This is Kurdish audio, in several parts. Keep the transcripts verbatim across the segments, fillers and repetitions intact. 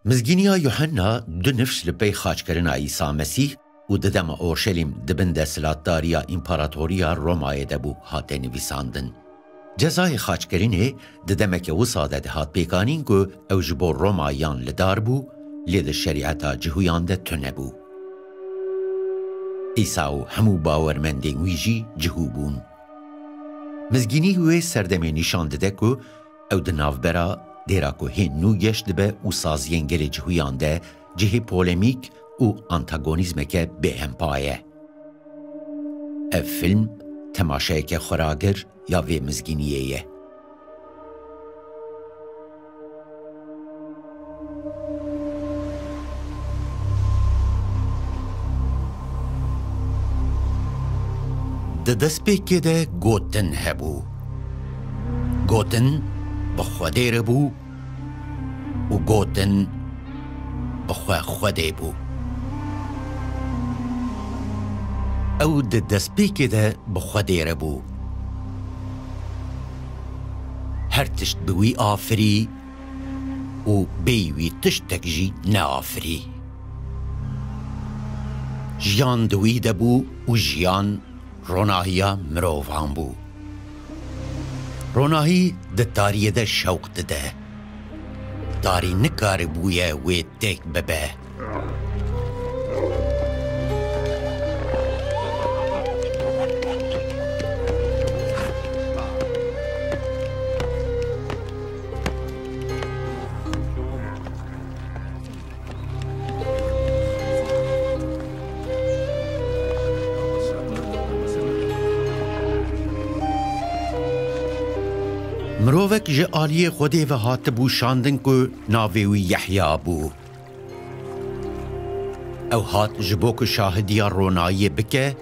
Mizgîniya Yuhenna du nifş li pey xaçkirina Îsa Mesîh û di dema Orşelîm di bin desthilatdariya Împaratoriya Romayê de bû hate nivîsandin. Cezayê xaçkirinê di demeke wisa de dihat pêkanîn ku ew ji bo Romayiyan li dar bû, lê di şerîeta Cihûyan de tune bû. Îsa û hemû bawermendên wî jî Cihû bûn. Mizgînî wê serdemê nîşan dide ku ew di navbera dêra ku hê nû geş dibe û saziyên gelê Cihûyan de cihê polemîk û antagonîzmeke bêhempa ye. Ev fîlm temaşeyeke xweragir ya vê mizgîniyê ye. Di destpêkê de gotin hebû. Gotin bi Xwedê re bû û gotin bi xwe Xwedê bû. Ew di destpêkê de bi Xwedê re bû. Her tişt bi wî afirî û bêyî wî tiştek jî neafirî. Jiyan di wî de bû û jiyan ronahiya mirovan bû. Ronahî di tariyê de şewq dide. Tarî nikaribûye wê têk bibe. Mirovek ji aliyê Xwedê ve hatibû şandin ku navê wî Yehya bû. Ew hat ji bo ku şahidiya ronahiyê bike,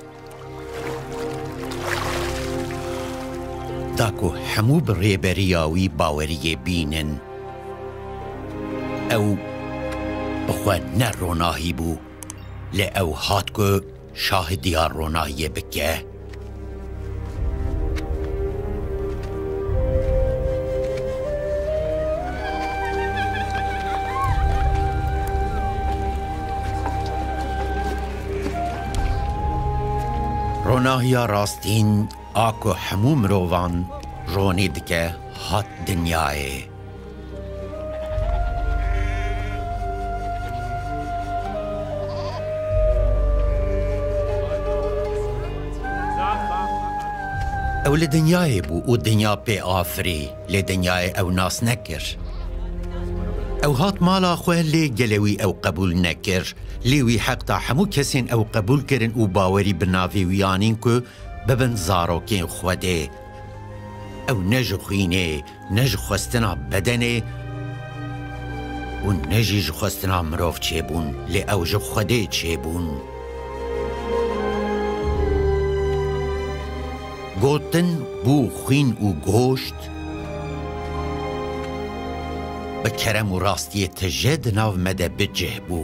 da ku hemû bi rêberiya wî baweriyê bînin. Ew bi xwe ne ronahî bû, lê ew hat ku şahidiya ronahiyê bike. Ronahiya rastîn a ku hemû mirovan ronî dike, hat dinyayê. Ew li dinyayê bû û dinya pê afirî, lê dinyayê ew nas nekir. Ew hat mala xwe, lê gelê wî ew qebûl nekir. Lê wî heqta hemû kesên ew qebûl kirin û bawerî bi navê wî anîn ku bibin zarokên Xwedê. Ew ne ji xwînê, ne ji xwestina bedenê û ne jî ji xwestina mirov çêbûn, lê ew ji Xwedê çêbûn. Gotin bû xwîn û goşt, bi kerem û rastiyê tije di nav me de bi cih bû.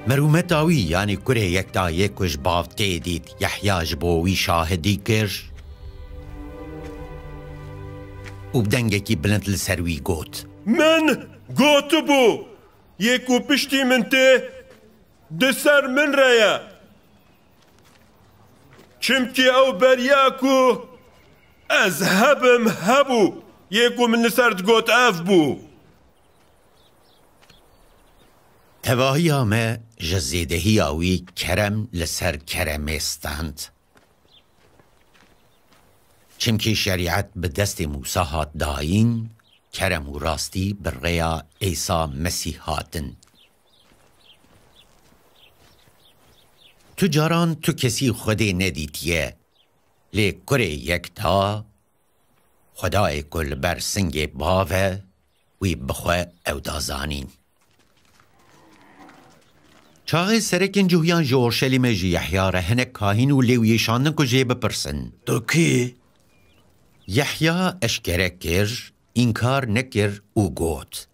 Merûmeta wî, yanî kurê yekta yê ku ji bav tê dît, Yehya ji bo wî şahidî kir û bi dengekî bilind li ser wî got: Min gotibû, yê ku piştî min tê, di ser min re ye. Çimkî ew beriya ku ez hebim hebû, yê ku min li ser digot ev bû. Tevahiya me ji zêdehiya wî kerem li ser keremê stand. Çimkî şerîet bi destê Mûsa hat dayîn, kerem û rastî bi rêya Îsa Mesîh hatin. Tu caran tu kesî Xwedê nedîtiye, lê kurê yekta, Xwedayê ku li ber singê bav e, wî bi xwe ew da zanîn. Çaxê serekên Cihûyan ji Orşelîmê ji Yehya re hinek kahîn û lêwiyê şandin ku jê bipirsin: Tu kî? Yehya eşkere kir, înkar nekir û got: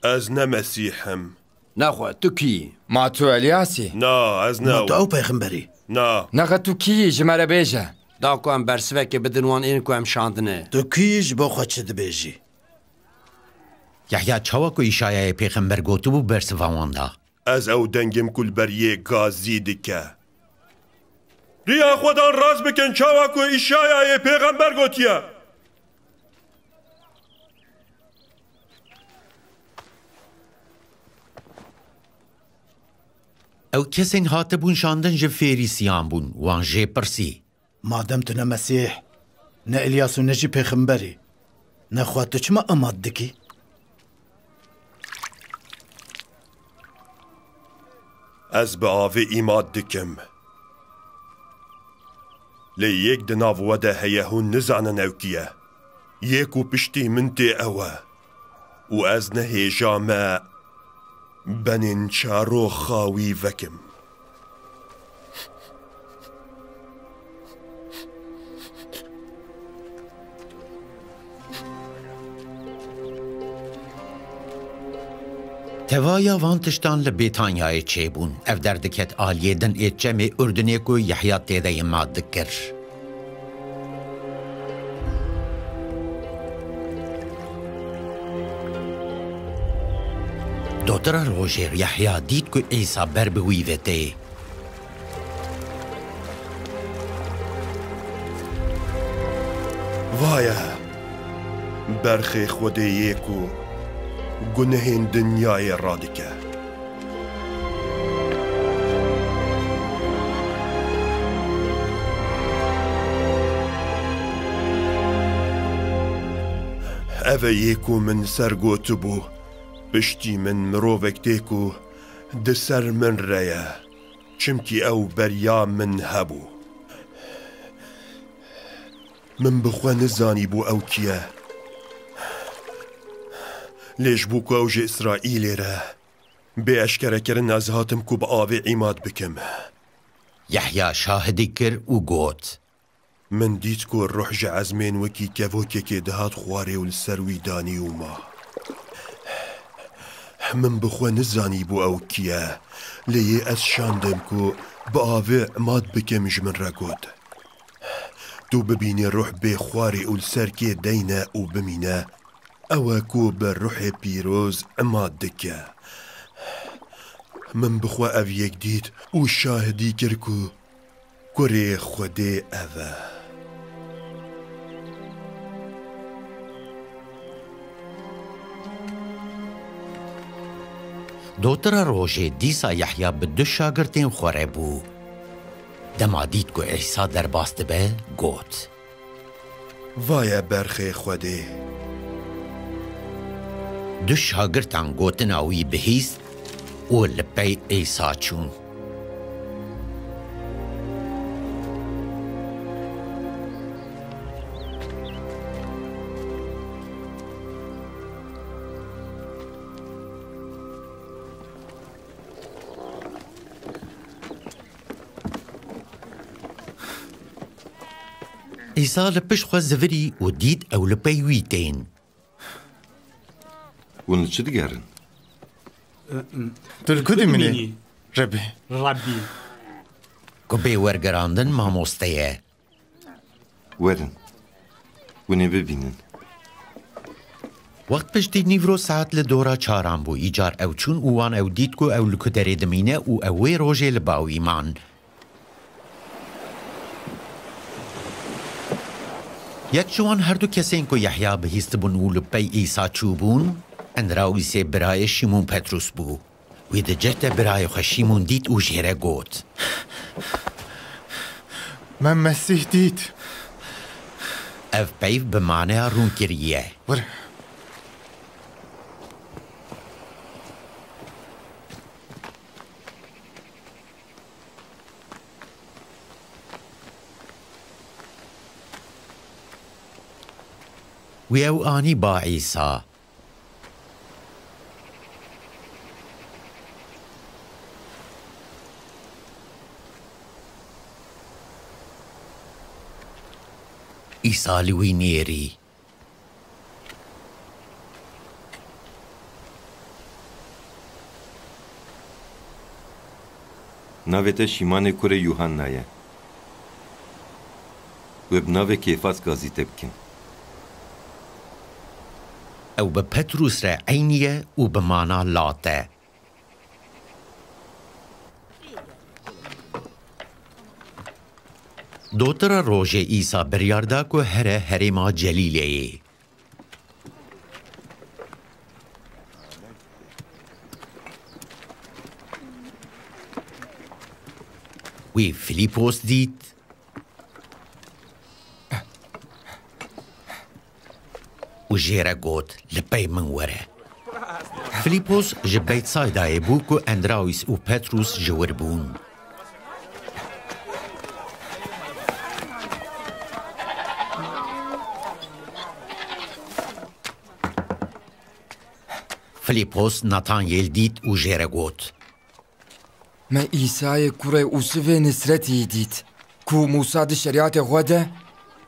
Ez ne Mesîh im. Nexwe, tu kî yî? Ma tu Elyas î? Na, ez ne. Ma tu ew pêxember î? Na. Nexe tu kî yî, ji me re bêje. Da ku em bersivekê bidin wan ên ku em şandine. Tu kî yî, ji bo xwe çi dibêjî? Yehya çawa ku Îşayayê pêxember gotibû, bersiva wan da. Ez ew dengim ku li ber yê gazî dike. Riya Xwedan rast bikin, çawa ku Îşayayê pêxember gotiye. Ew kesên hatibûn şandin ji Fêrîsiyan bûn, wan jê pirsî. Madem tu ne Mesîh, ne Îlyas û ne jî pêxember î, nexwe tu çima emad dikî? Ez bi avê îmad dikim. Lê yek di nav we de heye, hûn nizanin ew kî ye. Yê ku piştî min tê ew e. Û ez nehêja me benên çaroxa wî vekim. Tevaya van tiştan li Bêtanyayê çêbûn. Ev derdiket aliyê din ê çemê Urdunê ku Yehya tê de îmad dikir. Dotira rojê Yehya dît ku Îsa ber bi wî ve tê. Vaye berxê Xwedê yê ku gunehên dinyayê radike. Ev e yê ku min ser gotibû, piştî min mirovek tê ku di ser min re ye, çimkî ew beriya min hebû. Min bi xwe nizanîbû ew kî ye. Lê ji bo ku ew ji Îsraîlê re bê eşkerekirin, ez hatim ku bi avê îmad bikim. Yehya şahidî kir û got: Min dît ku ruh ji ezmên wekî kevokekê dihat xwarê û li ser wî danî û ma. Min bi xwe nizanîbû ew kî ye, lê yê ez şandim ku bi avê îmad bikim ji min re got: Tu bibînî ruh bê xwarê û li ser kê deyne û bimîne, ew e ku bi ruhê pîroz îmad dike. Min bi xwe ev yek dît û şahidî kir ku Kurê Xwedê ev e. Dotira rojê dîsa Yehya bi du şagirtên xwe re bû. Dema dît ku Îsa derbas dibe, got: Vaye berxê Xwedê. Du şagirtan gotina wî bihîst û li pey Îsa çûn. Îsa li pişt xwe zivirî û dît ew li pey wî tên. Hûn li çi digerin? Tu li ku dimînî, Rebî? Rebî. Ku bê wergerandin mamoste ye. Werin. Hûn ê bibînin. Wext piştî nîvro saet li dora çaran bû. Îcar ew çûn û wan ew dît ku ew li ku derê dimîne û ew wê rojê li ba wî man. Yek ji wan herdu kesên ku Yehya bihîstibûn û li pey Îsa çûbûn, Endrawîsê birayê Şîmon Petrûs bû. Wî di cih de birayê xwe Şîmon dît û jê re got: Me Mesîh dît. Ev peyv bi maneya rûn kiriye. Were. Wî ew anî ba Îsa. Îsa li wî nêrî. Navê te Şîmanê kurê Yuhanna ye. Wê bi navê Kêfas gazî te bikin. Ew bi Petrûs re eyniye û bi mana lat e. Dotira rojê Îsa biryar da ku here herêma Celîleyê. Wî Filîpos dît û jê re got, "Li pey min were." Filîpos ji Beytsaydayê bû ku Endrawîs û Petrûs ji wir bûn. Filîpos Natanyêl dît û jê re got, "Me Îsayê kurê Ûsivê Nisretî dît, ku Mûsa di şerîatê xwe de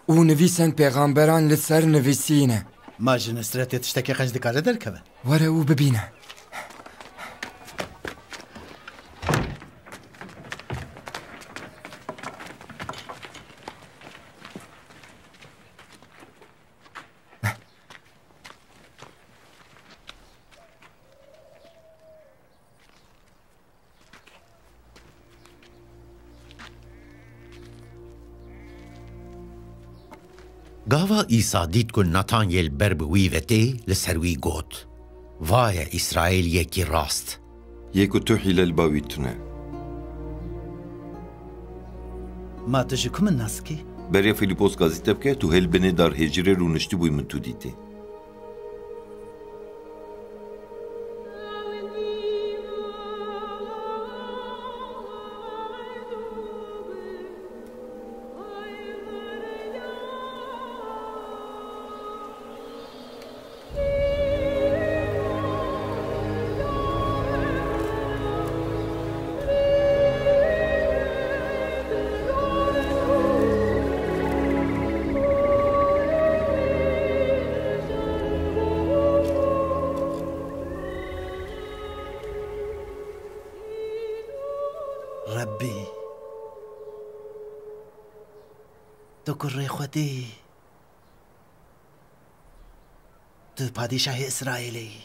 û nivîsên pêxemberan li ser nivîsîne." Ma ji Nisretê tiştekî qenc dikare derkeve? Were û bibîne. Gava Îsa dît ku Natanyêl ber bi wî ve tê, li ser wî got, "Va ye Îsraîliyekî rast." Yê ku tu hîle li ba wî tune. Ma tu ji ku min nas dikî? Beriya Filîpos gazî te bike, tu hê li binê darhêjirê rûniştibûyî min tu dîtî. Rebbî, tu kurê Xwedê yî. Tu padîşahê Îsraîlê yî.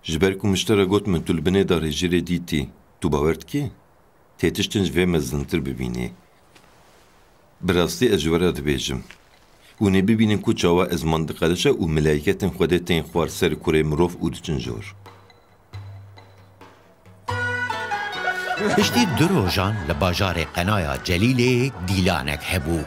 Ji ber ku min ji te re got min tu li binê darhêjirê dîtî, tu bawer dikî? Tê tiştin ji vê mezintir bibînî. Bi rastî ez ji we re dibêjim. Hûn ê bibînin ku çawa ezman diqelişe û melayketên Xwedê tên xwar ser kurê mirov û diçin jor. Piştî du rojan li bajarê Qenaya Celîlê dîlanek hebû.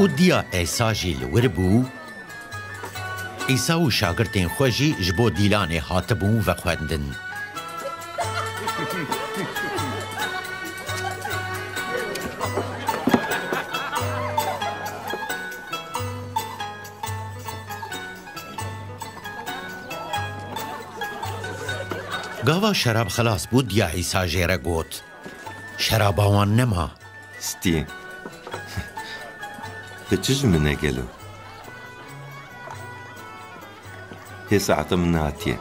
Û diya Îsa jî li wir bû. Îsa û şagirtên xwe jî ji bo dîlanê hatibûn vexwendin. Gava şerab xilas bû, diya Îsa jê re got, "Şeraba wan nema." Stî. Te çi ji min e gelo? Hê saeta min nehatiye.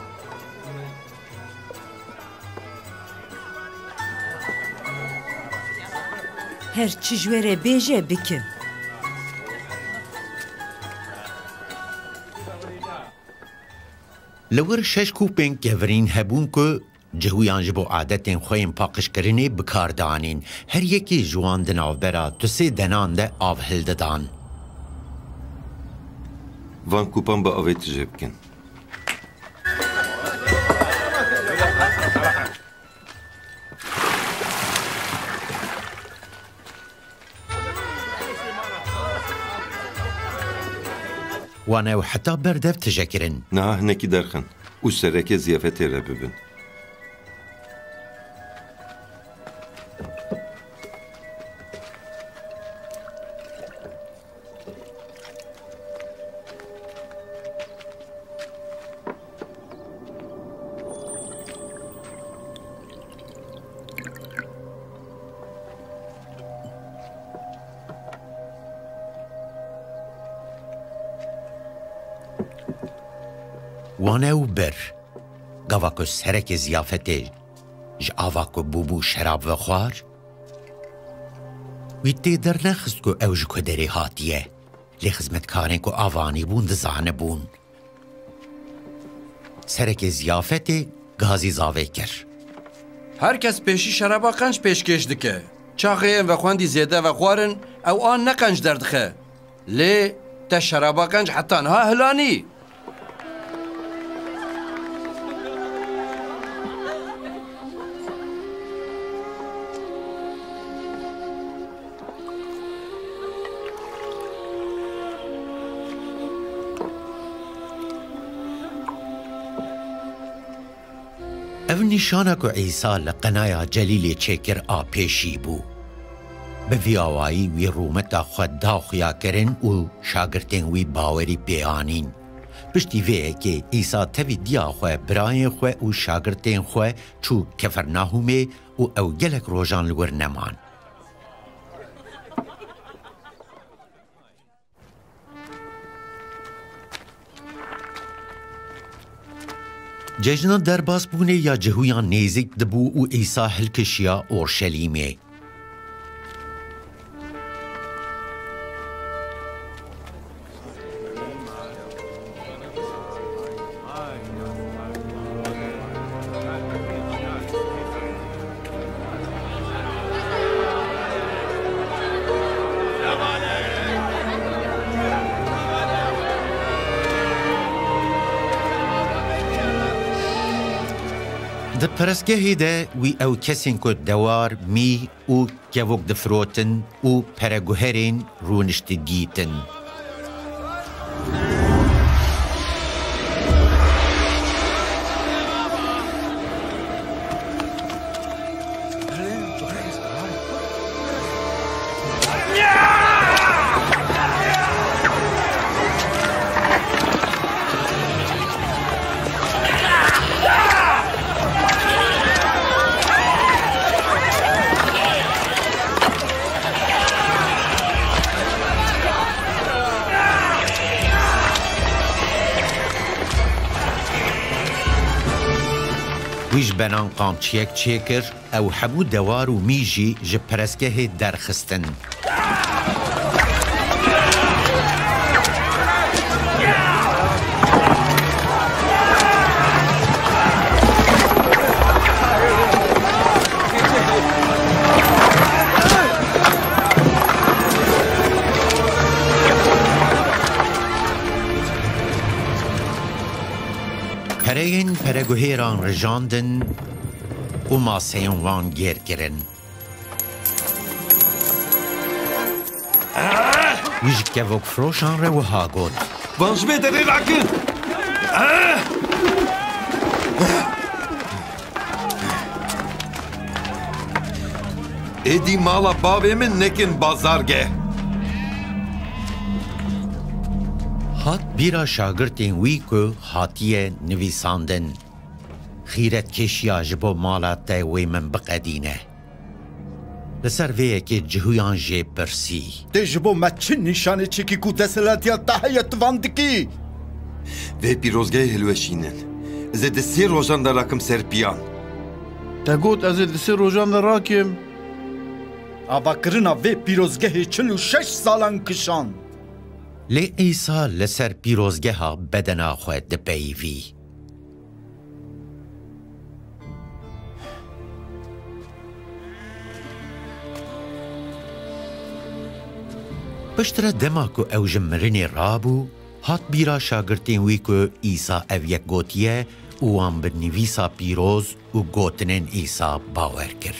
Her çi ji wê re bêje, bikin. Li wir şeş kûpên kevirîn hebûn ku cihûyan ji bo adetên xwe yên paqijkirinê bi kar dianîn. Her yekî ji wan di navbera du sê denan de av hildidan. Van kûpan bi avê tije bikin. Wan ew heta ber dev tije kirin. Niha hinekî derxin û sereke ziyafetê re bibin. Wan ew bir. Gava ku serekê ziyafetê ji ava ku bûbû şerab vexwar, wî tê dernexist ku ew ji ku derê hatiye. Lê xizmetkarên ku av anîbûn dizanibûn. Serekê ziyafetê gazî zavê kir. Her kes pêşî şeraba qenc pêşkêş dike. Çaxê yên vexwendî zêde vexwar in, ew an ne qenc derdixe. Lê te şeraba qenc heta niha hilanî. Ev nîşana ku Îsa li qenaya Celîlê çêkir a pêşî bû. Bi vî awayî wî rûmeta xwe da xuyakirin û şagirtên wî bawerî pê anîn. Piştî vê yekê Îsa tevî diya xwe, birayên xwe û şagirtên xwe çû Kefernahûmê û ew gelek rojan li wir neman. Cejna derbasbûnê ya Cihûyan nêzîk dibû û Îsa hilkişiya Orşelîmê. Di perestgehê de wî ew kesên ku dewar, mî û kevok difirotin û pereguherên rûniştî dîtin. Wî ji benan qamçiyek çêkir, ew hemû dewar û mî jî ji perestgehê derxistin. Pereyên pereguhêran rijandin û maseyên wan gêr kirin. Wî ji kevokfiroşan re wiha got, "Van ji vê derê rakin!" Êdî mala bavê min nekin bazargeh. Hat bîra şagirtên wî ku hatiye nivîsandin, "Xîretkêşiya ji bo mala te wê min biqedîne." Li ser vê yekê Cihûyan jê pirsî, "Tê ji bo me çi nîşanê çêkî ku desthilatiya te heye tu van dikî?" Vê pîrozgehê hilweşînin. Ez ê di sê rojan de rakim ser piyan. Te got ez ê di sê rojan de rakim. Avakirina vê pîrozgehê çil û şeş salan kişand. Lê Îsa li ser pîrozgeha bedena xwe dipeyivî. Piştre dema ku ew ji mirinê rabû, hat bîra şagirtên wî ku Îsa ev yek gotiye û wan bi nivîsa pîroz û gotinên Îsa bawer kir.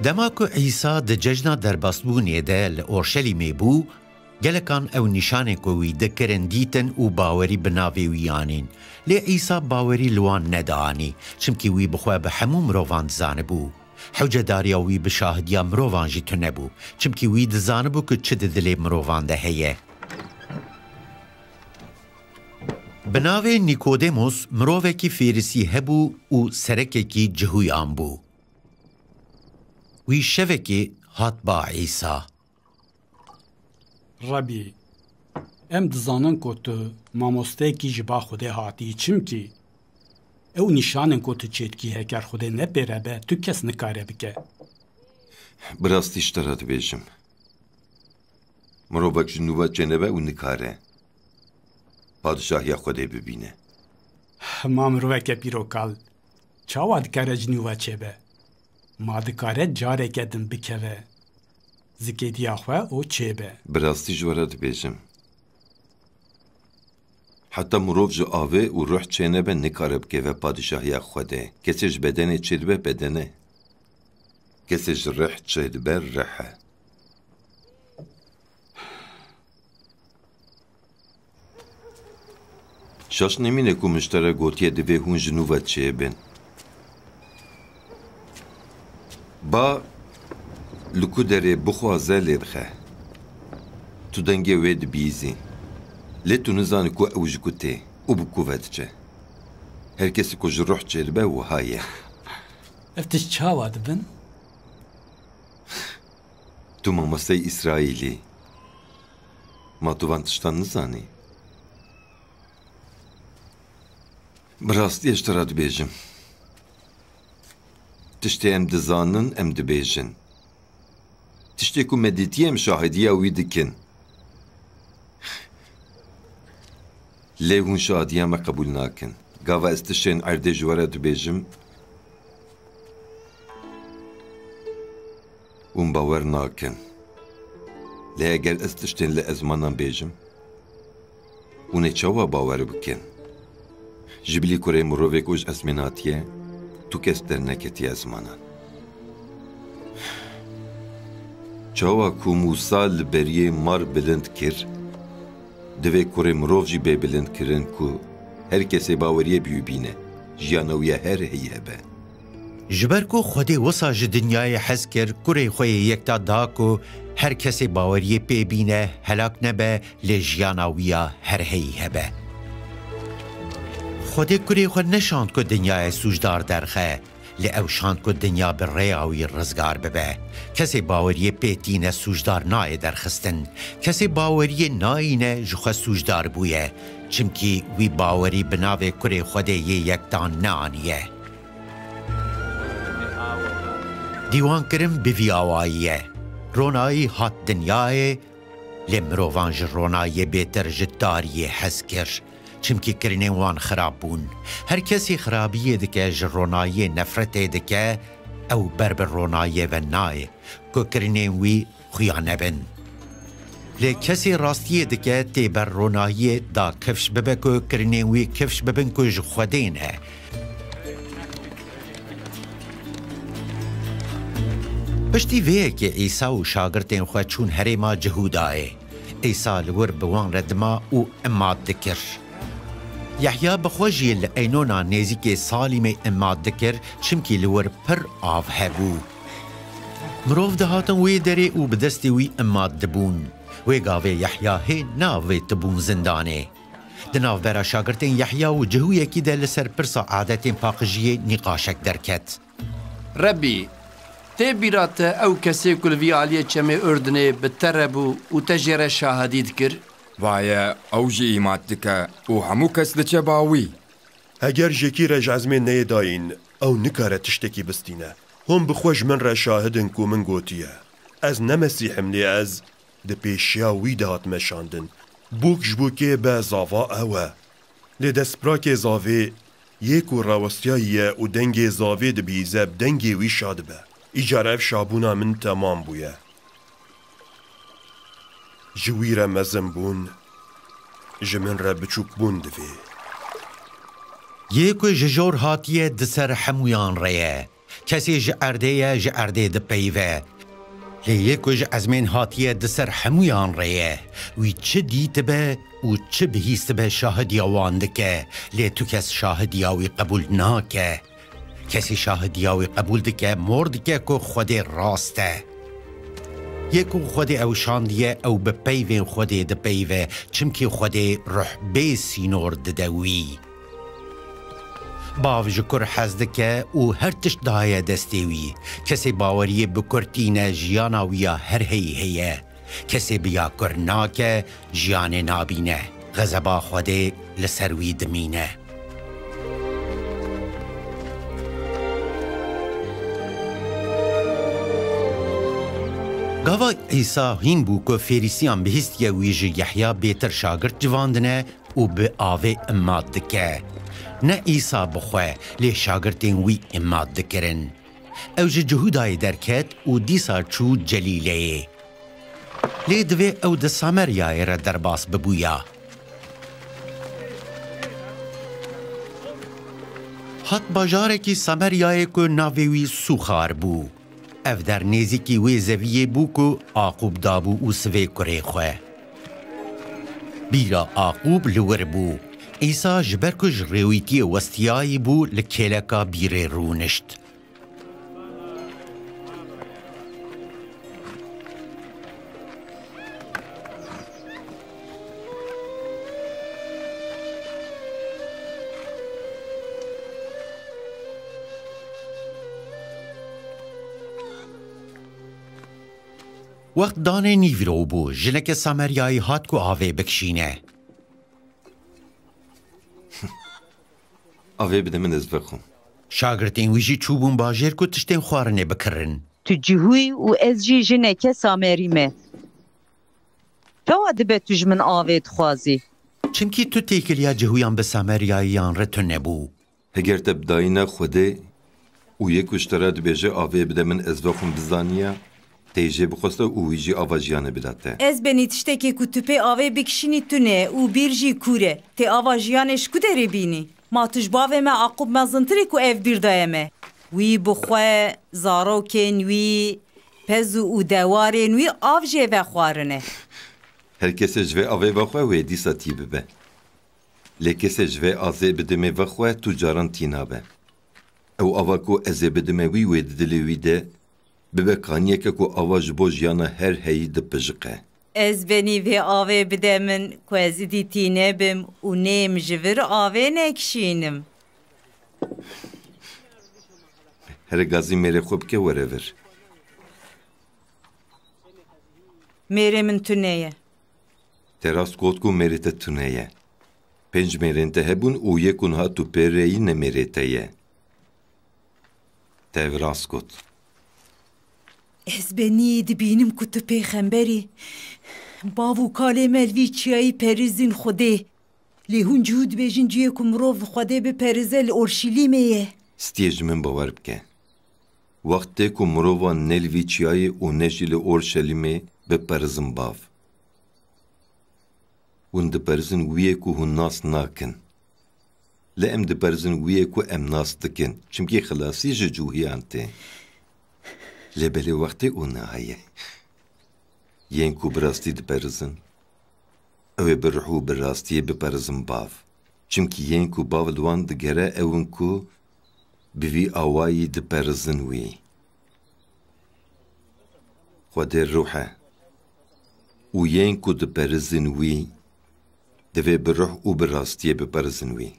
Dema ku Îsa di cejna derbasbûnê de li Orşelîmê bû, gelekan ew nîşanên ku wî dikirin dîtin û bawerî bi navê wî anîn. Lê Îsa bawerî li wan nedianî, çimkî wî bi xwe bi hemû mirovan dizanibû. Hewcedariya wî bi şahidiya mirovan jî tune bû, çimkî wî dizanibû ku çi di dilê mirovan de heye. Bi navê Nîkodemos mirovekî Fêrisî hebû û serekekî Cihûyan bû. Wî şevekê hat ba Îsa. Rebî, em dizanin ku tu mamosteyekî ji ba Xwedê hatî, çimkî ew nîşanên ku tu çêdikî heger Xwedê ne pê re be, tu kes nikare bike. Bi rastî ji te re dibêjim, mirovek ji nû ve çênebe û nikare Padişahiya Xwedê bibîne. Ma miroveke pîr û kal çawa dikare ji nû ve çêbe? Ma dikare careke din bikeve zikêdiya xwe û çêbe? Bi rastî ji we re dibêjim, heta mirov ji avê û ruh çênebe, nikare bikeve Padişahiya Xwedê. Kesê ji bedenê çêdibe, bedene. Kesê ji rih çêdibe, rih e. Şaş nemîne ku min ji te re gotiye divê hûn ji nû ve çêbin. Ba li ku derê bixwaze lê dixe. Tu dengê wê dibîzî. Lê tu nizanî ku ew ji ku tê û bi ku ve diçe. Her kesî ku ji ruh çêdibe wiha ye. Ev tişt çawa dibin? Tu mamosteyê Îsraîlî. Ma tu van tiştan nizanî? Bi rastî ez ji te re dibêjim, tiştê em dizanin, em dibêjin. Tiştê ku me dîtiye, em şahidiya wî dikin. Lê hûn şahidiya me qebûl nakin. Gava ez tiştên erdê ji we re dibêjim, hûn bawer nakin. Lê eger ez tiştên li ezmanan bêjim, hûn ê çawa bawer bikin? Ji bilî kurê mirovê ku ji ezmên hatiye, tu kes derneketiye ezmanan. Çawa ku Mûsa li beriyê mar bilind kir, divê kurê mirov jî bê bilind kirin ku her kesê baweriyê bi wî bîne, jiyana wî ya her heyî hebe. Ji ber ku Xwedê wisa ji dinyayê hez kir, kurê xwe yê yekta da ku her kesê baweriyê pê bîne, helak nebe, lê jiyana wî ya her heyî hebe. Xwedê kurê xwe neşand ku dinyayê sûcdar derxe, lê ew şand ku dinya bi rêya wî rizgar bibe. Kesê baweriyê pê tîne sûcdar nayê derxistin. Kesê baweriyê nayîne ji xwe sûcdar bûye. Çimkî wî bawerî bi navê kurê Xwedê yê yektan neaniye. Dîwankirin bi vî awayî ye. Ronayî hat dinyayê, lê mirovan ji ronayiyê bêtir ji tariyê hez kir. Çimkî kirinên wan xirab bûn. Her kesî xirabiyê dike, ji ronayiyê nefretê dike, ew ber bi ronayiyê ve nayê, ku kirinên wî xuya nebin. Lê kesê rastiyê dike, tê ber ronahiyê da kifş bibe ku kirinên wî kifş bibin ku ji Xwedê ne. Piştî vê yekê Îsa û şagirtên xwe çûn herêma Cihûdayê. Îsa li wir bi wan re dima û imat dikir. Yehya bi xwe jî li Eynona nêzîkê Salîmê imat dikir, çimkî li wir pir av hebû. Mirov dihatin wê derê û bi destê wî imat dibûn. Wê gavê Yehya hê neavêtibûn zindanê. Di navbera şagirtên Yehya û cihûyekî de li ser pirsa adetên paqijiyê nîqaşek derket. Rebî, tê bîra te ew kesê ku li vî aliyê çemê Urdinê bi te re bû û te jê re şahidî dikir? Vaye, ew jî îmat dike û hemû kes diçe ba wî. Heger ji yekî re ji ezmên neyê dayîn, ew nikare tiştekî bistîne. Hûn bi xwe ji min re şahid in ku min gotiye, ez ne Mesîh im, lê ez di pêşiya wî de hatime şandin. Bûk ji bûkê be zava ew e. Lê destpirakê zavê, yê ku rawestiyayî ye û dengê zavê dibihîze, bi dengê wî şa dibe. Îcar ev şabûna min temam bûye. Ji wî re mezinbûn, ji min re biçûkbûn divê. Yê ku ji jor hatiye, di ser hemûyan re ye. Kesê ji erdê ye, ji erdê dipeyive. Lê yê ku ji ezmên hatiye, di ser hemûyan re ye. Wî çi dîtibe û çi bihîstibe, şahidiya wan dike, lê tu kes şahidiya wî qebûl nake. Kesê şahidiya wî qebûl dike, mor dike ku Xwedê rast e. Yê ku Xwedê ew şandiye, ew bi peyvên Xwedê dipeyive, çimkî Xwedê ruh bê sînor dide wî. Bav ji kur hez dike û her tişt daye destê wî. Kesê baweriyê bi kur tîne, jiyana wî ya her heyî heye. Kesê bi ya kur nake, jiyanê nabîne. Xezeba Xwedê li ser wî dimîne. Gava Îsa hîn bû ku Fêrîsiyan bihîstiye wî ji Yehya bêtir şagirt civandine û bi avê imat dike. Ne Îsa bi xwe, lê şagirtên wî îmat dikirin. Ew ji Cihûdayê derket û dîsa çû Celîleyê. Lê divê ew di Sameryayê re derbas bibûya. Hat bajarekî Sameryayê ku navê wî Sûxar bû. Ev der nêzîkî wê zeviyê bû ku Aqûb dabû û sivê kurê xwe. Bîra Aqûb li wir bû. Îsa ji ber ku ji rêwîtiyê westiyayî bû, li kêleka bîrê rûnişt. Wext danê nîvro bû, jineke Sameryayî hat ku avê bikişîne. Avê bide min, ez vexwim. Şagirtên wî jî çûbûn bajêr ku tiştên xwarinê bikirin. Tu Cihûy û ez jî jineke Samerî me. Çawa dibe tu ji min avê dixwazî? Çimkî tu têkiliya Cihûyan bi Sameryayiyan re tune bû. Heger te bi dayîna Xwedê û yê ku ji te re dibêje, "Avê bide min, ez vexwim," bizaniya, te yê jê bixwesta û wî jî ava jiyanê bida te. Ez benî tiştekê ku tu pê avê bikişînî tune û bîr jî kûr e. Tê ava jiyanê ji ku derê bînî? Ma tu ji bavê me Aqûb mezintir î ku ev bîr daye me? Wî bi xwe, zarokên wî, pez û dewarên wî av jê vexwarine. Her kesê ji vê avê vexwe, wê dîsa tî bibe. Lê kesê ji vê azê bidimê vexwe, tu caran tî nabe. Ew ava ku ez ê bidime wî, wê di dilê wî de bibe kaniyeke ku ava ji bo jiyana her heyî dipijiqe. Ez benî vê avê bide min ku ez idî tî nebim û nêm ji vir avê nekişînim. Here gazî mêrê xwe bike were vir. Mêrê min tune ye. Te rast got ku mêrê te tune ye. Pênc mêrên te hebûn û yê ku niha tu pê re yî ne mêrê te ye. Te ev rast got. Ez benî dibînim ku tu pêxember î. Bav û kalê me li vî çiyayî perizîn Xwedê. Lê hûn cihû dibêjin cihê ku mirov Xwedê biperize li Orşelîmê ye. Stiyê ji min bawer bike. Wextê ku mirovan ne li vî çiyayê û ne jî li Orşelîmê biperizin bav. Hûn diperizin wî yê ku hûn nas nakin. Lê em diperizin wî yê ku em nas dikin, çimkî xilasî ji cûhiyan tê. Lê belê wextê û niha ye. Yên ku bi rastî diperizin, ew ê bi ruh û bi rastiyê biperizin bav. Çimkî yên ku bav li wan digere ew in ku bi vî awayî diperizin wî. Xwedê ruh e. Û yên ku diperizin wî, divê bi ruh û bi rastiyê biperizin wî.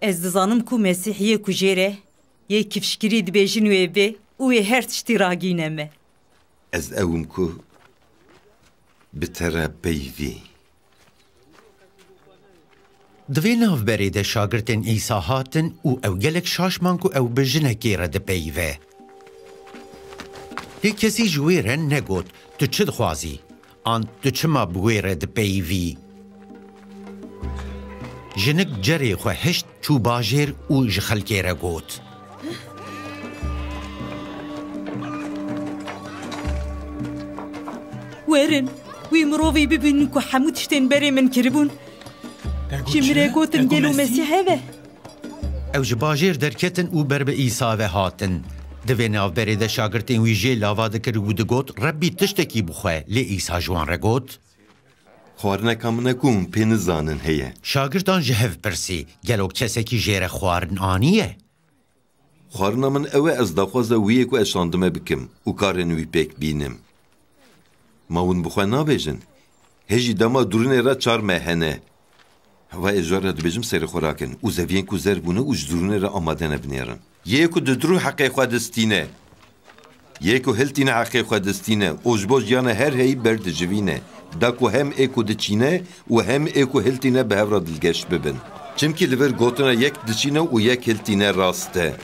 Ez dizanim ku Mesîh yê ku jêr e, yê kifşkirî dibêjin wê bê û wê her tiştî ragîne me. Ez ew im ku bi te re peyvî. Di vê navberê de şagirtên Îsa hatin û ew gelek şaş man ku ew bi jinekê re dipeyive. Lê kesî ji wê re negot, "Tu çi dixwazî?" An, "Tu çima bi wê re dipeyivî?" Jinik cerê xwe hişt, çû bajêr û ji xelkê re got, "Werin, wî mirovî bibînin ku hemû tiştên berê min kiribûn." Ji min re gotin, "Gelo Mesîh ev e?" Ew ji bajêr derketin û ber bi Îsa ve hatin. Di vê navberê de şagirtên wî jê lava dikir û digot, "Rebbî, tiştekî bixwe." Lê Îsa ji wan re got, "Xwarineka min e ku hûn pê nizanin heye." Şagirtan ji hev pirsî, "Gelo kesekî jê re xwarin aniye?" "Xwarina min ew e, ez daxwaza wî yê ku ez şandime bikim û karên wî pêk bînim. Ma hûn bi xwe nabêjin, hê jî dema durûnê re çar meh hene. Va ez ji we re dibêjim, serê xwe rakin û zeviyên ku zer bûne û ji dirûnê re amade ne binêrin. Yê ku didirû heqê xwe distîne. Yê ku hiltîne heqê xwe distîne û ji bo jiyana her heyî berdijivîne. Da ku hem ê ku diçîne û hem ê ku hiltîne bi hev re dilgeş bibin. Çimkî li vir gotina yek diçîne û yek hiltîne rast e.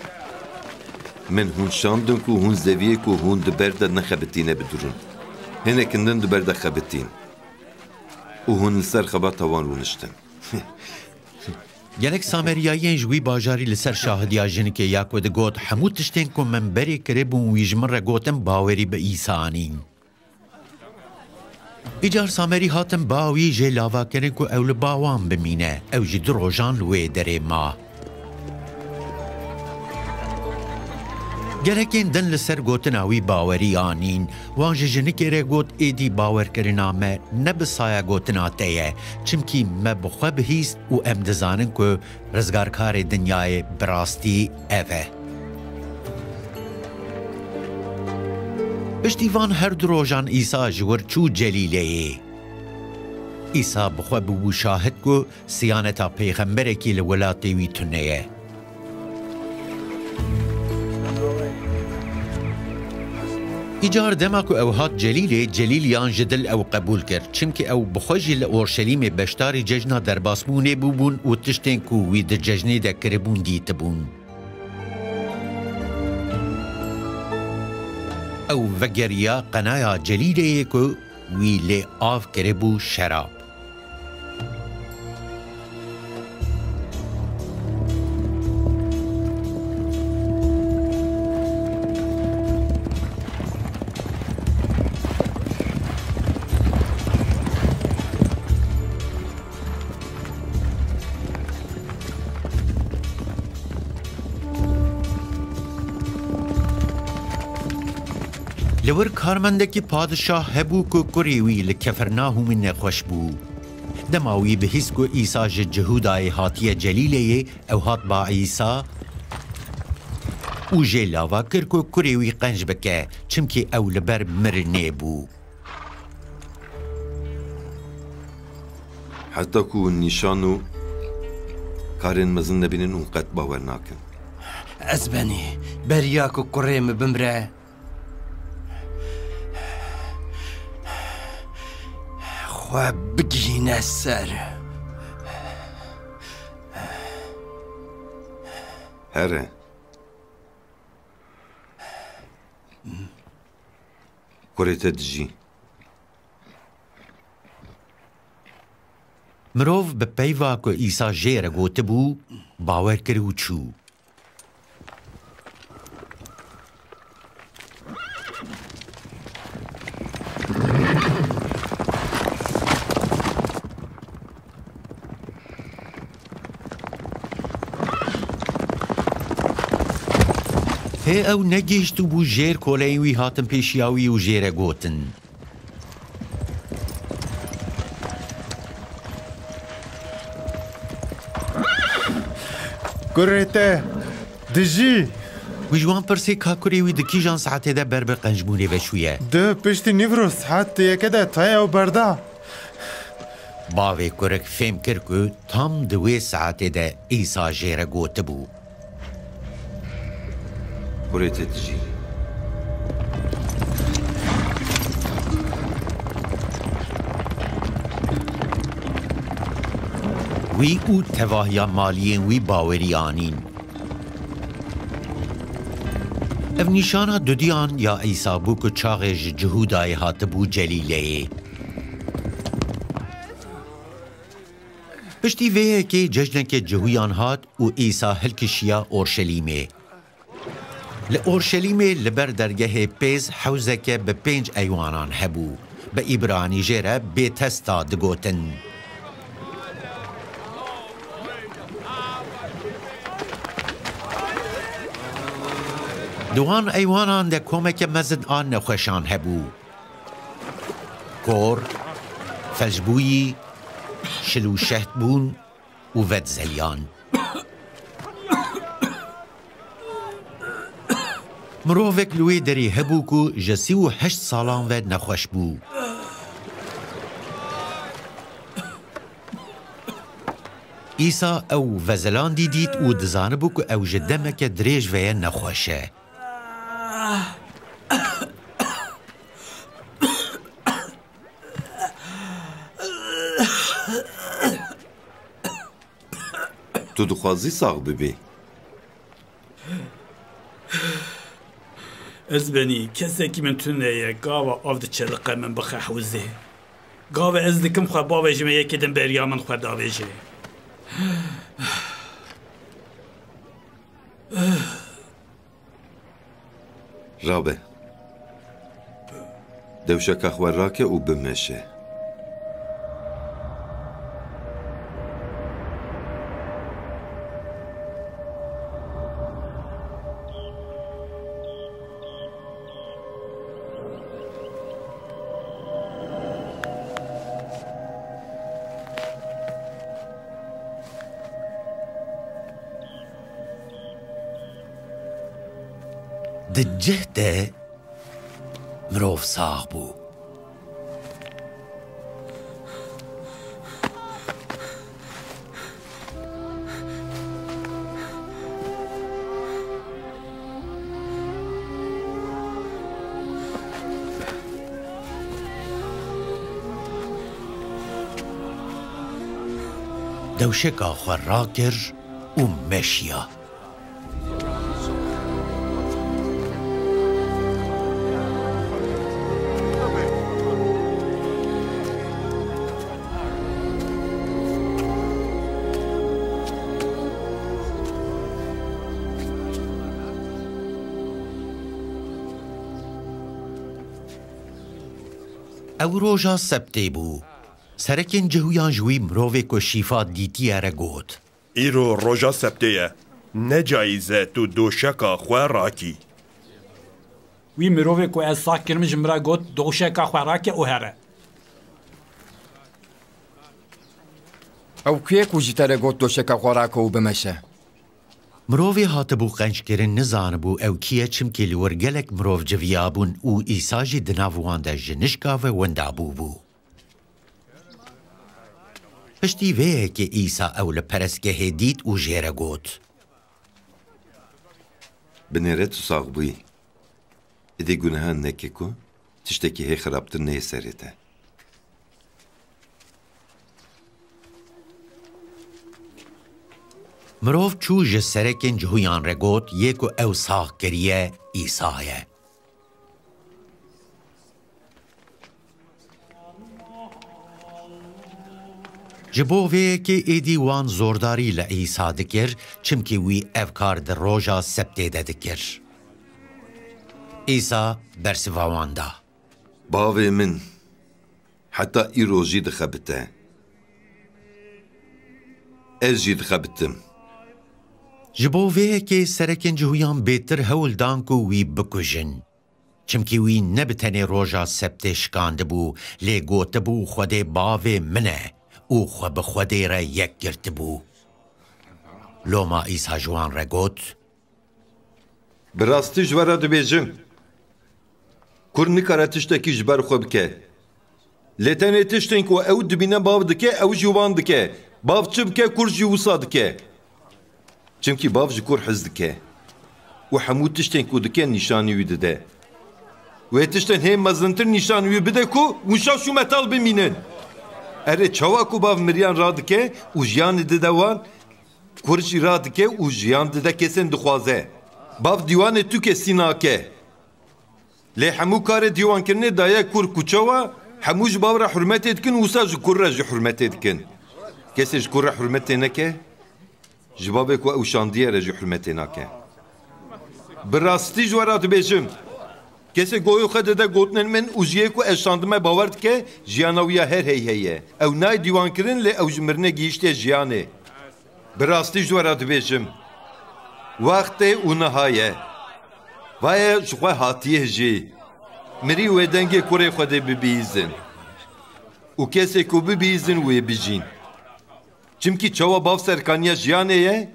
Min hûn şandin ku hûn zeviyê ku hûn di ber de nexebitîne bidirûn. Hinek din di ber de xebitîn. Û hûn li ser xebata wan rûniştin. Gelek Sameriyayên ji wî bajarî li ser şahidiya jinikê ya ku digot, "Hemû tiştên ku min berê kiribûn wî ji min re gotin, bawerî bi Îsa anîn." Îcar Samerî hatin ba wî jê lava kirin ku ew li ba wan bimîne. Ew jî du rojan li wê derê ma. Gelekên din li ser gotina wî bawerî anîn. Wan ji jinikê re got, "Êdî bawerkirina me ne bi saya gotina te ye, çimkî me bi xwe bihîst û em dizanin ku rizgarkarê dinyayê bi rastî ev e." Piştî van her du rojan Îsa ji wir çû Celîleyê. Îsa bi xwe bûbû şahid ku siyaneta pêxemberekî li welatê wî tune ye. Îcar dema ku ew hat Celîlê, Celîliyan ji dil ew qebûl kir, çimkî ew bi xwe jî li Orşelîmê beşdarî cejna derbasbûnê bûbûn û tiştên ku wî di cejnê de kiribûn dîtibûn. Ew vegeriya qenaya Celîleyê ku wî lê av kiribû şerab. Li wir karmendekî padişah hebû ku kurê wî li Kefernahûmê nexweş bû. Dema wî bihîst ku Îsa ji Cihûdayê hatiye Celîleyê, ew hat ba Îsa û jê lava kir ku kurê wî qenc bike, çimkî ew li ber mirinê bû. Heta ku nîşan û karên mezin nebînin, hûn qet bawer nakin. Ez benî beriya ku kurê min bimre, xwe bigihîne ser. Here. Kurê te dijî. Mirov bi peyva ku Îsa jê re gotibû, bawer kir û çû. Hê ew negihiştibû jêr, koleyên wî hatin pêşiya wî û jê re gotin, "Kurê te dijî." Wî ji wan pirsî ka kurê wî di kîjan saetê de ber bi qencbûnê ve çûye. Di piştî nîvro saet yeke de taya ew berda. Bavê kurik fêm kir ku tam di wê saetê de Îsa jê re gotibû, "Kurê te dijî." Wî û tevahiya maliyên wî bawerî anîn. Ev nîşana dudiyan ya Îsa bû ku çaxê ji Cihûdayê hatibû Celîleyê. Piştî vê yekê cejneke Cihûyan hat û Îsa hilkişiya Orşelîmê. Li Orşelîmê li ber dergehê pêz hewzeke bi pênc eywanan hebû. Bi îbranî jê re Bêtesta digotin. Di wan eywanan de komeke mezin a nexweşan hebû. Kor, felcbûyî, şil û şehtbûn û vedizeliyan. Mirovek li wê derê hebû ku ji sî û heşt salan ve nexweş bû. Îsa ew vezelandî dît û dizanibû ku ew ji demeke dirêj ve ye nexweş e. Tu dixwazî sax bibî? Ez benî, kesekî min tune ye, gava av diçe diqe min bixe hewzê. Gava ez dikim xwe bavêjime yekê din beriya min xwe davêje. Rabe. Dewşeka xwe rake û bimeşe. Di cih de mirov sax bû. Dewşeka xwe rakir û meşiya. Ew roja sebtê bû. Serekên cihûyan ji wî mirovê ku şîfa dîtiye re got. Îro roja sebtê ye. Ne cayîz e tu doşeka xwe rakî. Wî mirovê ku ez sax kirim ji min re got, doşeka xwe rake û here. Ew kê ye ku ji te re got doşeka xwe rake û bimeşe? Mirovê hatibû qenckirin nizanibû ew kî ye, çimkî li wir gelek mirov civiyabûn û Îsa jî di nav wan de ji nişka ve winda bûbû. Piştî vê yekê Îsa ew li perestgehê dît û jê re got. Binêre tu sax bûyî. Êdî gunehan neke ku tiştekî hê xirabtir neyê serê te. Mirov çû ji serekên cihûyan re got, yê ku ew sax kiriye, Îsa ye. Ji bo vê yekê êdî wan zordarî li Îsa dikir, çimkî wî ev kar di roja sebtê de dikir. Îsa bersiva wan da. Bavê min, heta îro jî dixebite. Ez jî dixebitim. Ji bo vê yekê serekên cihûyan bêtir hewl dan ku wî bikujin. Çimkî wî ne bi tenê roja sebtê şikandibû, lê gotibû, Xwedê bavê min e û xwe bi Xwedê re yek girtibû. Loma Îsa ji wan re got. Bi rastî ji we re dibêjim, kur nikare tiştekî ji ber xwe bike. Lê tenê tiştên ku ew dibîne bav dike, ew jî wan dike. Bav çi bike, kur jî wisa dike. Çimkî bav ji kur hez dike û hemû tiştên ku dike nîşanî wî dide. Wê tiştên hê mezintir nîşanî wî bide ku wisa şûmetal bimînin. Erê, çawa ku bav miriyan radike û jiyanê dide wan, kur jî radike û jiyan dide kesên dixwaze. Bav dîwanê tu kesî nake. Lê hemû karê dîwankirinê daye kur ku çawa hemû ji bav re hurmetê dikin, wisa ji kur re jî hurmetê dikin. Kesê ji kur re hurmetê neke, ji bavê ku ew şandiye re jî hurmetê nake. Bi rastî ji we re dibêjim, kesê goyê xwe dide gotinên min û ji yê ku ez şandime bawer dike, jiyana wî ya her hey hey e. Ew nayê dîwankirin, lê ew ji mirinê gihîştiye jiyanê. Bi rastî ji we re dibêjim, wextê û niha ye. Vaye ji xwe hatiye jî. Mirî wê dengê kurê Xwedê bibihîzin. Û kesê ku bibihîzin wê bijîn. Çimkî çawa bav serkaniya jiyanê ye,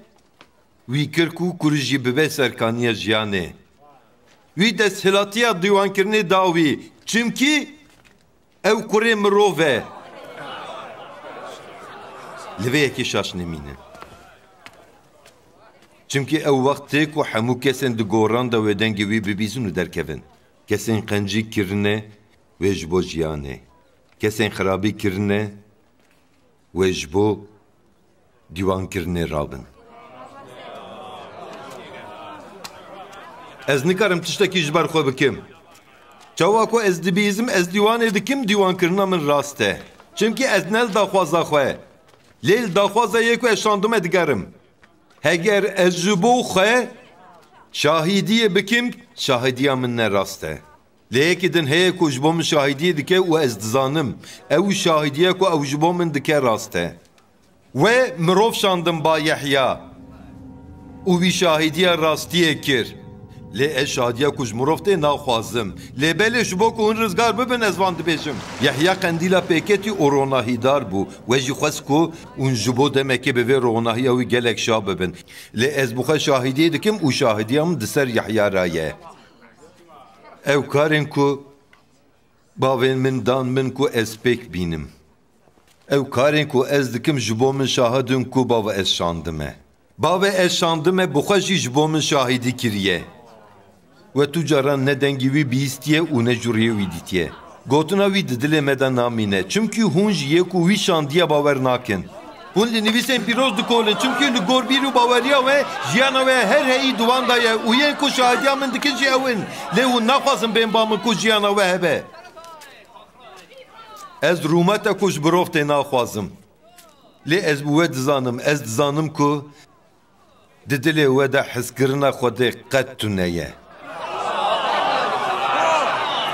wî kir ku kur jî bibe serkaniya jiyanê. Wî desthilatiya dîwankirinê da wî. Çimkî Ew kurê mirov e. Li vê yekê şaş nemînin. Çimkî ew wext tê ku hemû kesên di goran de wê dengê wî bibîzin û derkevin. Kesên qencî kirine wê ji bo jiyanê. Kesên xirabî kirine wê ji bo dîwankirinê rabin. Ez nikarim tiştekî ji ber xwe bikim. Çawa ku ez dibîzim, ez dîwanê dikim, dîwankirina min rast e. Çimkî ez ne li daxwaza xwe, lê li daxwaza yê ku ez şandime digerim. Heger ez ji bo xwe şahidiyê bikim, şahidiya min ne rast e. Lê yekî din heye ku ji bo min şahidiyê dike û ez dizanim, ew şahidiya ku ew ji bo min dike rast e. We mirov şandim ba Yehya û wî şahidiya rastiyê kir. Lê ez şahidiya ku ji mirov tê naxwazim. Lê belê ji bo ku hûn rizgar bibin, ez van dibêjim. Yehya qendîla pêketî û ronahîdar bû. We jî xwest ku hûn ji bo demekê bi vê ronahiya wî gelek şa bibin. Lê ez bi xwe şahidiyê dikim û şahidiya min di ser Yehya re ye. Ew karên ku bavên min dan min ku ez pêk bînim. Ew karên ku ez dikim ji bo min şahid in ku bava ez şandime. Bavê ez şandime bi xwe jî ji bo min şahidî kiriye. We tu caran ne dengê wî bihîstiye û ne curiyê wî dîtiye. Gotina wî di dilê me de namîne, çimkî hûn ji yê ku wî şandiye bawer nakin. Hûn li nivîsên pîroz dikolin, çimkî li gor bîr û baweriya we, jiyana we her heyî di wan de ye û yên ku şahidiya min dikin jî ew in. Lê hûn naxwazin bên ba min ku jiyana we hebe. Ez rûmeta ku ji mirov tê naxwazim. Lê ez bi we dizanim, ez dizanim ku di dilê we de hizkirina Xwedê qet tune ye.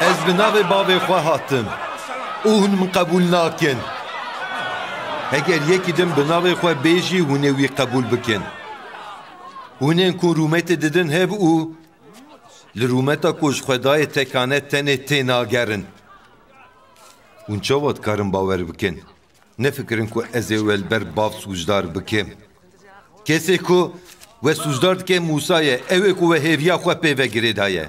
Ez bi navê bavê xwe hatim û hûn min qebûl nakin. Heger yekî din bi navê xwe bê jî, hûn ê wî qebûl bikin. Hûn ên ku rûmetê didin hev û li rûmeta ku ji xwe dayê tekane tenê tênagerin. Hûn çawa dikarin bawer bikin? Nefikirin ku ez ê we li ber bav sûcdar bikim. Kesê ku we sûcdar dike Mûsa ye, ew ê ku we hêviya xwe pê ve girêdaye.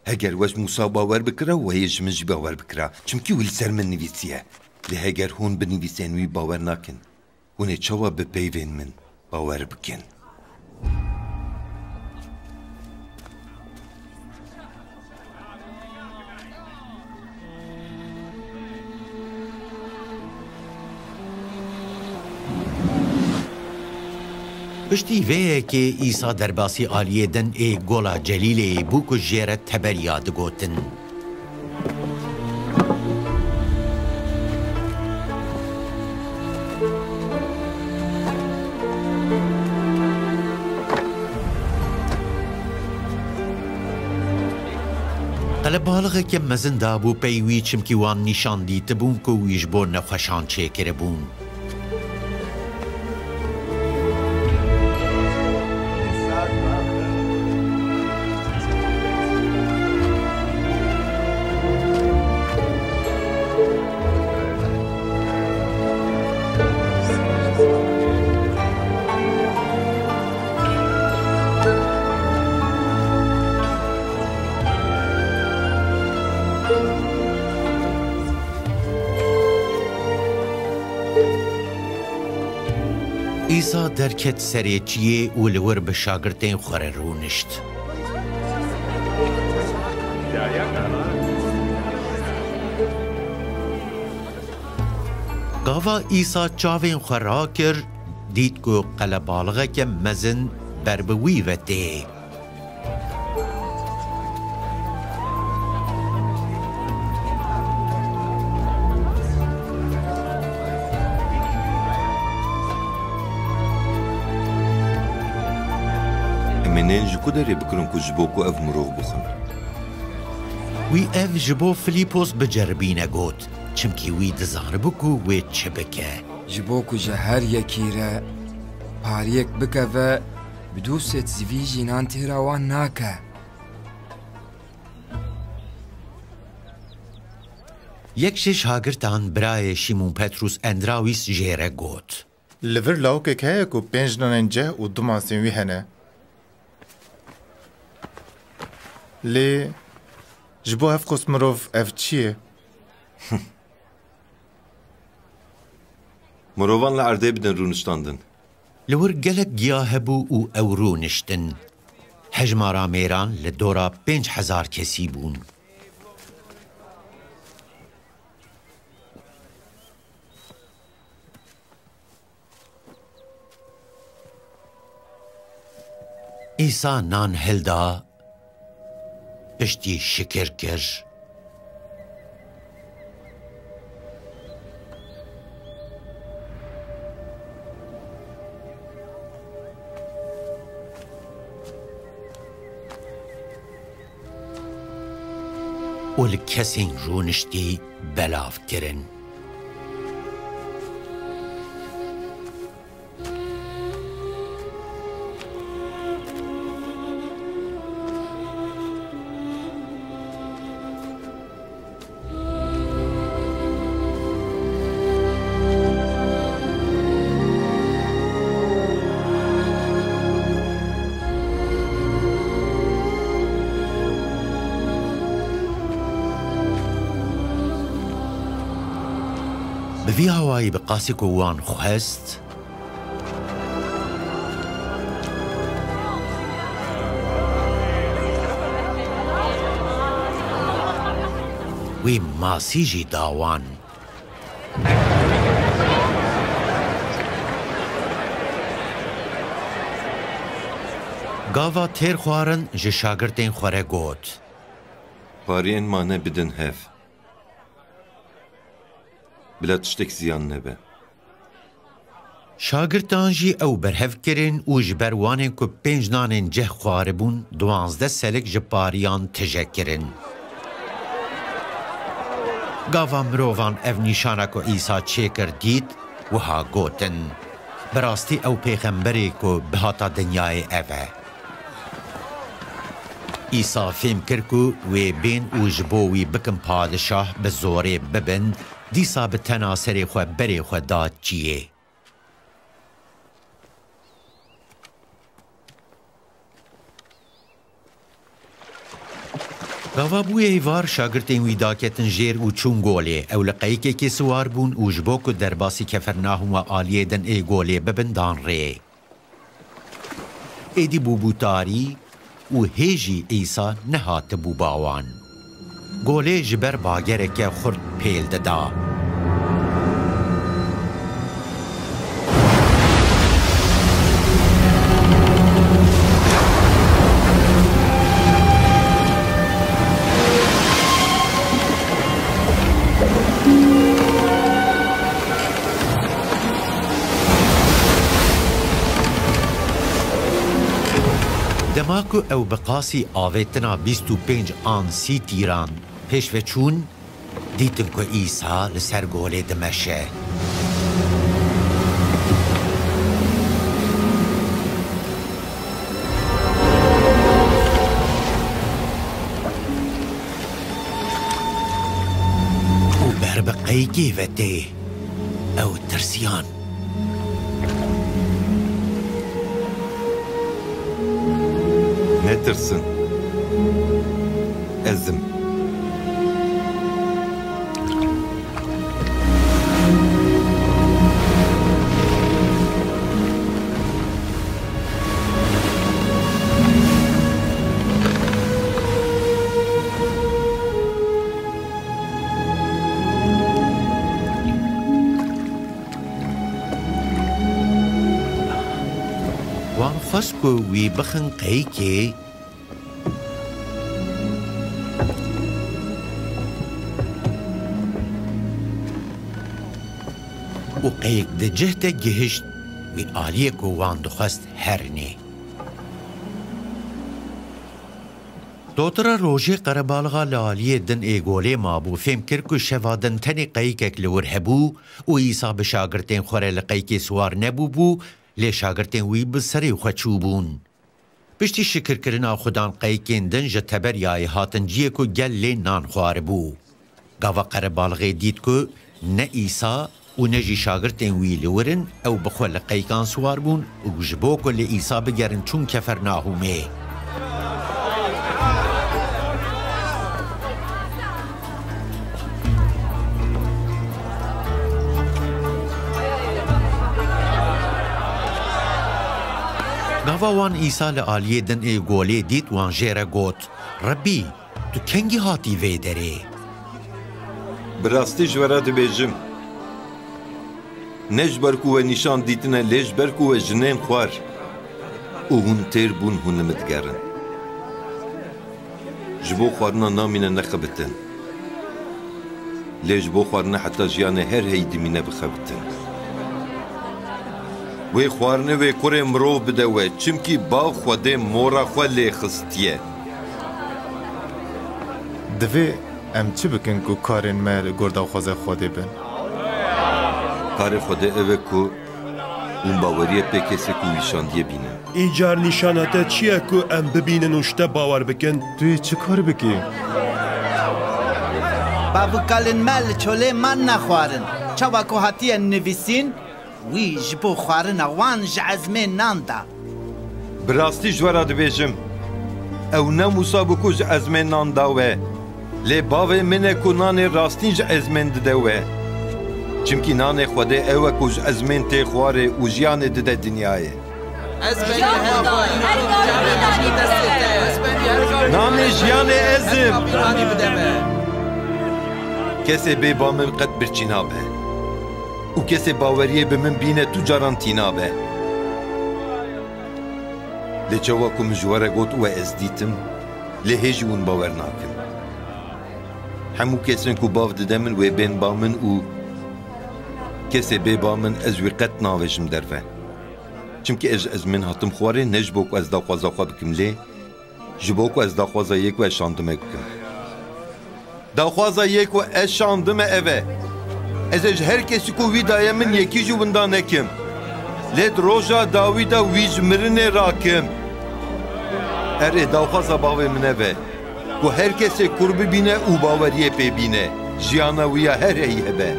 Heger we ji Mûsa bawer bikira, we yê ji min jî bawer bikira. Çimkî wî li ser min nivîsiye. Lê heger hûn bi nivîsên wî bawer nakin, hûn ê çawa bi peyvên min bawer bikin? Piştî vê yekê Îsa derbasî aliyê din ê Gola Celîleyê bû ku jê re teberiya digotin. Qelebalixeke mezin dabû pey wî, çimkî wan nîşan dîtibûn ku wî ji bo nexweşan çêkiribûn. Îsa derket serê çiyê û li wir bi şagirtên xwe re rûnişt. Gava Îsa çavên xwe rakir, dît ku qelebalixeke mezin ber bi wî ve tê. Em ê nên ji ku derê bikirin ku ji bo ku ev mirov bixwin? Wî ev ji bo Filîpos biceribîne got, çimkî wî dizanibû ku wê çi bike. Ji bo ku ji her yekî re pariyek bikeve, bi du sed zivî jî nan têra wan nake. Yek ji şagirtan, birayê Şîmon Petrûs Endrawîs jê re got. Li vir lawikek heye ku pênc nanên ceh û du masên wî hene. Lê ji bo hevqos mirov ev çi ye? Mirovan li erdê bidin rûniştandin. Li wir gelek giya hebû û ew rûniştin. Hejmara mêran li dora pênc hezar kesî bûn. Îsa nan hilda, piştî şikir kir. Û li kesên rûniştî belav kirin. Bi vî awayî bi qasî ku wan xwest, wî masî jî da wan. Gava têr xwarin ji şagirtên xwe re got: Pariyên mane bidin hev. Bila tiştek ziyan nebe. Şagirtan jî ew berhev kirin û ji ber wanên ku pênc nanên cih xwaribûn, duwazdeh selik ji pariyan tije kirin. Gava mirovan ev nîşana ku Îsa çêkir dît, wiha gotin: Bi rastî ew pêxemberê ku bihata dinyayê ev e. Îsa fêm kir ku wê bên û ji bo wî bikin padişah, bi zorê bibin, dîsa bi tena serê xwe berê xwe da çiyê. Gava bû êvar, şagirtên wî daketin jêr û çûn golê. Ew li qeyikekê siwar bûn û ji bo ku derbasî Kefernahûm û aliyê din ê golê bibin, dan rê. Êdî bûbû tarî û hê jî Îsa nehatibû ba wan. Golê ji ber bagereke xurt pêl dida. Dema ku ew bi qasî avêtina bîst û pênc an sî tîran pêş ve çûn, dîtin ku Îsa li ser golê dimeşe. Û ber bi qeyikê ve tê. Ew tirsiyan. Netirsin. Ez im. Wan xwest ku wî bixin qeyikê û qeyik di cih de gihişt wî aliyê ku wan dixwest herinê. Dotira rojê qerebalixa li aliyê din ê golê mabû, fêm kir ku şeva din tenê qeyikek li wir hebû û Îsa bi şagirtên xwe re li qeyikê siwar nebûbû, lê şagirtên wî bi serê xwe çûbûn. Piştî şikirkirina Xudan qeyikên din ji teberiyayê hatin ciyê ku gel lê nan xwaribû. Gava qerebalixê dît ku ne Îsa û ne jî şagirtên wî li wir in, ew bi xwe li qeyikan siwar bûn û ji bo ku li Îsa bigerin çûn Kefernahûmê. Gava wan Îsa li aliyê din ê golê dît, wan jê re got, Rebbî, tu kengî hatî vê derê? Bi rastî ji we re dibêjim, ne ji ber ku we nîşan dîtine, lê ji ber ku we jinên xwar û hûn têr bûn, hûn li min digerin. Ji bo xwarina namîne nexebitin. Lê ji bo xwarina heta jiyanê her heyî dimîne bixebitin. Wê xwarinê wê kurê mirov bide we, çimkî Bav Xwedê mora xwe lê xistiye. Divê em çi bikin ku karên me li gor daxwaza Xwedê bin? Karê Xwedê ev e ku hûn baweriyê pê kesê ku wî şandiye bînin. Îcar nîşana te çi ye ku em bibînin û ji te bawer bikin? Tu yê çi kar bikî? Bavûkalên me li çolê man nexwarin. Çawa ku hatiye nivîsîn, wî ji bo xwarina wan ji ezmên nan da. Bi rastî ji we re dibêjim, ew ne Mûsa bû ku ji ezmên nan da we, lê Bavê min e ku nanê rastîn ji ezmên dide we. Çimkî nanê Xwedê ew e ku ji ezmên tê xwarê û jiyanê dide dinyayê. Ez benî her gavî, her gavî ji destê te ye. Ez benî her gavî. Nanê jiyanê ez im. Her gavî bide me. Kesê bê ba min qet birçî nabe. Û kesê baweriyê bi min bîne tu caran tî nabe. Lê çawa ku min ji we re got û we ez dîtim, lê hê jî hûn bawer nakin. Hemû kesên ku Bav dide min wê bên ba min û kesê bê ba min ez wî qet navêjim derve. Çimkî ez ji ezmên hatim xwarê ne ji bo ku ez daxwaza xwe bikim lê ji bo ku ez daxwaza yê ku ez şandime bikim. Daxwaza yê ku ez şandime ev e. Ez ê ji her kesî ku wî daye min yekî jî winda nekim. Lê di roja dawî de wî ji mirinê rakim. Erê, daxwaza Bavê min ev e, ku her kesê kur bibîne û baweriyê pê bîne, jiyana wî ya her heyî hebe.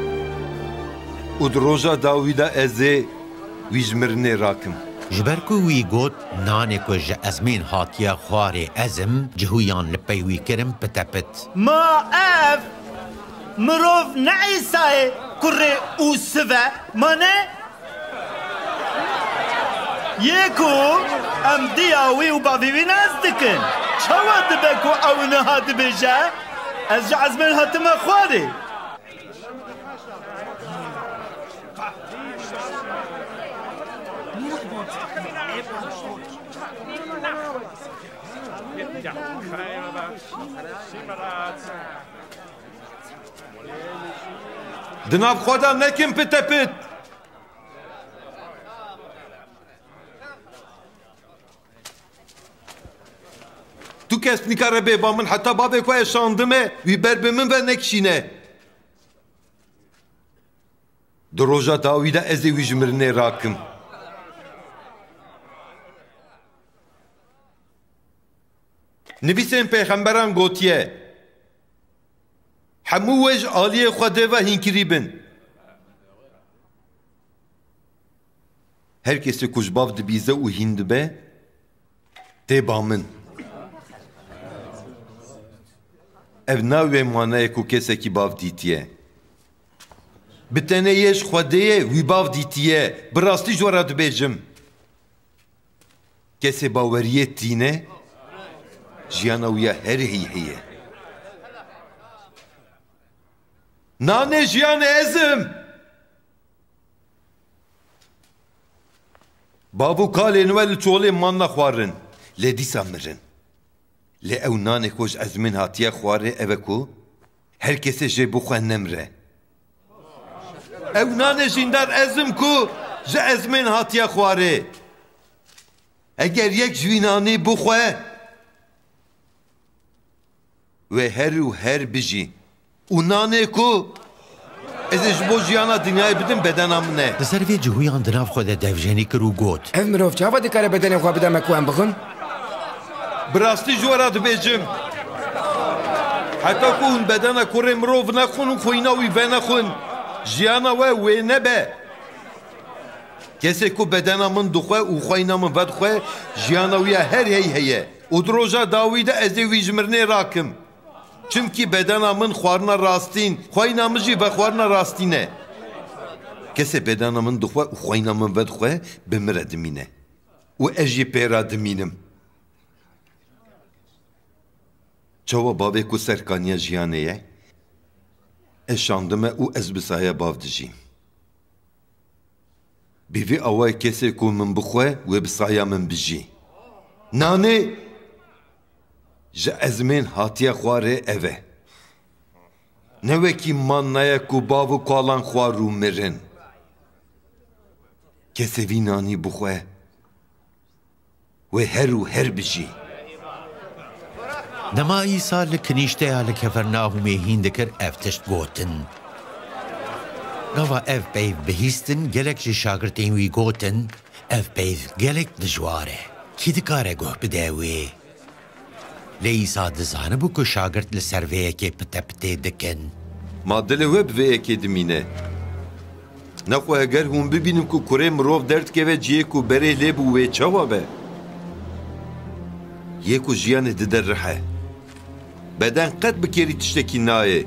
Û di roja dawî de ez ê wî ji mirinê rakim. Ji ber ku wî got, Nanê ku ji ezmên hatiye xwarê ez im, cihûyan li pey wî kirin pite pit. Ma ev mirov ne Îsayê kurê Ûsiv e, ma ne? Yê ku em diya wî û bavê wî nas dikin. Çawa dibe ku ew niha dibêje, Ez ji ezmên hatime xwarê? Di nav xwe de nekin pite pit. Tu kes nikare bê ba min heta bavê ku ez şandime, wî ber bi min ve nekişîne. Di roja dawî de ez ê wî ji mirinê rakim. Nivîsên pêxemberan gotiye, Hemû wê ji aliyê Xwedê ve hînkirî bin. Her kesê ku ji bav dibîze û hîn dibe, tê ba min. Ev na wê manayê ku kesekî bav dîtiye. Bi tenê yê ji Xwedê ye, wî bav dîtiye. Bi rastî ji we re dibêjim. Kesê baweriyê tîne, jiyana wî ya her hî heye. Nanê jiyanê ez im. Bav û kalên we li çolê man nexwarin, lê dîsa mirin. Lê ew nanê ku ji ezmên hatiye xwarê ev e ku her kesê jê bixwe nemre. Ew nanê jîndar ez im ku ji ezmên hatiye xwarê. Eger yek ji wî nanî bixwe, wê her û her bijî. Û nanê ku ez ê ji bo jiyana dinyayê bidim bedena min e. Li ser vê cihûyan di nav xwe de devjenî kir û got, Ev mirov çawa dikare bedenê xwe bide me ku em bixwin? Bi rastî ji we re dibêjim, heta ku hûn bedena kurê mirov nexwin û xwîna wî venexwin, jiyana we wê nebe. Kesê ku bedena min dixwe û xwîna min vedixwe, jiyana wî ya her hey heye. Û di roja dawî de ez ê wî ji mirinê rakim. Çimkî bedena min xwarina rastîn, xwîna min jî vexwarina rastîn e. Kesê bedena min dixwe û xwîna min vedixwe, bi min re dimîne. û ez jî pê re dimînim. Çawa bavê ku serkaniya jiyanê ye, ez şandime û ez bi saya bav dijîm. Bi vî awayî kesê ku min bixwe, wê bi saya min bijî. Nanê ji ezmên hatiye xwarê ev e. Ne wekî mannaye ku bav û kalan xwar û mirin. Kesê vî nanî bixwe, wê her û her bijî. Dema Îsa li kinîşteya li Kefernahûmê hîn dikir, ev tişt gotin. Gava ev peyv bihîstin, gelek ji şagirtên wî gotin, "Ev peyv gelek dijwar e. Kî dikare guh bide wê?" Lê Îsa dizanibû ku şagirt li ser vê yekê pitepitê dikin. Ma dilê we bi vê yekê dimîne. Nexwe heger hûn bibînin ku kurê mirov derdikeve cihê ku berê lê bû, wê çawa be? Yê ku jiyanê dide rih e. Beden qet bi kêrî tiştekî nayê.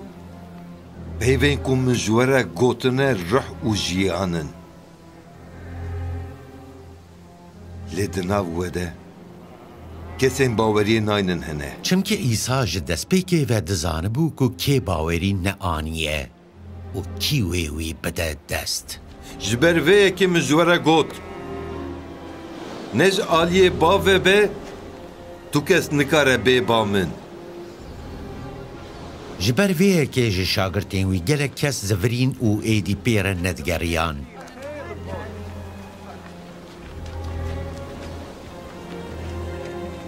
Peyvên ku min ji we re gotine rih û jiyan in. Lê di nav we de kesên baweriyê naynin hene. Çimkî Îsa ji destpêkê ve dizanibû ku kê bawerî neaniye û kî wê wî bide dest. Ji ber vê yekê min ji we re got, ne ji aliyê bavê be, tu kes nikare bê ba min. Ji ber vê yekê ji şagirtên wî gelek kes zivirîn û êdî pê re nedigeriyan.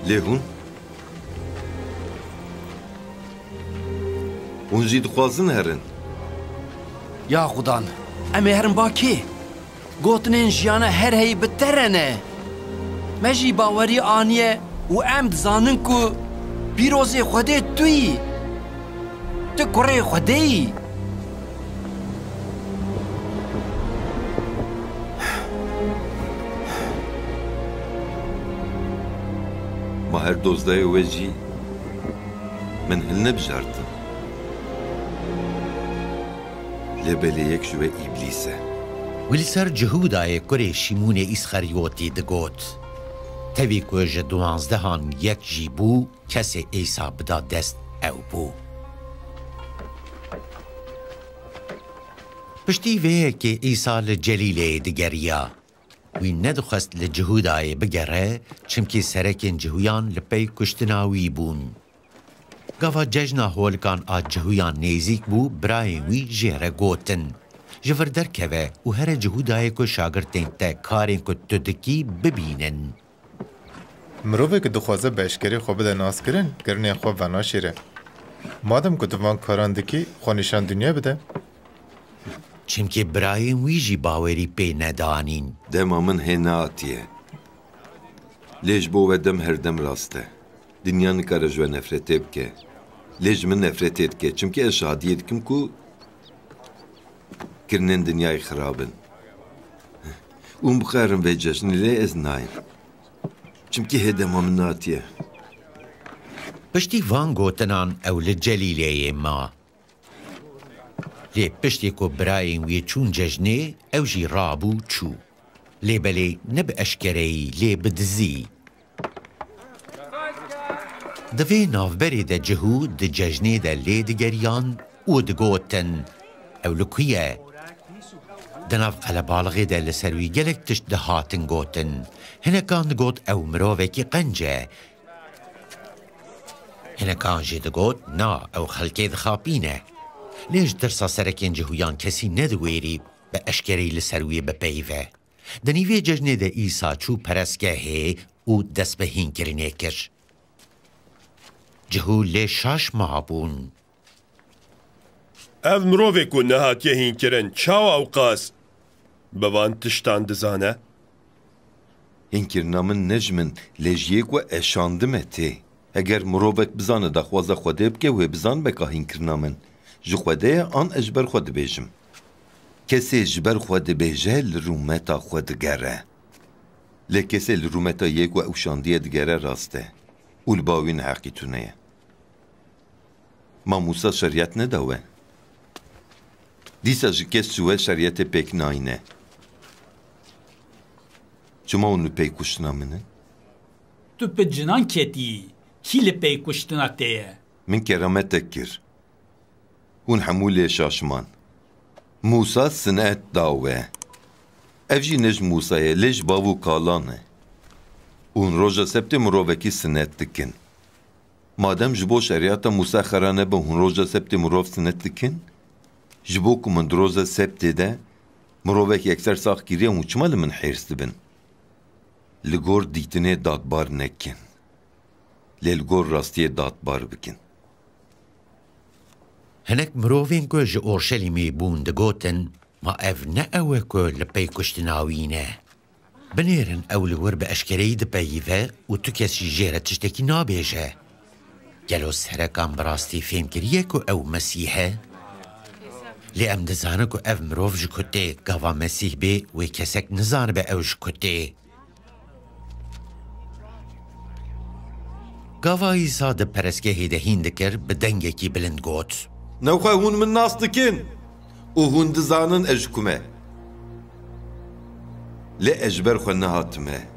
Lê hûn? Hûn jî dixwazin herin? Ya Xudan, em ê herin ba kê? Gotinên jiyana her heyî bi te re ne. Me jî bawerî aniye û em dizanin ku pîrozê Xwedê tu yî. Tu kurê Xwedê yî. Ma her dozdehê we jî min hilnebijartin. Lê belê yek ji we Îblîs e. Wî li ser Cihûdayê kurê Şîmûnê Îsxeryotî digot. Tevî ku ji duwanzdehan yek jî bû, kesê Îsa bida dest ew bû. Piştî vê yekê Îsa li Celîleyê digeriya. Wî nedixwest li Cihûdayê bigere, çimkî serekên Cihûyan li pey kuştina wî bûn. Gava cejna holikan a Cihûyan nêzîk bû, birayên wî jê re gotin, "Ji vir derkeve û here Cihûdayê ku şagirtên te karên ku tu dikî bibînin." Mirovê ku dixwaze bi eşkerê xwe bide naskirin, kirinên xwe venaşêre. Madem ku tu van karan dikî, xwe nîşan dinyayê bide. Çimkî birayên wî jî bawerî pê nedanîn. Dema min hê neatiye. Lê ji bo we dem her dem rast e. Dinya nikare ji we nefretê bike. Lê ji min nefretê dike. Çimkî ez şadiyê dikim ku kirinên dinyayê xirab in. Hûn bixerin vê cejnê, lê ez nayêm. Çimkî hê dema min neatiye. Piştî van gotinan ew li Celîleyê ma. Lê piştî ku birayên wî çûn cejnê, ew jî rabû çû. Lê belê ne bi eşkereyî, lê bi dizî. Di vê navberê de Cihûd di cejnê de lê digeriyan û digotin, "Ew li ku ye?" Di nav qelebalixê de li ser wî gelek tişt dihatin gotin. Hinekan digot, "Ew mirovekî qenc e." Hinekan jî digot, "Na, ew xelkê dixapîne." Lê ji tirsa serekên Cihûyan kesî nediwêrî bi eşkereyî li ser wê bipeyve. Di nîvê cejnê de Îsa çû perestgehê û dest bi hînkirinê kir. Cihû lê şaş mabûn. Ev mirovê ku nehatiye hînkirin, çawa ewqas bi van tiştan dizane? Hînkirina min ne ji min, lê ji yê ku ez şandime tê. Heger mirovek bizane daxwaza Xwedê bike, wê bizanibe ka hînkirina min ji Xwedê ye an ez ji ber xwe dibêjim. Kesê ji ber xwe dibêje, li rûmeta xwe digere. Lê kesê li rûmeta yê ku ew şandiye digere rast e û li ba wî neheqî tune ye. Ma Mûsa şeriyet neda we? Dîsa ji kes ji we şeriyetê pêk nayîne. Çima hûn li pey kuştina min in? Tu bi cinan ketiyî, kî li pey kuştina te ye? Min kerametek kir. Hûn hemû lê şaşiman. Mûsa sinet da we. Ev jî ne ji Mûsa ye, lê ji bav û kalan e. Hûn roja sebtê mirovekî sinet dikin. Madem ji bo şeriyata Mûsa xera nebe hûn roja sebtê mirov sinet dikin, ji bo ku min di roja sebtê de mirovek yekser sax kiriye, hûn çima li min hêrs dibin? Li gor dîtinê dadbar nekin, lê li gor rastiyê dadbar bikin. Hinek mirovên ku ji Orşelîmê bûn digotin, ma ev ne ew e ku li pey kuştina wî ne? Binêrin ew li wir bi eşkereyî dipeyîve û tu kes jî jê re tiştekî nabêje. Gelo serekan bi rastî fêm kiriye ku ew Mesîh e? Lê em dizanin ku ev mirov ji ku tê, gava Mesîh bê, wê kesek nizanibe ew ji ku tê. Gava Îsa di perestgehê de hîn dikir, bi dengekî bilind got: Newxwe hûn min nas dikin û hûn dizanin ez ji ku me. Lê ez ji ber xwe nehatime.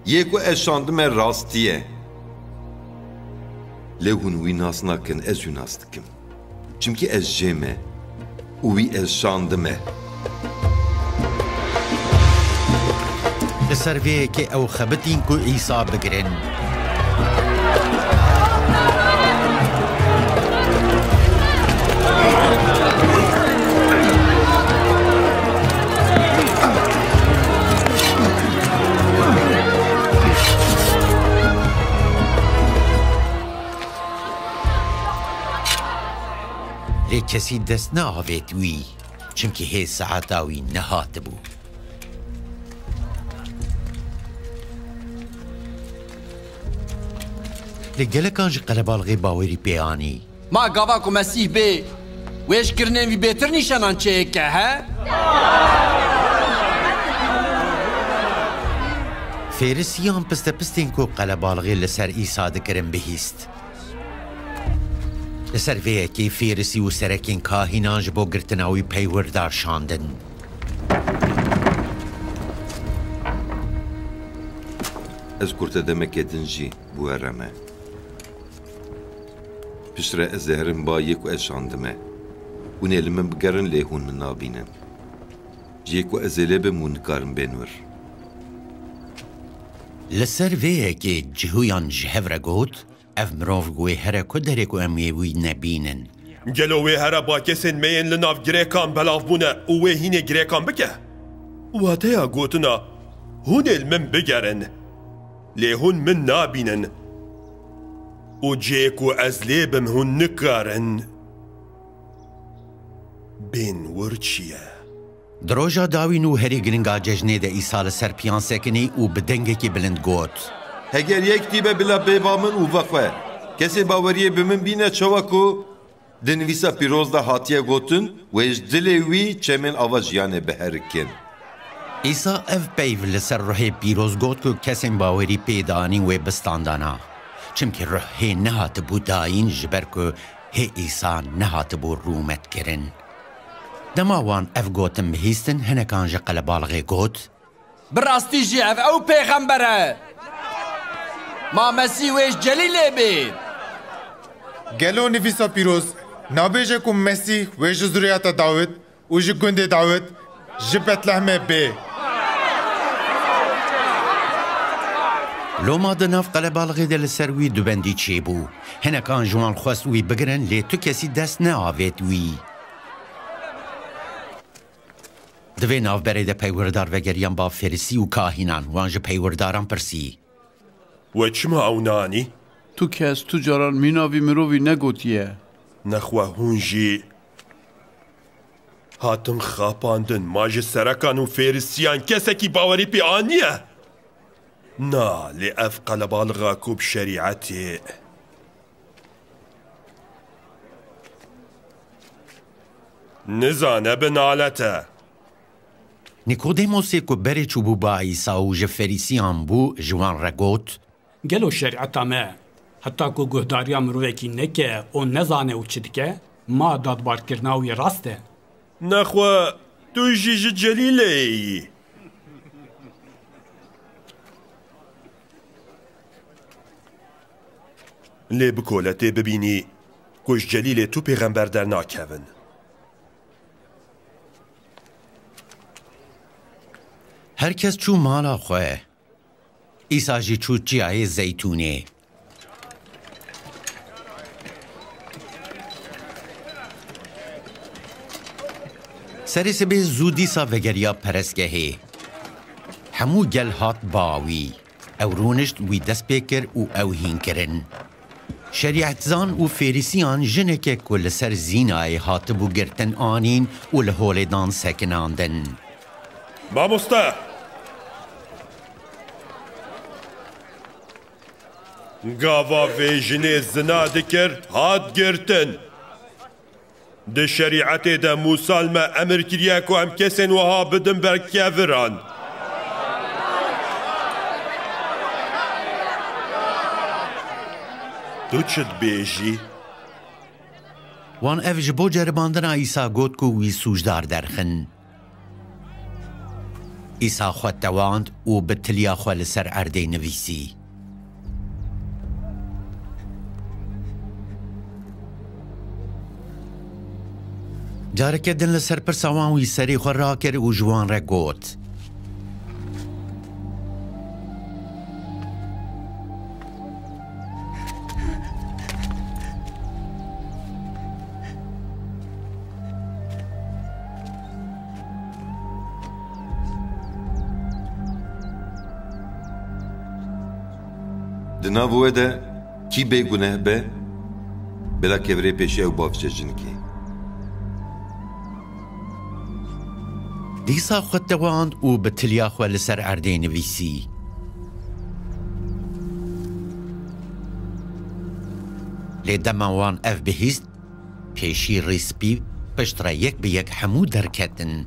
Yê ku ez şandime rastî ye. Lê hûn wî nas nakin, ez wî nas dikim. Çimkî ez jê me û wî ez şandime. Li ser vê yekê ew xebitîn ku Îsa bigirin. Lê kesî dest neavêt wî, çimkî hê saeta wî nehatibû. Lê gelekan ji qelebalixê bawerî pê anî. Ma gava ku Mesîh bê, wê ji kirinên wî bêtir nîşanan çêke, he? Fêrisiyan pistepistên ku qelebalixê li ser Îsa dikirin bihîst. Li ser vê yekê Fêrisî û serekên kahînan ji bo girtina wî peywirdar şandin. Ez kurte demeke din jî bi we re me. Piştre ez ê herim ba yê ku ez şandime. Hûn ê li min bigerin, lê hûn min nabînin. Cihê ku ez ê lê bim, hûn nikarin bên wir. Li ser vê yekê Cihûyan ji hev re got: Ev mirov wê here ku derê ku em ê wî nebînin? Gelo wê here ba kesên me yên li nav girêkan belav bûne û wê hînê girêkan bike? Wateya gotina, hûn ê li min bigerin, lê hûn min nabînin û cihê ku ez lê bim hûn nikarin bên wir çi ye. Di roja dawîn û herî giringa cejnê de Îsa li ser piyan sekinî û bi dengekî bilind got: Heger yek tîbe bila bê ba min û vexwe, kesê baweriyê bi min bîne, çawa ku di nivîsa pîroz de hatiye gotin, wê ji dilê wî çemên ava jiyanê biherikin. Îsa ev peyv li ser ruhê pîroz got ku kesên bawerî pê danîn wê bi standana. Çimkî ruh hê nehatibû dayîn, ji ber ku hê Îsa nehatibû rûmetkirin. Dema wan ev gotin bihîstin, hinekan ji qelebalixê got: Bi rastî jî ev ew pêxember e. Ma Mesîh wê ji Celîlê bê? Gelo nivîsa pîroz nabêje ku Mesîh wê ji zuriyeta Dawid û ji gundê Dawid, ji Betlehmê bê? Loma di nav qelebalixê de li ser wî dubendî çêbû. Hinekan ji wan xwest wî bigirin, lê tu kesî dest neavêt wî. Di vê navberê de peywirdar vegeriyan ba Fêrisî û kahînan. Wan ji peywidaran pirsî: We çima ew nanî? Tu kes tu caran mîna vî mirovî negotiye. Nexwe hûn jî hatin xapandin, ma ji serekan û Fêrisiyan kesekî bawerî pê aniye? Na, lê ev qelebalixa ku bi şerîetê nizane, bi nalet e. Nîkodêmosê ku berê çûbû ba Îsa û ji Ferîsiyan bû, ji wan re got: Gelo şerîeta me, heta ku guhdariya mirovekî neke û nezane û çi dike, ma dadbarkirina wî rast e? Nexwe tu jî ji Celîleyê yî? Lê bikole tê bibînî ku ji Celîlê tu pêxember dernakevin. Her kes çû mala xwe. Îsa jî çû Çiyayê Zeytûnê. Serê sibê zû dîsa vegeriya perestgehê. Hemû gel hat ba wî. Ew rûnişt wî dest pê kir û ew hîn kirin. Şerîetzan û Fêrîsiyan jineke ku li ser zînayê hatibû girtin anîn û li holê dan sekinandin. Mamoste! Gava vê jinê zina dikir hat girtin. Di şerîetê de Mûsa li me emir kiriye ku em kesên wiha bidin ber keviran. Tu çi dibêjî? Wan ev ji bo ceribandina Îsa got ku wî sûcdar derxin. Îsa xwe tewand û bi tiliya xwe li ser erdê nivîsî. Careke din li ser pirsa wan wî serê xwe rakir û ji wan re got, Di nav we de kî bêguneh be, bila kevirê pêşiya ew bavêje jinikê. Dîsa xwe tewand û bi tiliya xwe li ser erdê nivîsî. Lê dema wan ev bihîst, pêşî rîspî piştre yek bi yek hemû derketin.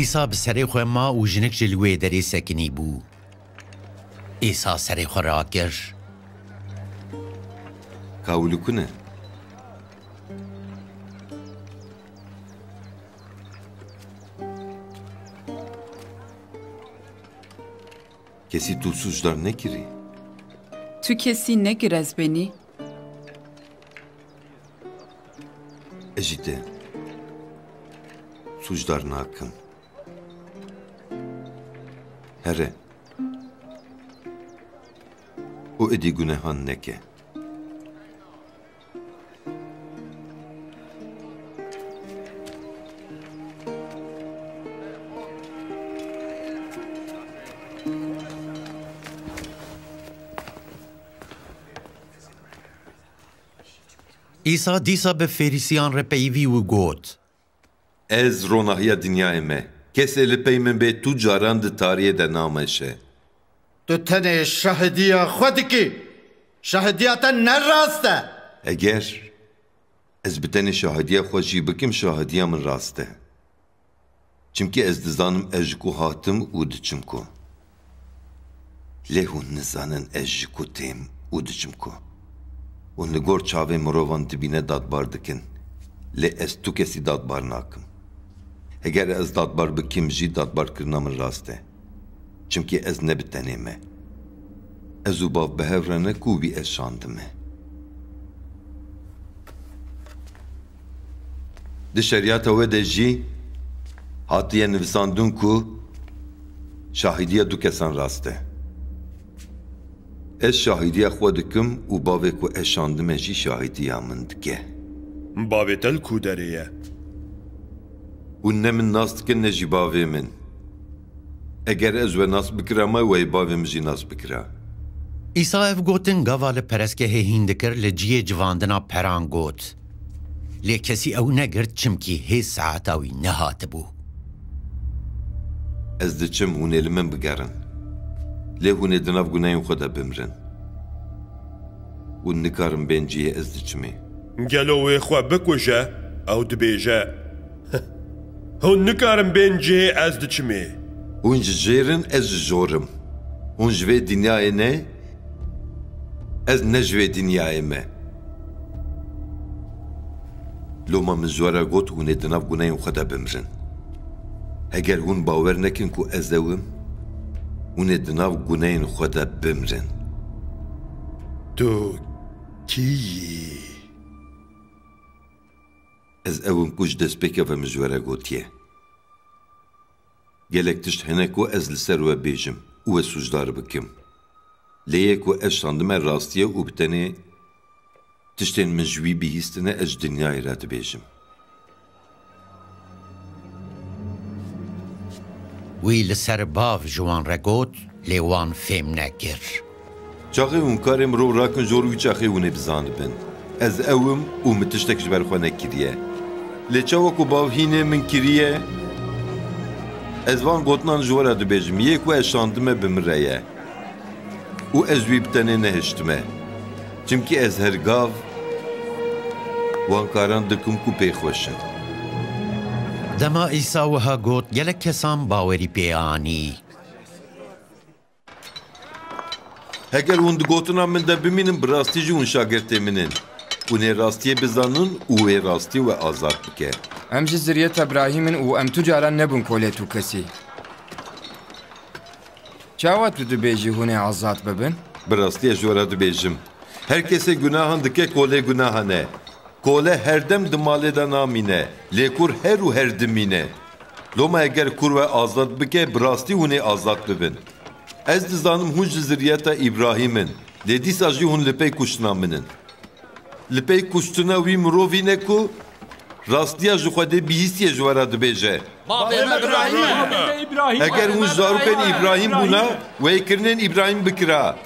Îsa bi serê xwe ma û jinik jî li wê derê sekinî bû. Îsa serê xwe rakir. Ka wilo ku ne? Kesî tu sûcdar nekirî. Tu kesî nekir ez benî. Ez jî te sûcdar nakim. Here. Û êdî gunehan neke. Îsa dîsa bi Fêrîsiyan re peyivî û got, Ez ronahiya dinyayê me. Kesê li pey min bê tu caran di tariyê de nameşe. Tu tenê şahidiya xwe dikî. Şahidiya te ne rast e. Eger ez bi tenê şahidiya xwe jî bikim, şahidiya min rast e. Çimkî ez dizanim ez ji ku hatim û diçim ku. Lê hûn nizanin ez ji ku têm û diçim ku. Hûn li gor çavê mirovan dibîne dadbar dikin. Lê ez tu kesî dadbar nakim. Heger ez dadbar bikim jî dadbarkirina min rast e. Çimkî ez ne bi tenê me. Ez û Bav bi hev re ne ku wî ez şandime. Di şeriyata we de jî hatiye nivisandin ku şahidiya du kesan rast e. Ez şahidiya xwe dikim û Bavê ku ez şandime jî şahidiya min dike. Bavê te li ku derê ye? Hûn ne min nas dikin ne jî Bavê min. Eger ez we nas bikirama, we yê Bavê min jî nas bikira. Îsa ev gotin gava li perestgehê hîn dikir, li cihê civandina peran got. Lê kesî ew negirt, çimkî hê saeta wî nehatibû. Ez diçim, hûn ê li min bigerin. Lê hûn ê di nav gunehên xwe de bimrin. Hûn nikarin bên cihê ez diçimê. Gelo wê xwe bikuje? Ew dibêje, Hûn nikarin bên cihê ez diçimê. Hûn ji jêr in, ez ji jor im. Hûn ji vê dinyayê ne, ez ne ji vê dinyayê me. Loma min ji we re got, hûn ê di nav guneyên xwe de bimirin. Heger hûn bawer nekin ku ez ew im, hûn ê di nav guneyên xwe de bimirin. Tu kî yî? Ez ew im ku ji destpêkê ve min ji we re gotiye. Gelek tişt hene ku ez li ser we bêjim û we sûcdar bikim. Lê yê ku ez şandime rastî ye û bi tenê tiştên min ji wî bihîstine ez ji dinyayê re dibêjim. Wî li ser bav ji wan re got, lê wan fêm nekir. Çaxê hûn karê mirov rakin jor, wî çaxê hûn ê bizanibin. Ez ew im û min tiştek ji ber xwe nekiriye. Lê çawa ku bav hînê min kiriye, ez van gotinan ji we re dibêjim, yê ku ez şandime bi min re ye. Û ez wî bi tenê nehiştime. Çimkî ez her gav wan karan dikim ku pê xweş in. Dema Îsa wiha got, gelek kesan bawerî pê anî. Heger hûn di gotina min de bimînin, bi rastî jî hûn şagirtê min in. Hûn ê rastiyê bizanin û wê rastî we azad bike. Em ji ziriyeta Birahîm in û em tu caran nebûn kolê tu kesî. Çawa tu dibêjî hûn ê azad bibin? Bi rastî ez ji we re dibêjim, her kesê gunahan dike, kolê gunahan e. Kole her dem di malê de namîne, lê kur her û her dimîne. Loma eger kur we azad bike, bi rastî hûn ê azad bibin. Ez dizanim hûn ji ziriyeta Îbrahîm in, lê dîsa jî hûn li pey kuştina min in. Li pey kuştina wî mirovî ne ku rastiya ji Xwedê bihîstiye ji we re dibêje. Bavê me Îbrahîm e. Eger hûn zarokên Îbrahîm bûna, wê kirinên Îbrahîm bikira.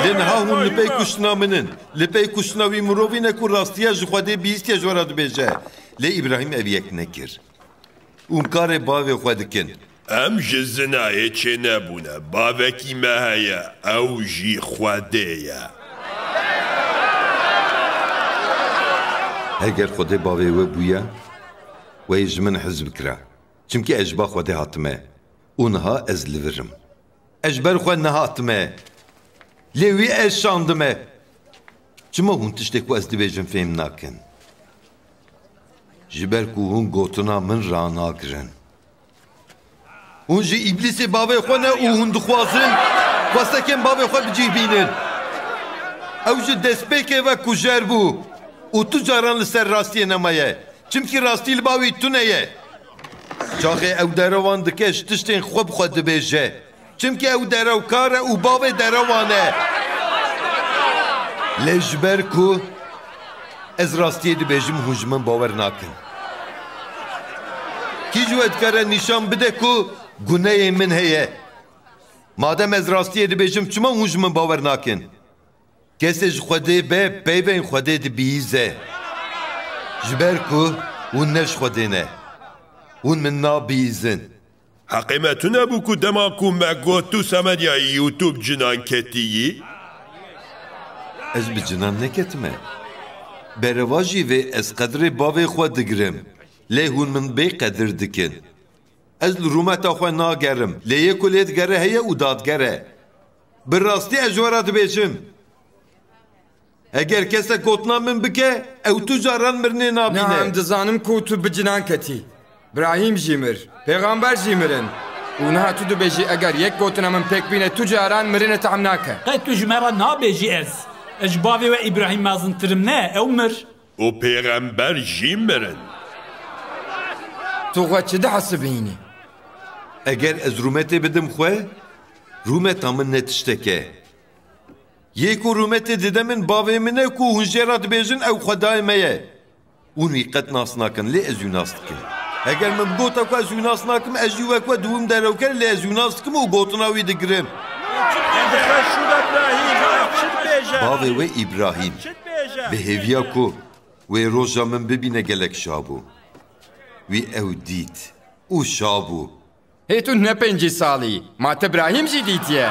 Lê niha hûn li pey kuştina min in. Li pey kuştina wî mirovî ne ku rastiya ji Xwedê bihîstiye ji we re dibêje. Lê Îbrahîm ev yek nekir. Hûn karê bavê xwe dikin. Em ji zinayê çênebûne. Bavekî me heye, ew jî Xwedê ye. Heger Xwedê bavê we bûya, we yê ji min hez bikira. Çimkî ez ji ba Xwedê hatime û niha ez li vir im. Ez ji ber xwe nehatime, lê wî ez şandime. Çima hûn tiştê ku ez dibêjim fêm nakin? Ji ber ku hûn gotina min ranagirin. Hûn ji Îblîsê bavê xwe ne û hûn dixwazin xwestekên bavê xwe bi cih bînin. Ew ji destpêkê ve kujer bû û tu caran li ser rastiyê nemaye. Çimkî rastî li ba wî tune ye. Çaxê ew derewan dike, ji tiştên xwe bi xwe dibêje. Çimkî ew derewkar e û bavê derewan e. Lê ji ber ku ez rastiyê dibêjim, hûn ji min bawer nakin. Kî ji we dikare nîşan bide ku guneyê min heye? Madem ez rastiyê dibêjim, çima hûn ji min bawer nakin? Kesê ji Xwedê be, peyvên Xwedê dibihîze. Ji ber ku hûn ne ji Xwedê ne. Hûn min nabihîzin. Heqê me tune bû ku dema ku me got tu semedyayî û tu bi cinan ketiyî? Ez bi cinan neketime. Berevajî vê ez qedrê bavê xwe digirim. Lê hûn min bê qedir dikin. Ez li rûmeta xwe nagerim. Lê yê ku lê digere heye û dadger e. Bi rastî ez ji we re dibêjim. Eger kesek gotina min bike, ew tu caran mirinê nabîne. Niha em dizanim ku tu bi cinan ketî. Birahîm jî mir. Pêxamber jî mirin. Û niha tu dibêjî, eger yek gotina min pêk bîne, tu caran mirinê tehm nake. Qey tu ji me re nabêjî ez, ez ji bavê we Îbrahîm mezintir im? Ne, ew mir. Û pêxember jî mirin. Tu xwe çi dihesibînî? Eger ez rûmetê bidim xwe, rûmeta min ne tiştek e. Yê ku rûmetê dide min, bavê min e ku hûn jê re dibêjin ew xwedayê me ye. Hûn wî qet nas nakin, lê ez wî nas dikim. Heger min bigota ku ez wî nas nakim, ez jî wek we dibûm derewker, lê ez wî nas dikim û gotina wî digirim. Bavê we Îbrahîm bi hêviya ku wê roja min bibîne gelek şa bû. Wî ew dît û şa bû. Hê tu ne pêncî salî, ma te Brahîm jî dîtiye?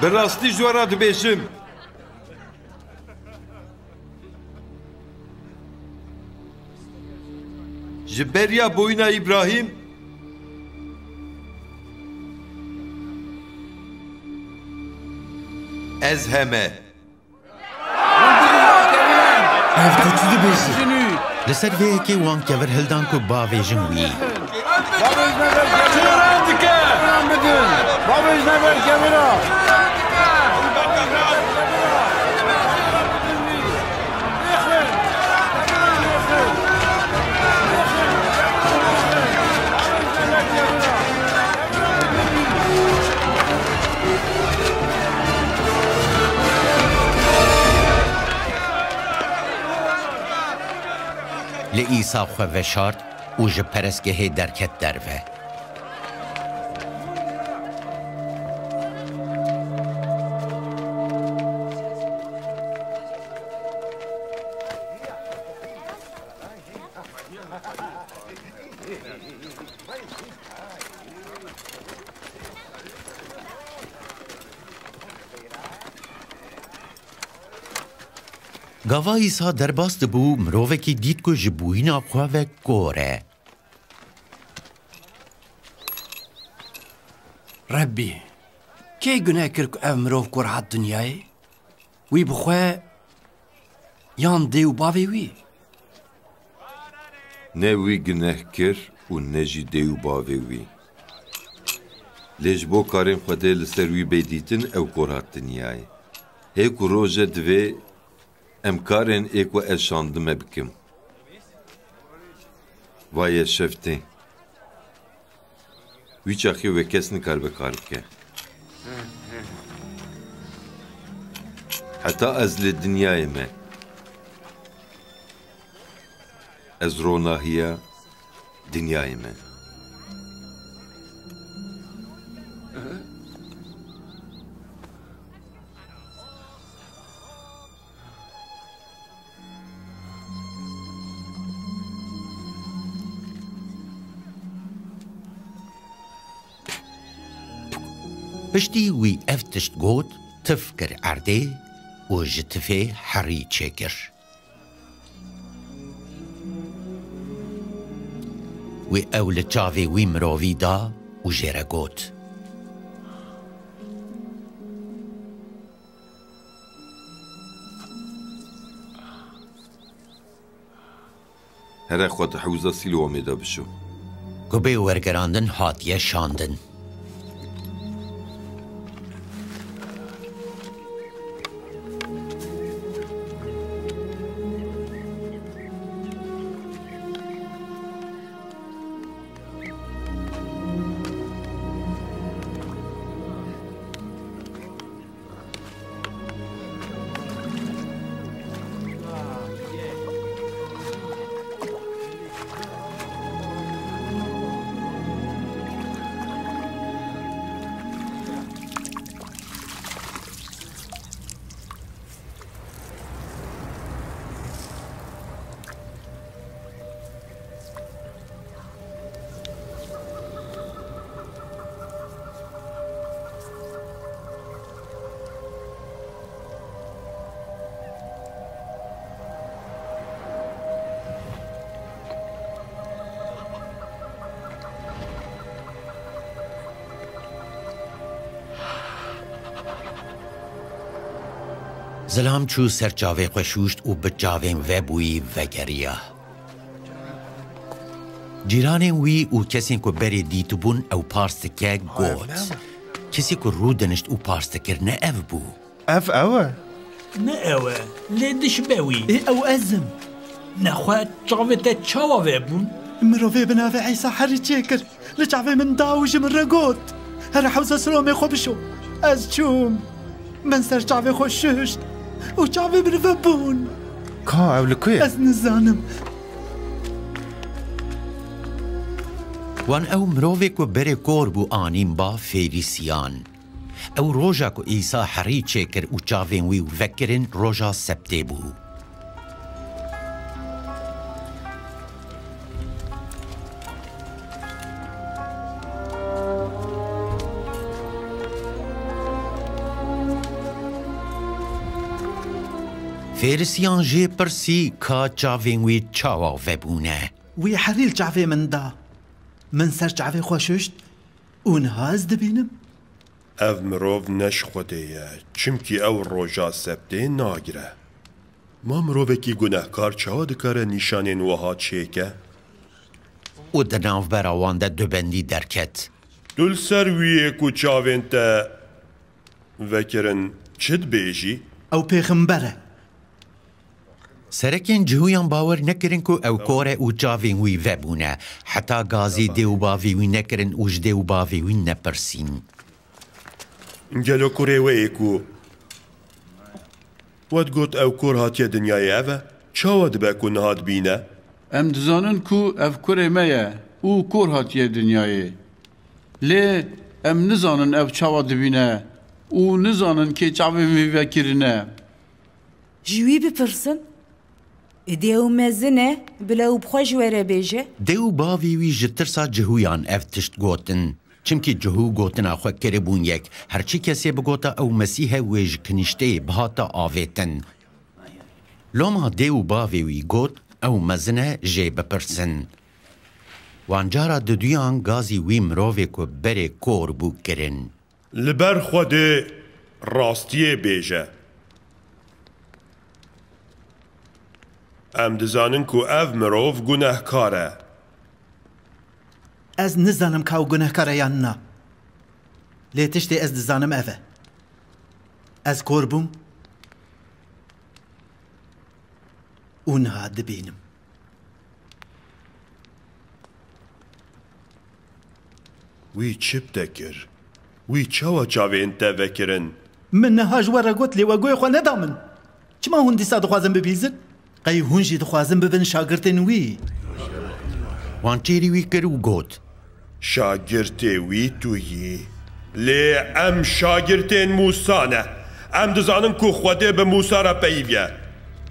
Bi rastî ji we re dibêjim, ji beriya boyîna Îbrahîm ez heme. Ev tu çi dibêjî? Li ser vê yekê wan kevir hildan ku bavêjin wî. Bavêjine ber kevira. Bavêjine ber kevira. Lê Îsa xwe veşart û ji perestgehê derket derve. Gava Îsa derbas dibû, mirovekî dît ku ji bûyîna xwe ve kor e. Rebbî, kê guneh kir ku ev mirov kor hat dinyayê? Wî bi xwe yan dê û bavê wî? Ne wî guneh kir û ne jî dê û bavê wî. Lê ji bo karên Xwedê li ser wî bê dîtin ew kor hat dinyayê. Hê ku roje divê em karên ê ku ez şandime bikim. Vaye şev tê. Wî çaxê wê kes nikaribe kar bike. Heta ez li dinyayê me. Ez ronahiya dinyayê me. Piştî wî ev tişt got, tif kir erdê û ji tifê herî çêkir. Wî ew li çavê wî mirovî da û jê re got. Here xwe di hewza Sîlowamê de bişo. Ku bê wergerandin hatiye şandin. Zilam çû ser çavê xwe şûşt û bi çavên vebûyî vegeriya. Cîranên wî û kesên ku berê dîtibûn ew pars dike got, kesê ku rûdinişt û pars dikir ne ev bû. Ev ew e? Ne ew e, lê diş be wî. Ê, ew ez im. Nexwe çavê te çawa vebûn? Mirovê bi navê Îsa herî çêkir. Li çavê min da û ji min re got, "Here hewza Silomê xwe bişo." Ez çûm. Min ser çavê xwe şuşt û çavê min vebûn. Ka ew li ku ye? Ez nizanim. Wan ew mirovê ku berê kor bû anîn ba Fêrîsiyan. Ew roja ku Îsa herî çêkir û çavên wî vekirin roja sebtê bû. Fêrisiyan jê pirsî ka çavên wî çawa vebûne. Wî herî li çavê min da. Min ser çavê xwe şuşt û niha ez dibînim. Ev mirov ne ji Xwedê ye, çimkî ew roja sebtê nagire. Ma mirovekî gunehkar çawa dikare nîşanên wiha çêke? Û di navbera wan de dubendî derket. Tu li ser wî yê ku çavên te vekirin çi dibêjî? Ew pêxember e. Serekên cihûyan bawer nekirin ku ew kor e û çavên wî vebûne. Heta gazî dê û bavê wî nekirin û ji dê û bavê wî nepirsîn. Gelo kurê we yê ku we digot ew kor hatiye dinyayê ev e? Çawa dibe ku niha dibîne? Em dizanin ku ev kurê me ye û kor hatiye dinyayê. Lê em nizanin ew çawa dibîne û nizanin kê çavên wî vekirine. Ji wî bipirsin. Êdî ew mezin e, bila ew bi xwe ji we re bêje. Dê û bavê wî ji tirsa cihûyan ev tişt gotin. Çimkî cihû gotina xwe kiribûn yek, herçî kesê bigota ew Mesîh e wê ji kinîşteyê bihata avêtin. Loma dê û bavê wî got, ew mezin e, jê bipirsin. Wan cara diduyan gazî wî mirovê ku berê kor bû kirin. Li ber Xwedê rastiyê bêje. Em dizanin ku ev mirov gunehkar e. Ez nizanim ka ew gunehkar e yan na. Lê tiştê ez dizanim ev e. Ez kor bûm û niha dibînim. Wî çi bi te kir? Wî çawa çavên te vekirin? Min niha ji we re got, lê we guhê xwe neda min. Çima hûn dîsa dixwazin bibîzin? Qey hûn jî dixwazin bibin şagirtên wî? Wan çêrî wî kir û got. Şagirtê wî tu yî. Lê em şagirtên Mûsa ne. Em dizanin ku Xwedê bi Mûsa re peyiviye.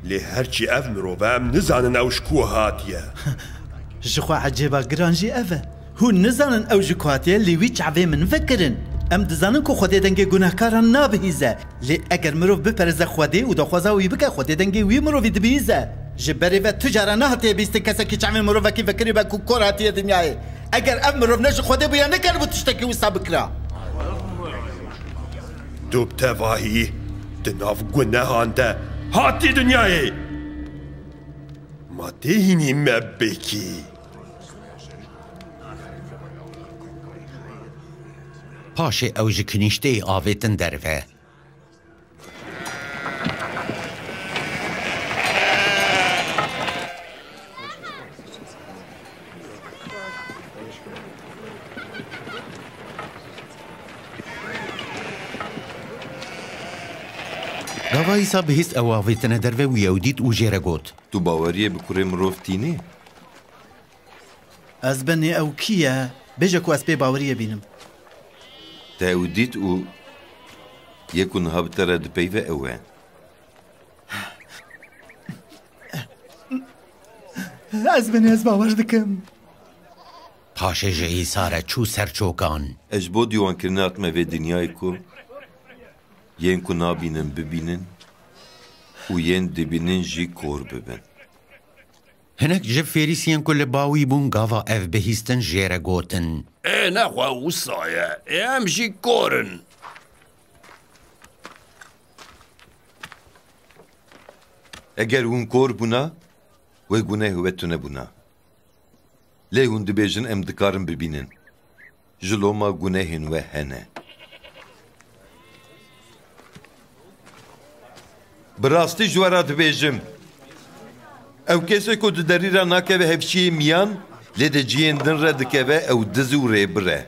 Lê herçî ev mirov e, em nizanin ew ji ku hatiye. Ji xwe ecêba giran jî ev e. Hûn nizanin ew ji ku hatiye, lê wî çavê min vekirin. Em dizanin ku Xwedê dengê gunehkaran nabihîze. Lê eger mirov biperêze Xwedê û daxwaza wî bike, Xwedê dengê wî mirovî dibihîze. Ji berê ve tu cara nehatiye bihîstin kesekî çavên mirovekî vekirî be ku kor hatiye dinyayê. Eger ev mirov ne ji Xwedê bûya, nekaribû tiştekî wisa bikira. Tu bi tevahî di nav gunehan de hatî dinyayê. Ma tê hînî me bêkî. Paşê ew ji kinîşteyê avêtin derve. Gava Îsa bihîst ew avêtine derve, wî ew dît û jê re got. Tu baweriyê bi kurê mirov tînî? Ez benê ew kî ye? Bêje ku ez pê baweriyê bînim. Te ew dît û yê ku niha bi te re dipeyve ew e. Ez benê ez bawer dikim. Paşê ji Îsa re çû ser çokan. Ez ji bo dîwankirinê hatime vê dinyayê ku yên ku nabînin bibînin û yên dibînin jî kor bibin. Hinek ji Fêrîsiyên ku li ba wî bûn gava ev bihîstin jê re gotin. Ê nexwe wisa ye, ê em jî kor in. Eger hûn kor bûna, wê gunehê we tune bûna. Lê hûn dibêjin, em dikarin bibînin. Ji loma gunehên we hene. Bi rastî ji we re dibêjim, ew kesê ku di derî re nakeve hevşiyê miyan, lê di cihên din re dikeve, ew diz û rêbir e.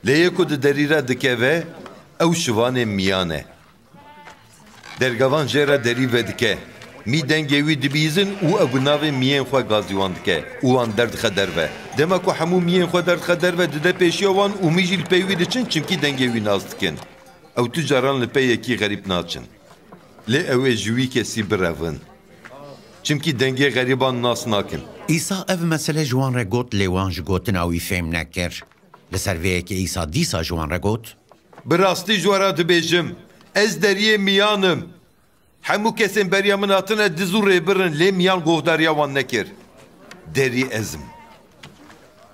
Lê yê ku di derî re dikeve, ew şivanê miyan e. Dergavan jê re derî vedike. Mî dengê wî dibihîzin û ew bi navê miyên xwe gazî wan dike û wan derdixe derve. Dema ku hemû miyên xwe derdixe derve, dide pêşiya wan û mî jî li pey wî diçin, çimkî dengê wî nas dikin. Ew tu caran li pey yekî xerîb naçin. Lê ew ê ji wî kesî birevin. Çimkî dengê xerîban nas nakin. Îsa ev mesele ji wan re got, lê wan ji gotina wî fêm nekir. Li ser vê yekê Îsa dîsa ji wan re got. Bi rastî ji we re dibêjim, ez deriyê miyan im. Hemû kesên beriya min hatine diz û rêbir in, lê Miyan guhdariya wan nekir. Derî ez im.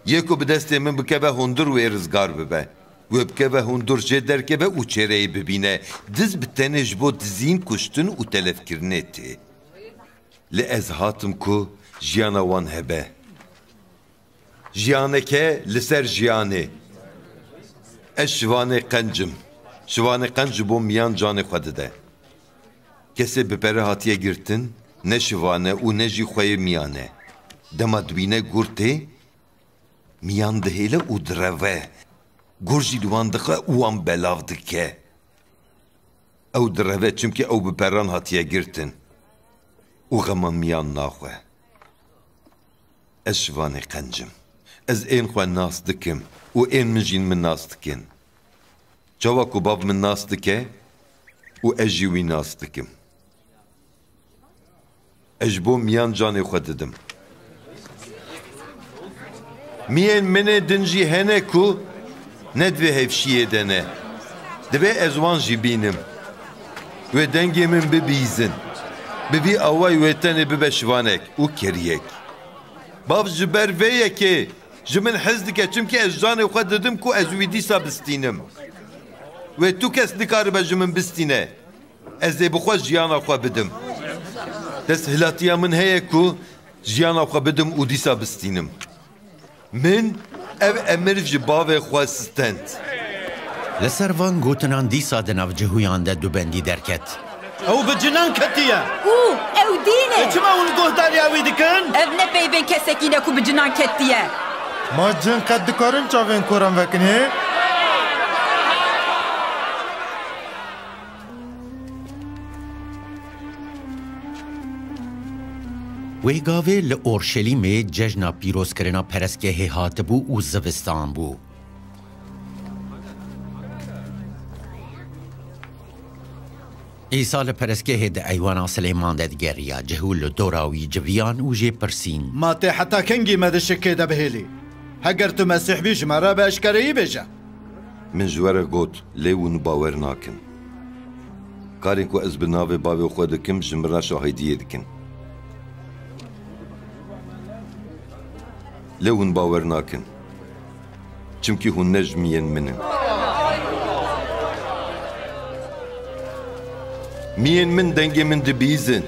Yê ku bi destê min bikeve hundir wê rizgar bibe. Wê bikeve hundir jê derkeve û çêreyê bibîne. Diz bi tenê ji bo dizîn, kuştin û telefkirinê tê. Lê ez hatim ku jiyana wan hebe. Jiyaneke li ser jiyanê. Ez Şivanê Qenc im. Şivanê Qenc ji bo Miyan canê xwe dide. Kesê bi pere hatiye girtin, ne Şivan e û ne jî xweyê Miyan e. Dema dibîne gur tê, Miyan dihêle û direve. Gur jî li wan dixe û wan belav dike. Ew direve, çimkî ew bi peran hatiye girtin û xema Miyan naxwe. Ez Şivanê Qenc im. Ez ên xwe nas dikim û ên min jî min nas dikin. Çawa ku bav min nas dike û ez jî wî nas dikim. Ez ji bo Miyan canê xwe didim. Miyên min ê din jî hene ku ne di vê hevşiyê de ne. Divê ez wan jî bînim. Wê dengê min bibîzin. Bi vî awayî wê tenê bibe şivanek û keriyek. Bav ji ber vê yekê ji min hez dike, çimkî ez canê xwe didim ku ez wî dîsa bistînim. Wê tu kes nikaribe ji min bistîne. Ez ê bi xwe jiyana xwe bidim. Desthilatiya min heye ku jiyana xwe bidim û dîsa bistînim. Min ev emir ji bavê xwe stend. Li ser van gotinan dîsa di nav cihûyan de dubendî derket. Ew bi cinan ketiye. Û ew dîn e. E, çima hûn guhdariya wî dikin? Ev ne peyvên kesekî ne ku bi cinan ketiye. Ma cin qet dikarin çavên koran vekin hê? Wê gavê li Orşelîmê cejna pîrozkirina perestgehê hatibû û zivistan bû. Îsa li perestgehê di eywana Silêman de digeriya, cihû li dora wî civiyan û jê pirsîn. Ma tê heta kengî me di şikê de bihêlî? Heger tu Mesîh bî, ji me re bi eşkereyî bêje. Min ji we re got, lê hûn bawer nakin. Karên ku ez bi navê Bavê xwe dikim, ji min re şahidiyê dikin. Lê hûn bawer nakin. Çimkî hûn ne ji miyên min in. Miyên min dengê min dibîzin.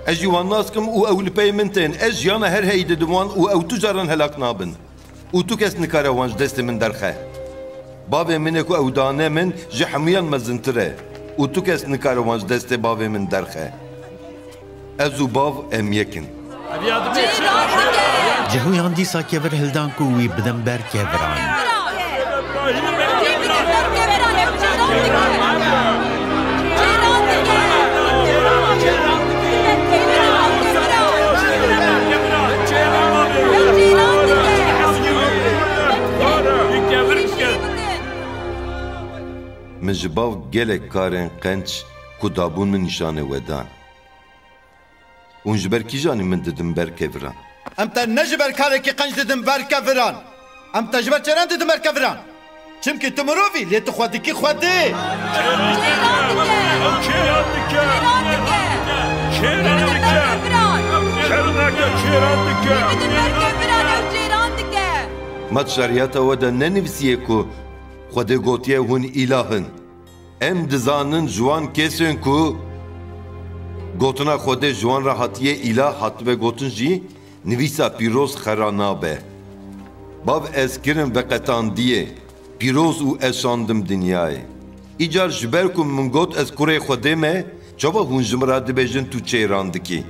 Ez jî wan nas dikim û ew li pey min tên. Ez jiyana her heyî didim wan û ew tu caran helak nabin. Û tu kes nikare wan ji destê min derxe. Bavê min ê ku ew dane min ji hemûyan mezintir e. Û tu kes nikare wan ji destê bavê min derxe. Ez û bav em yek in. Cihûyan dîsa kevir hildan ku wî bidin ber keviran. Min ji bav gelek karên qenc ku dabûn min nîşanê we dan. Hûn ji ber kîjanî min didin ber keviran? Em te ne ji ber karekî qenc didin ber keviran. Em te ji ber çêran didin ber keviran. Çimkî tu mirov î, lê tu xwe dikî xwedê. Çêran dike! Ew çêran dike! Çêran dike! Çêran dike! Çêran dike! Çêran dike! Ma di şeriyata we de nenivîsiye ku Xwedê gotiye hûn îlah in? Em dizanin ji wan kesên ku gotina Xwedê ji wan re hatiye îlah hatibe gotin jî, nivîsa pîroz xera nabe. Bav ez kirin veqetandiyê, pîroz û ez şandim dinyayê. Îcar ji ber ku min got ez kurê Xwedê me, çawa hûn ji min re dibêjin tu çêran dikî?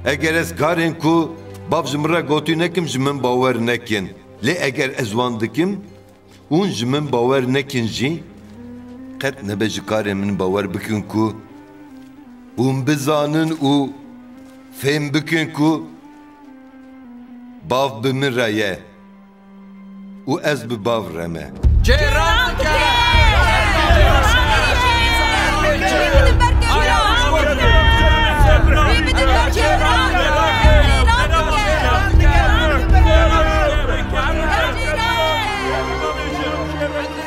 Eger ez karên ku bav ji min re gotî nekim, ji min bawer nekin. Lê eger ez wan dikim, hûn ji min bawer nekin jî, qet nebe ji karên min bawer bikin ku hûn bizanin û fêm bikin ku Bav bi min re ye û ez bi Bav re me. Cêran dike!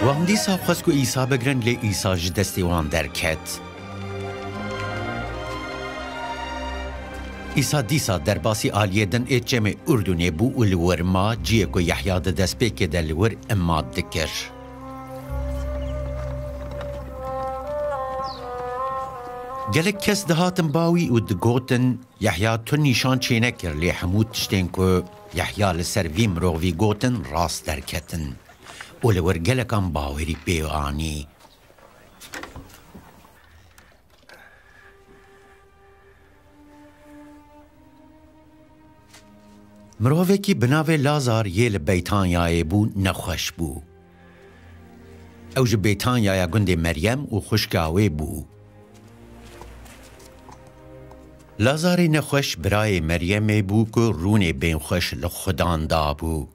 Wan dîsa xwest ku Îsa bigrin, lê Îsa ji destê wan derket. Îsa dîsa derbasî aliyê din ê çemê Urdunê bû û li wir ma, ciyê ku Yehya di destpêkê de li wir îmad dikir. Gelek kes dihatin ba wî û digotin, Yehya tu nîşan çênekir, lê hemû tiştên ku Yehya li ser vî mirovî gotin, rast derketin û li wir gelekan bawerî pê anî. Mirovekî bi navê Lazar yê li Beytanyayê bû, nexweş bû. Ew ji Bêtanyaya gundê Meryem û xwişka wê bû. Lazarê nexweş birayê Meryemê bû ku rûnê bên xweş li Xudan dabû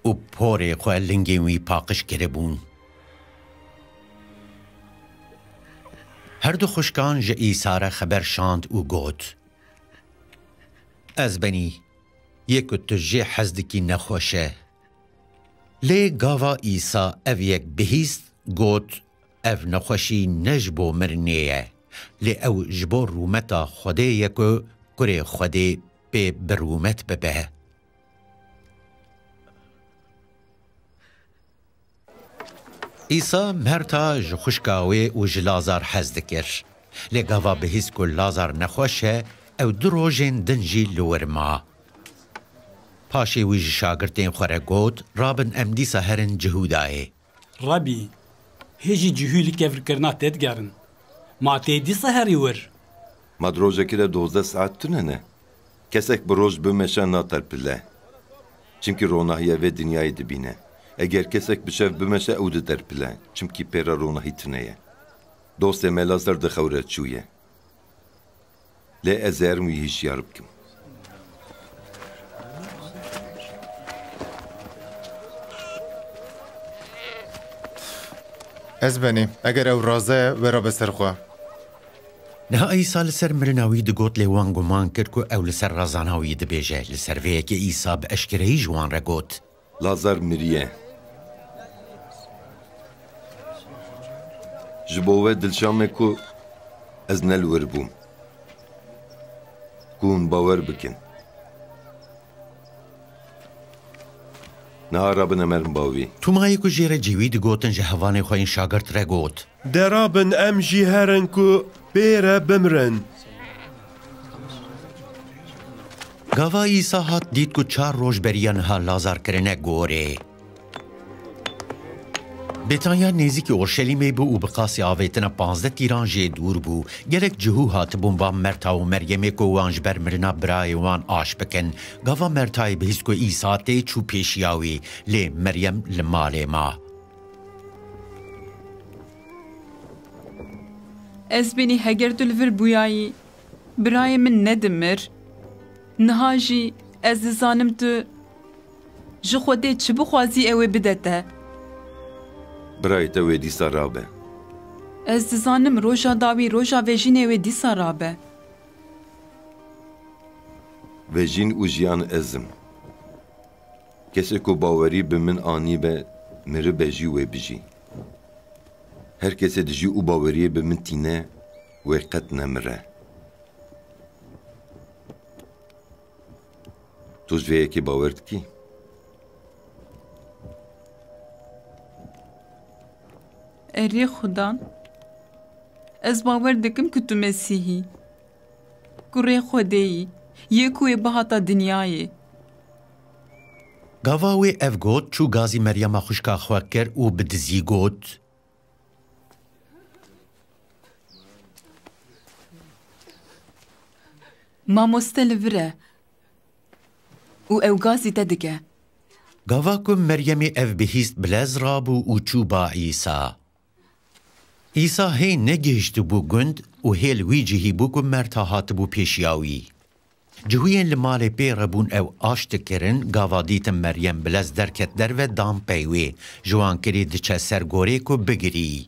û porê xwe lingên wî paqij kiribûn. Her du xwişkan ji Îsa re xeber şand û got, Ez benî, yê ku tu jê hez dikî nexweş e. Lê gava Îsa ev yek bihîst, got, Ev nexweşî ne ji bo mirinê ye, lê ew ji bo rûmeta Xwedê ye ku Kurê Xwedê pê bi rûmet bibe. Îsa Merta ji xwişka wê û ji Lazar hez dikir. Lê gava bihîst ku Lazar nexweş e, ew du rojên din jî li wir ma. Paşê wî ji şagirtên xwe re got, Rabin, em dîsa herin Cihûdayê. Rebî, hê jî Cihû li kevirkirina te digerin. Ma tê dîsa herî wir? Ma di rojekê de dozdeh saet tune ne? Kesek bi roj bimeşe naterpile. Çimkî ronahiya vê dinyayê dibîne. Eger kesek bi şev bimeşe ew diterpile. Çimkî pê re ronahî tune ye. Dostê me Lazar di xew re çûye. Lê ez ê herim wî hişyar bikim. Ez benî, eger ew raze ye, wê rabe ser xwe. Niha Îsa li ser mirina wî digot, lê wan guman kir ku ew li ser razana wî dibêje. Li ser vê yekê Îsa bi eşkereyî ji wan re got, Lazar miriye. Ji bo we dilşa me ku ez ne li wir bûm, ku hûn bawer bikin. Niha rabin em herin ba wî. Tomayê ku jê re cêwî digotin, ji hevalên xwe yên şagirt re got, De rabin em jî herin ku pê re bimrin. Gava Îsa hat, dît ku çar roj beriya niha Lazar kirine gorê. Bêtanya nêzîkî Orşelîmê bû û bi qasî avêtina panzdeh tîran jê dûr bû. Gelek cihû hatibûn ba Merta û Meryemê ku wan ji ber mirina birayê wan aş bikin. Gava Mertayê bihîst ku Îsa tê, çû pêşiya wî, lê Meryem li malê ma. Ez benî heger tu li vir bûyayî, birayê min nedimir. Niha jî ez dizanim tu ji Xwedê çi bixwazî ew ê bide te. Birayê te wê dîsa rabe. Ez dizanim roja dawî roja vejînê wê dîsa rabe. Vejîn û jiyan ez im. Kesê ku bawerî bi min anîbe, miribe jî wê bijî. Her kesê dijî û baweriyê bi min tîne, wê qet nemire. Tu ji vê yekê bawer dikî? Erê Xudan, ez bawer dikim ku tu Mesîh î. Kurê Xwedê yî, yê ku wê bihata dinyayê. Gava wê ev got, çû gazî Meryema xwişka xwe kir û bi dizî got, Mamoste li vir e û ew gazî te dike. Gava ku Meryemê ev bihîst, bilez rabû û çû ba Îsa. Îsa hê negihiştibû gund û hê li wî cihî bû ku Merta hatibû pêşiya wî. Cihûyên li malê pê re bûn ew aş dikirin, gava dîtin Meryem bilez derket derve, dan pey wê. Ji wan kirî diçe ser gorê ku bigirî.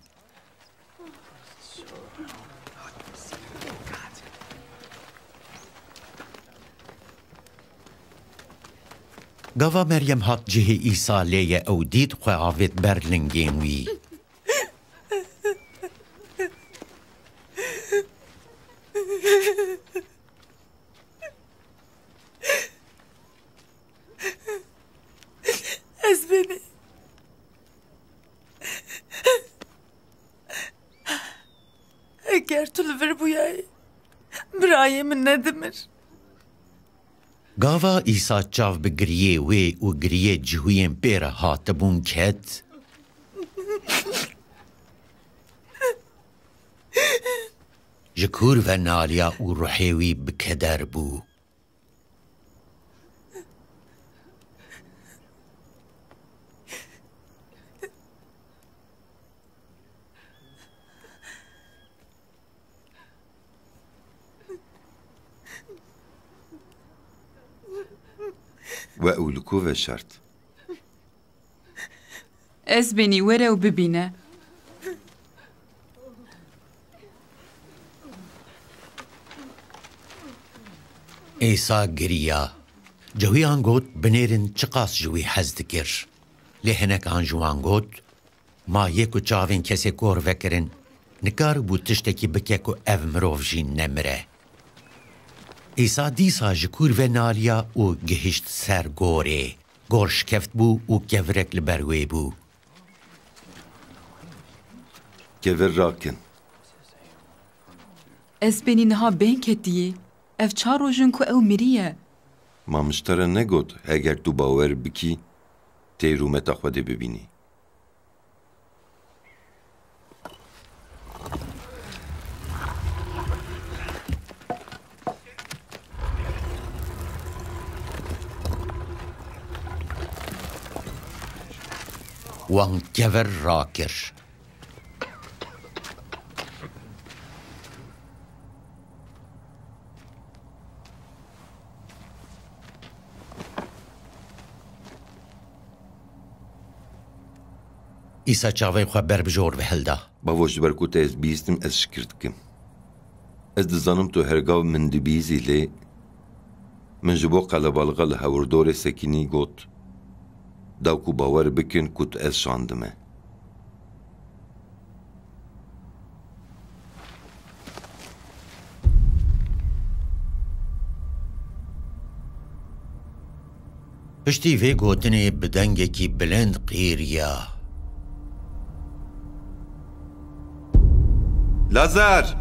Gava Meryem hat cihê Îsa lê ye ew dît, xwe avêt ber lingên wî. Eger tu li vir bûyayî, birayê min nedimir. Gava Îsa çav bi giriyê wê û giriyê cihûyên pê re hatibûn ket, ji kûr ve naliya û ruhê wî bi keder bû. We ew li ku veşart? Ez benî were û bibîne. Îsa giriya. Cihûyan got, binêrin çiqas ji wî hez dikir. Lê hinekan ji wan got, ma yê ku çavên kesê kor vekirin, nikaribû tiştekî bike ku ev mirov jî nemire. Îsa dîsa ji kûr ve naliya û gihişt ser gorê. Gor şikeft bû û kevirek li ber wê bû. Kevir rakin. Ez benî niha bên ketiyê. Ev çar roj in ku ew miriye. Ma min ji te re negot, heger tu bawer bikî, tê rûmeta Xwedê bibînî? Wan kevir rakir. Îsa çavên xwe ber bi jor ve hilda. Bavo, ji ber ku te ez bihîstim, ez şikir dikim. Ez dizanim tu her gav min dibihîzî, lê min ji bo qelebalixa li hewirdorê sekinî got, da ku bawer bikin ku tu ez şandime. Piştî vê gotinê bi dengekî bilind qîriya. Lazar!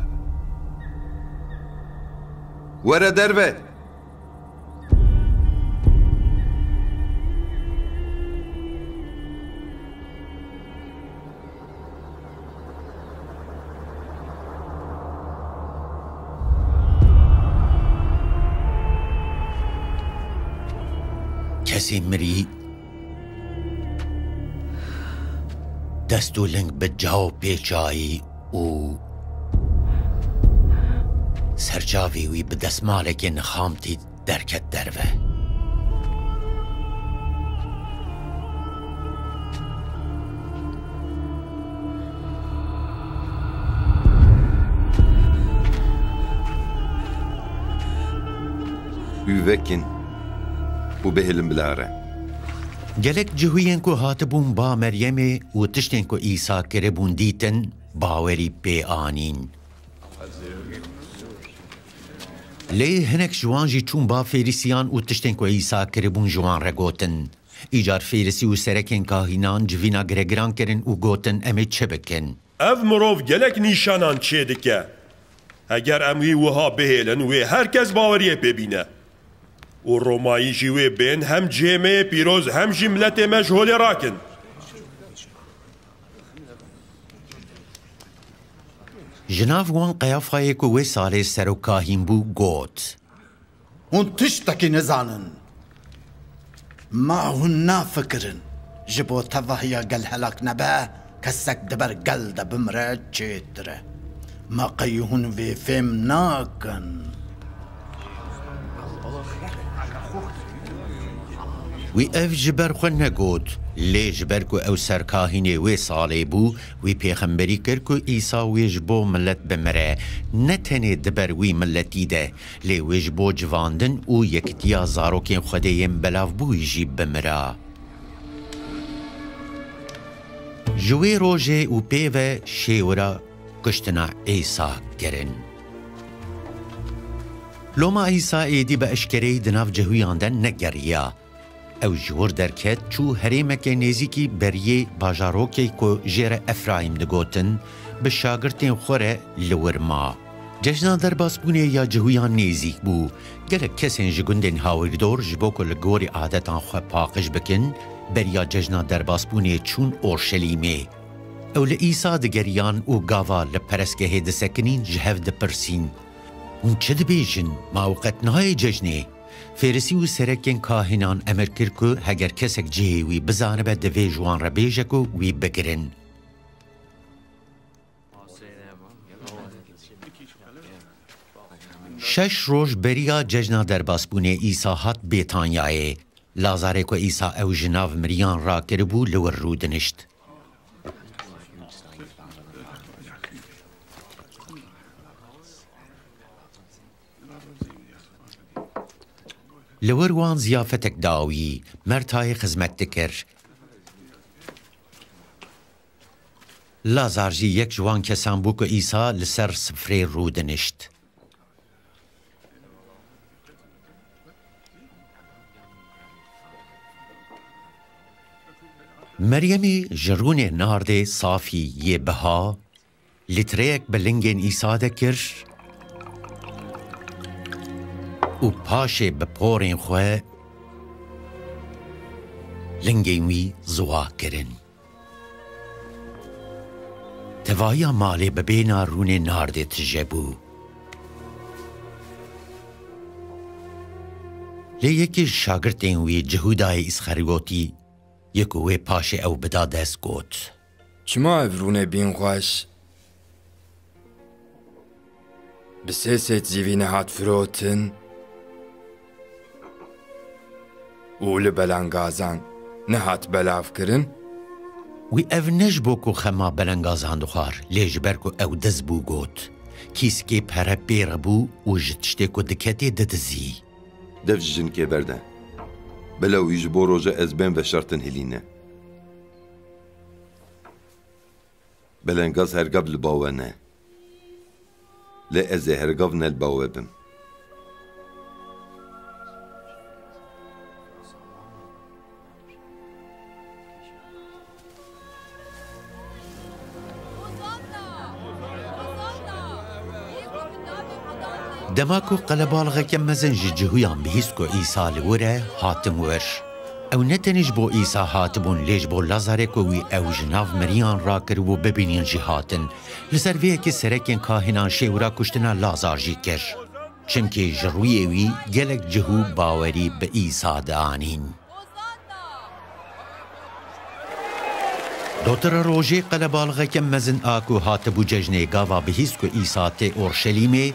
Were derve! Kesê mirî dest û ling bi caw pêçayî û serçavê wî bi desmalekê nixamtî derket derve. Wî vekin û bihêlin bila re. Gelek cihûyên ku hatibûn ba Meryemê û tiştên ku Îsa kiribûn dîtin, bawerî pê anîn. Lê hinek ji wan jî çûn ba Fêrisiyan û tiştên ku Îsa kiribûn ji wan re gotin. Îcar Fêrisî û serekên kahînan civîna giregiran kirin û gotin, "Em ê çi bikin? Ev mirov gelek nîşanan çêdike. Heger em wî wiha bihêlin, wê her kes baweriyê pê bîne. Û Romayî jî wê bên hem cihê me yê pîroz hem jî miletê me ji holê rakin." Ji nav wan Qeyafayê ku wê salê serokahîn bû, got, "Hûn tiştekî nizanin. Ma hûn nafikirin, ji bo tevahiya gel helak nebe, kesek di ber gel de bimire çêtir e. Ma qey hûn vê fêm nakin?" Wî ev ji ber xwe negot, lê ji ber ku ew serkahînê wê salê bû, wî pêxemberî kir ku Îsa wê ji bo milet bimire, ne tenê di ber wî miletî de, lê wê ji bo civandin û yekitiya zarokên Xwedê yên belavbûyî jî bimira. Ji wê rojê û pê ve şêwira kuştina Îsa kirin. Loma Îsa êdî bi eşkereyî di nav cihûyan de negeriya. Ew ji wir derket, çû herêmeke nêzîkî beriyê bajarokê ku jê re Efrayîm digotin, bi şagirtên xwe re li wir ma. Cejna derbasbûnê ya Cihûyan nêzîk bû. Gelek kesên ji gundên hawirdor ji bo ku li gorî adetan xwe paqij bikin, beriya cejna derbasbûnê çûn Orşelîmê. Ew li Îsa digeriyan û gava li perestgehê disekinîn ji hev dipirsîn, Hûn çi dibêjin? Ma ew qet nayê cejnê? Fêrisî û serekên kahînan emir kir ku heger kesek cihê wî bizanibe, divê ji wan re bêje ku wî bigirin. Şeş roj beriya cejna derbasbûnê Îsa hat Bêtanyayê. Lazarê ku Îsa ew ji nav miriyan rakiribû, li wir rûdinişt. Li wir wan ziyafetek dawî, Mertayê xizmet dikir. Lazar jî yek ji wan kesan bû ku Îsa li ser sifrê rûdinişt. Meryemî ji rûnê nardê safî yê biha, lîtreyek bi lingên Îsa de kir û paşê bi porên xwe lingên wî ziwa kirin. Tevahiya malê bi bêhna rûnê nardê tije bû. Lê yekê ji şagirtên wî, Cihûdayê Îsxeriyotî, yê ku wê paşê ew bida dest, got, Çima ev rûnê bînxweş bi sê sed zîvî nehat firotin û li belengazan nehat belavkirin? Wî ev ne ji bo ku xema belengazan dixwar, lê ji ber ku ew diz bû, got, Kîskê pere pê re bû û ji tiştê ku diketê didizî. Dev ji jinkê berde. Bila wî ji bo roja ez bên veşartin hilîne. Belengaz hergav li ba we ne. Lê ez ê hergav ne li ba we bim. Dema ku qelebalixeke mezin ji Cihûyan bihîst ku Îsa li wir e, hatin wir. Ew ne tenê ji bo Îsa hatibûn, lê ji bo Lazarê ku wî ew ji nav miriyan rakiribû bibînin jî hatin. Li ser vê yekê serekên kahînan şêwira kuştina Lazar jî kir. Çimkî ji rûyê wî gelek cihû bawerî bi Îsa dianîn. Dotira rojê qelebalixeke mezin a ku hatibû cejnê, gava bihîst ku Îsa tê Orşelîmê,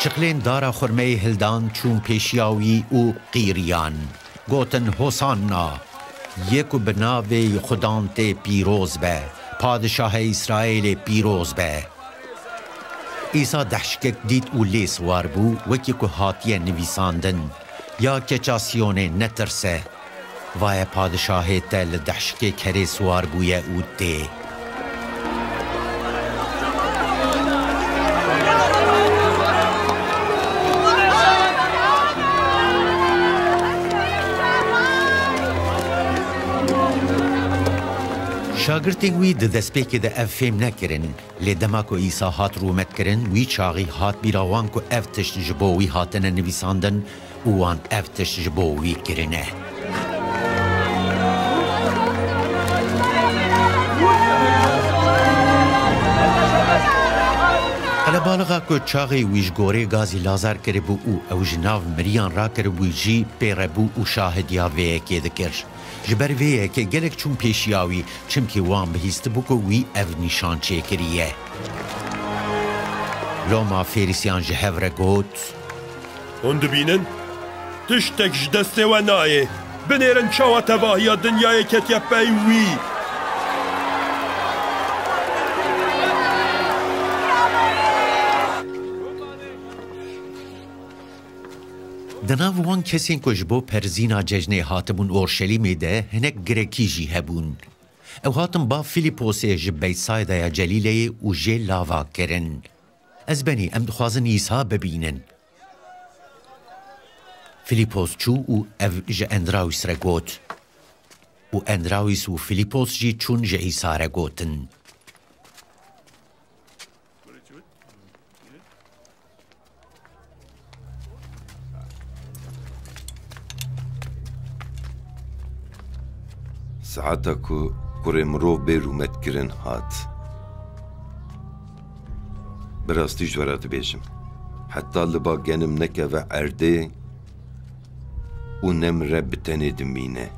çiqlên dara xurmeyê hildan, çûn pêşiya wî û qîriyan. Gotin, Hosanna! Yê ku bi navê Xudan tê pîroz be, Padişahê Îsraîlê pîroz be! Îsa dehşikek dît û lê siwar bû, wekî ku hatiye nivîsandin, Ya keça Siyonê, netirse! Vaye padişahê te li dehşikê kerê siwar bûye û tê. Şagirtên wî di destpêkê de ev fêm nekirin, lê dema ku Îsa hat rûmetkirin, wî çaxî hat bîra wan ku ev tişt ji bo wî hatine nivîsandin û wan ev tişt ji bo wî kirine. Qelebalixa ku çaxê wî ji gorê gazî Lazar kiribû û ew ji nav miriyan rakiribû jî pê re bû û şahidiya vê yekê dikir. Ji ber vê yekê gelek çûn pêşiya wî, çimkî wan bihîstibû ku wî ev nîşan çêkiriye. Loma Fêrisiyan ji hev re got, Hûn dibînin? Tiştek ji destê we nayê. Binêrin çawa tevahiya dinyayê ketiye pey wî. Di nav wan kesên ku ji bo perzîna cejnê hatibûn Orşelîmê de, hinek Girekî jî hebûn. Ew hatin ba Fîlîposê ji Beytsaydaya Celîleyê û jê lava kirin, Ez benî, em dixwazin Îsa bibînin. Fîlîpos çû û ev ji Endrawîs re got. Û Endrawîs û Fîlîpos jî çûn ji Îsa re gotin, Saeta ku kurê mirov bê rûmetkirin hat. Bi rastî ji we re dibêjim, heta li ba genim nekeve erdê û nemire bi tenê dimîne.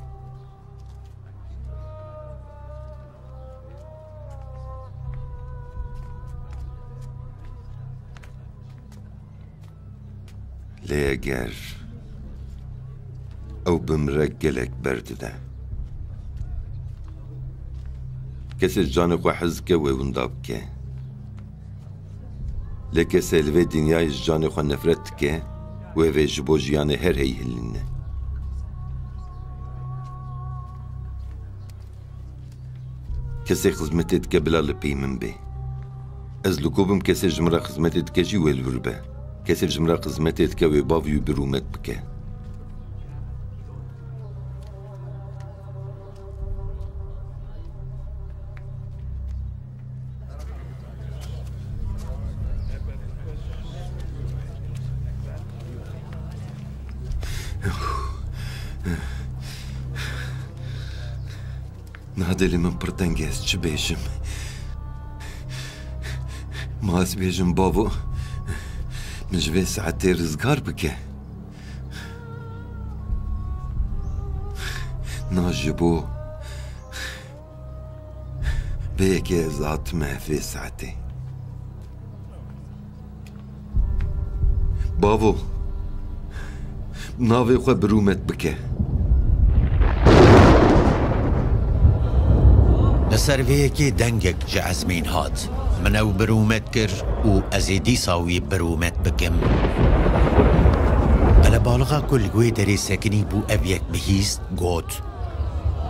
Lê eger ew bimire gelek berdide. Kesê ji canê xwe hez dike wê winda bike. Lê kesê li vê dinyayê ji canê xwe nefret dike, wê vê ji bo jiyanê her hey hilîne. Kesê xizmetê dike bila li pey min bê. Ez li ku bim kesê ji min re xizmetê dike jî wê li vir be. Kesê ji min re xizmetê dike wê bavê wî bi rûmet bike. Niha dilê min pir teng e, ez çi bêjim? Ma ez bêjim, bavo, min ji vê saetê rizgar bike. Na ji bo vê yekê ez hatime vê saetê. Bavo, navê xwe bi rûmet bike. Li ser vê yekê dengek ji ezmên hat. Min ew bi rûmet kir û ez ê dîsa wî bi rûmet bikim. Qelebalixa ku li wê derê sekinî bû ev yek bihîst, got,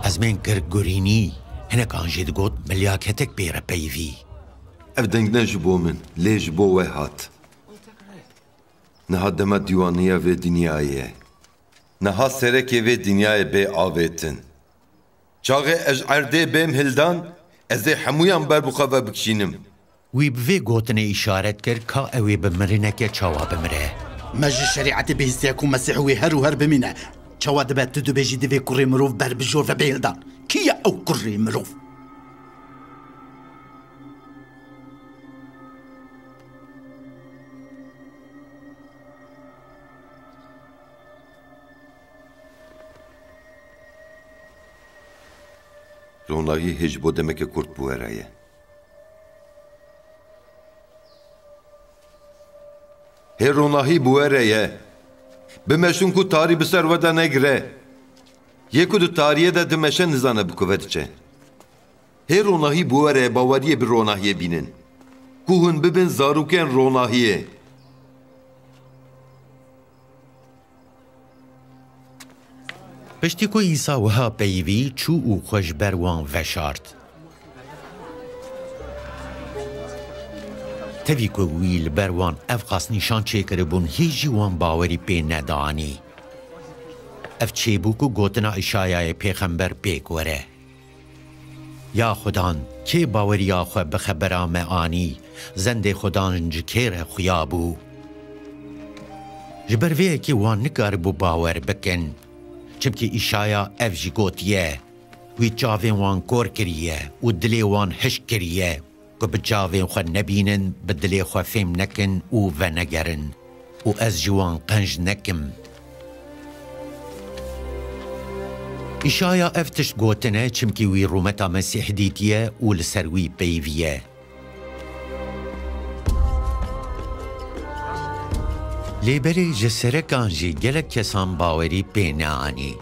ezmên kir gurînî, hinekan jî digot milyaketek pê re peyivî. Ev deng ne ji bo min, lê ji bo we hat. Niha dema dîwaniya vê dinyayê ye. Niha serekê vê dinyayê bê avêtin. Çaxê ez ji erdê bêm hildan, ez ê hemûyan ber bi xwe ve bikişînim. Wî bi vê gotinê îşaret kir ka ew ê bi mirineke çawa bimire. Me ji şerîetê bihîstiye ku Mesîh wê her û her bimîne. Çawa dibe tu dibêjî divê kurê mirov ber bi jor ve bê hildan? Kî ye ew kurê mirov? Ronahî hê ji bo demeke kurt bi we re ye. Hê ronahî bi we re ye. Bimeşin ku tarî bi ser we de negire. Yê ku di tariyê de dimeşe nizane bi ku ve diçe. Hê ronahî bi we re ye, baweriyê bi ronahiyê bînin. Ku hûn bibin zarokên ronahiyê. Piştî ku Îsa wiha peyivî çû û xwe ji ber wan veşart. Tevî ku wî li ber wan ev qas nîşan çêkiribûn, hîç jî wan bawerî pê nedanî. Ev çêbû ku gotina Îşayayê pêxember pêk were. Ya Xudan, kê baweriya xwe bi xebera me anî, zendê Xudan ji kê re xuya bû? Ji ber vê yekê wan nikaribû bawer bikin. Çimkî Îşaya ev jî gotiye, wî çavên wan kor kiriye û dilê wan hişk kiriye, ku bi çavên xwe nebînin, bi dilê xwe fêm nekin û venegerin. Û ez ji wan qenc nekim. Îşaya ev tişt gotine, çimkî wî rûmeta Mesîh dîtiye û li ser wî peyivî ye. Lê berê ji serekan jî gelek kesan bawerî pê neanî.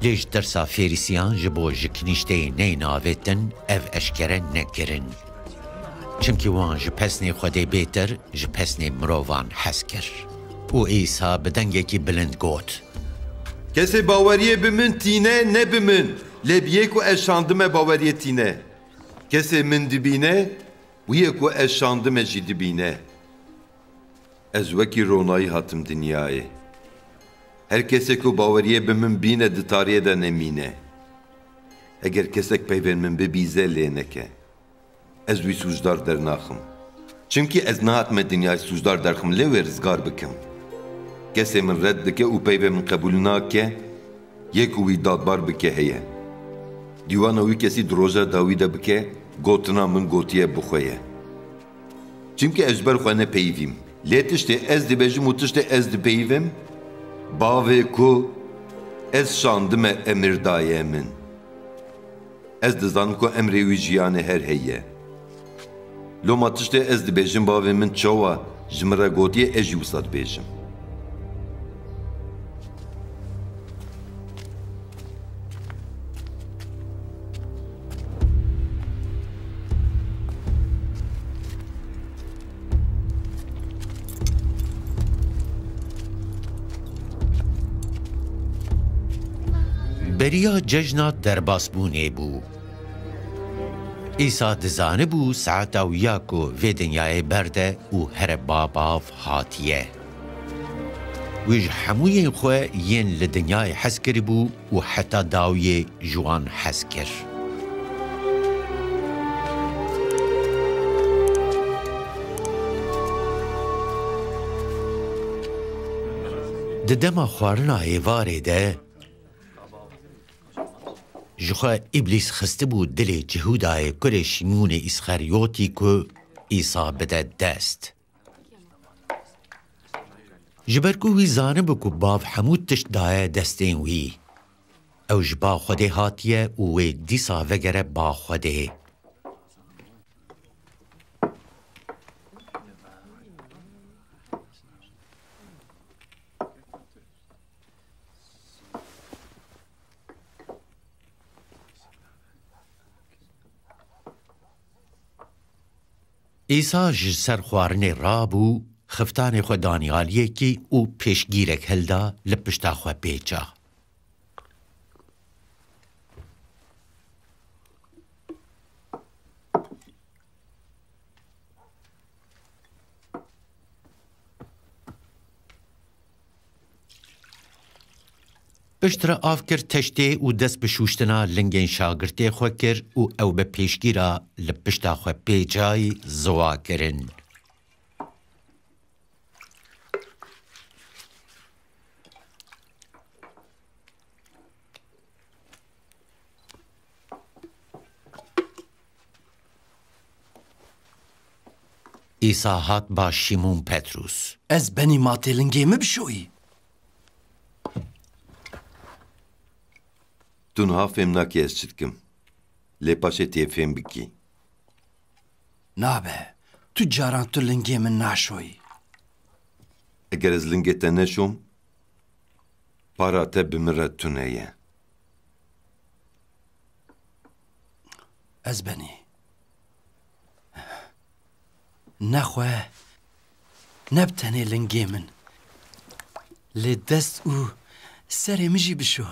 Lê ji tirsa Fêrîsiyan ji bo ji kinîşteyê neyên avêtin, ev eşkere nekirin. Çimkî wan ji pesnê Xwedê bêtir ji pesnê mirovan hez kir. Û Îsa bi dengekî bilind got, Kesê baweriyê bi min tîne, ne bi min, lê bi yê ku ez şandime baweriyê tîne. Kesê min dibîne, wî yê ku ez şandime jî dibîne. Ez wekî ronahî hatim dinyayê. Her kesê ku baweriyê bi min bîne, di tariyê de nemîne. Eger kesek peyvên min bibîze, lê neke. Ez wî sûcdar dernaxim. Çimkî ez nehatime dinyayê sûcdar derxim, lê wê rizgar bikim. Kesê min red dike û peyvê min qebûl nake, yê ku wî dadbar bike heye. Dîwana wî kesî di roja dawî de bike, gotina min gotiye bi xwe ye. Çimkî ez ji ber xwe ne peyivîm. Lê tiştê ez dibêjim û tiştê ez dipeyivim, bavê ku ez şandime emir daye min. Ez dizanim ku emrê wî jiyanê her heye. Loma tiştê ez dibêjim, bavê min çawa ji min re gotiye, ez jî wisa dibêjim. Beriya cejna derbasbûnê bû. Îsa dizanibû saeta wî ya ku vê dinyayê berde û here ba bav hatiye. Wî ji hemûyên xwe yên li dinyayê hez kiribû û heta dawiyê ji wan hez kir. Di dema xwarina êvarê de, ji xwe Îblîs xistibû dilê Cihûdayê kurê Şîmûnê Îsxeryotî ku Îsa bide dest. Ji ber ku wî zanibû ku Bav hemû tişt daye destên wî, ew ji ba Xwedê hatiye û wê dîsa vegere ba Xwedê. Îsa ji ser xwarinê rabû, xiftanê xwe danî aliyekî û pêşgîrek hilda, li pişta xwe pêça. Piştre av kir teştê û dest bi şûştina lingên şagirtê xwe kir û ew bi pêşgîra li pişta xwe pêcayî ziwa kirin. Îsa hat ba Şîmûn Petrûs. Ez benî ma tê lingê min bişoyî? Tu niha fêm nakî ez çi dikim. Lê paşê tê fêm bikî. Nabe, tu caran tu lingê min naşoyî. Eger ez lingê te neşom, para te bi min re tune ye. Ez benî. Ne xwe, ne bi tenê lingê min. Lê dest û serê min jî bişo.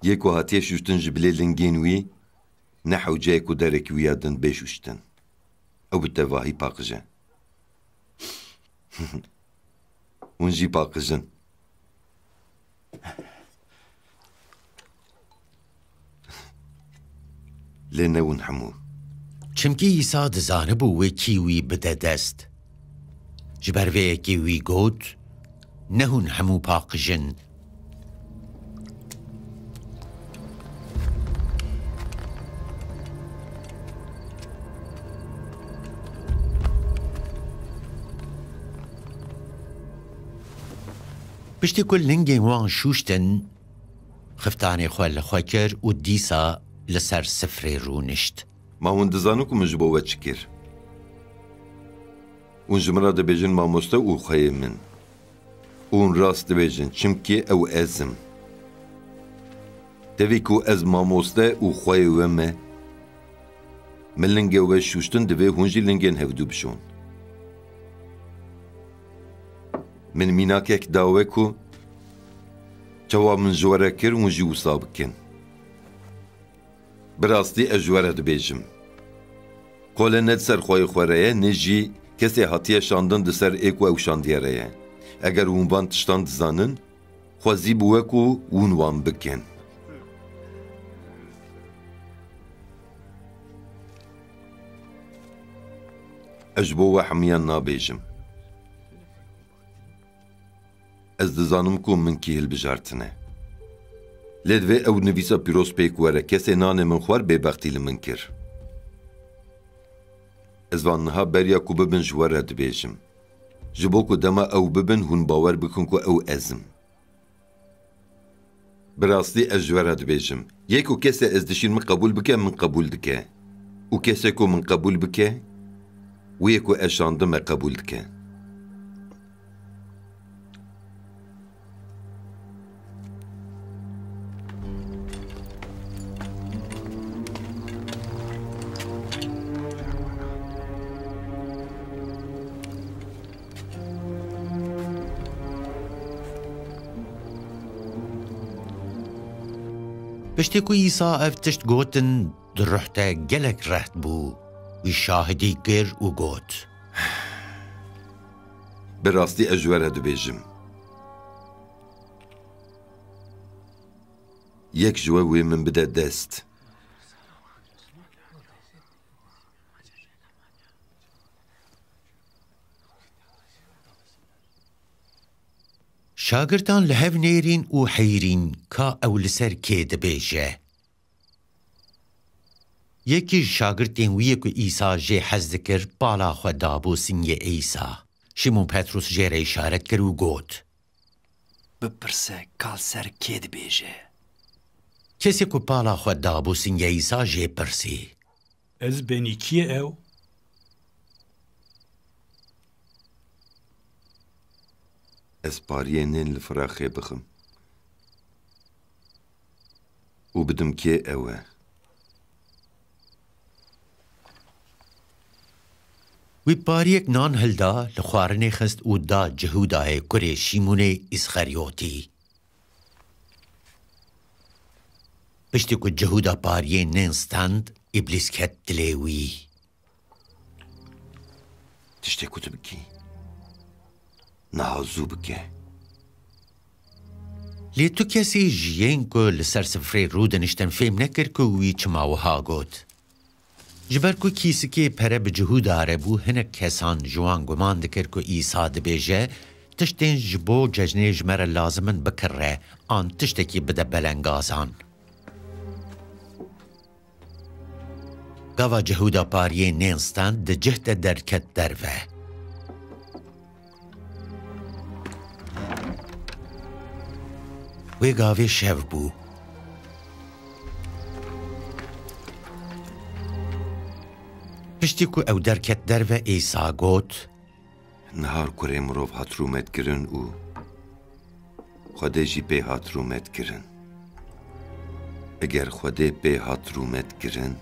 Yê ku hatiye şuştin ji bilê lingên wî, ne hewce ye ku derekî wî ya din bê şuştin. Ew bi tevahî paqij e. Hûn jî paqij in. Lê ne hûn hemû. Çimkî Îsa dizanibû wê kî wî bide dest. Ji ber vê yekê wî got, ne hûn hemû paqij in. Piştî ku lingên wan şûştin, xiftanê xwe li xwe kir û dîsa li ser sifrê rûnişt. Ma hûn dizanin ku min ji bo we çi kir? Hûn ji min re dibêjin mamoste û xweyê min. Hûn rast dibêjin, çimkî ew ez im. Tevî ku ez mamoste û xweyê we me, min lingê we şûştin, divê hûn jî lingên hevdû bişon. Min mînakek da we ku çawa min ji we re kir, hûn jî wisa bikin. Bi rastî ez ji we re dibêjim, qolê ne di ser xweyê xwe re ye, ne jî kesê hatiye şandin di ser ê ku ew şandiye re ye. Eger hûn van tiştan dizanin, xwezî bi we ku hûn wan bikin. Ez ji bo we hemiyan nabêjim. Ez dizanim ku min kî hilbijartine. Lê divê ew nivîsa pîroz pêk were, kesê nanê min xwar bêbextî li min kir. Ez van niha beriya ku bibin ji we re dibêjim. Ji bo ku dema ew bibin, hûn bawer bikin ku ew ez im. Bi rastî ez ji we re dibêjim, yê ku kesê ez dişînim qebûl bike, min qebûl dike. Û kesê ku min qebûl bike, wê ku ez şandime qebûl dike. Piştî ku Îsa ev tişt gotin, di ruh de gelek reht bû. Wî şahidî kir û got, Bi rastî ez ji we re dibêjim, yek ji we wê min bide dest. Şagirtan li hev nêrîn û heyrîn ka ew li ser kê dibêje. Yekî ji şagirtên wî yê ku Îsa jê hez dikir, pala xwe dabû singê Îsa. Şîmon Petrûs jê re îşaret kir û got, Bipirse ka li ser kê dibêje. Kesê ku pala xwe dabû singê Îsa jê pirsî. Ez benî kî ye ew? Ez pariyê nên li firaxê bixim û bidim kê ew e. Wî pariyek nan hilda, li xwarinê xist û da Cihûdayê kurê Şîmûnê Îsxeryotî. Piştî ku Cihûda pariyê nên stand, Îblîs ket dilê wî. Tiştê ku tu bikî, niha zû bike. Lê tu kesî ji yên ku li ser sifrê rûdiniştin fêm nekir ku wî çima wiha got. Ji ber ku kîsikê pere bi Cihûda re bû, hinek kesan ji wan guman dikir ku Îsa dibêje, Tiştên ji bo cejnê ji me re lazim in bikire, an tiştekî bide belengazan. Gava Cihûda pariyê nên stand di cih de derket derve. Wê gavê şev bû. Piştî ku ew derket derve, Îsa got, Niha kurê mirov hat rûmetkirin û Xwedê jî pê hat rûmetkirin. Eger Xwedê pê hat rûmetkirin,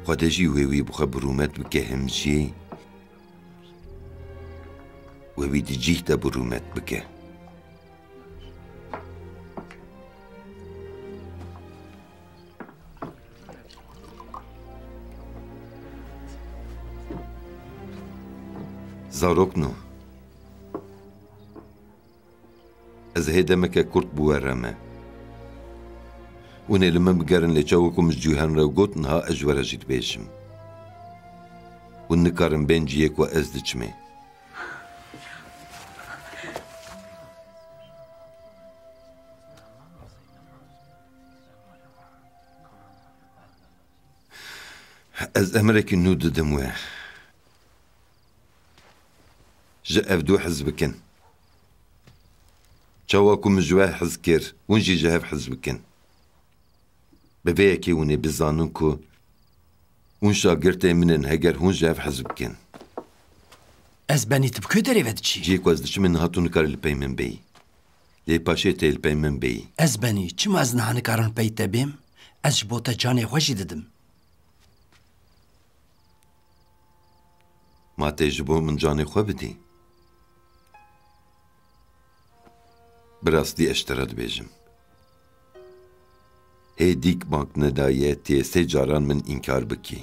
Xwedê jî wê wî bi xwe bi rûmet bike, him jî wê wî di cîh de bi rûmet bike. Zarokno, ez hê demeke kurt bi we re me. Hûn ê li min bigerin, lê çawa ku min ji cû herin re got, niha ez ji we re jî dibêjim. Hûn nikarin bên cihê ku ez diçimê. Ez emrekî nû didim we. Ji ev du hez bikin. Çawa ku min ji we hez kir, hûn jî ji hev hez bikin. Bi vê yekê hûn ê bizanin ku hûn şagirtê min in, heger hûn ji hev hez bikin. Ez benî, tu bi ku derê ve diçî? Cihê ku ez diçim, niha tu nikarî li pey min bêyî. Lê paşê tê li pey min bêyî. Ez benî, çima ez niha nikarim li pey te bêm? Ez ji bo te canê xwe jî didim. Ma tê ji bo min canê xwe bidî? Bi rastî ez ji te re dibêjim. Hê dîk bang nedaye, tê sê caran min înkar bikî.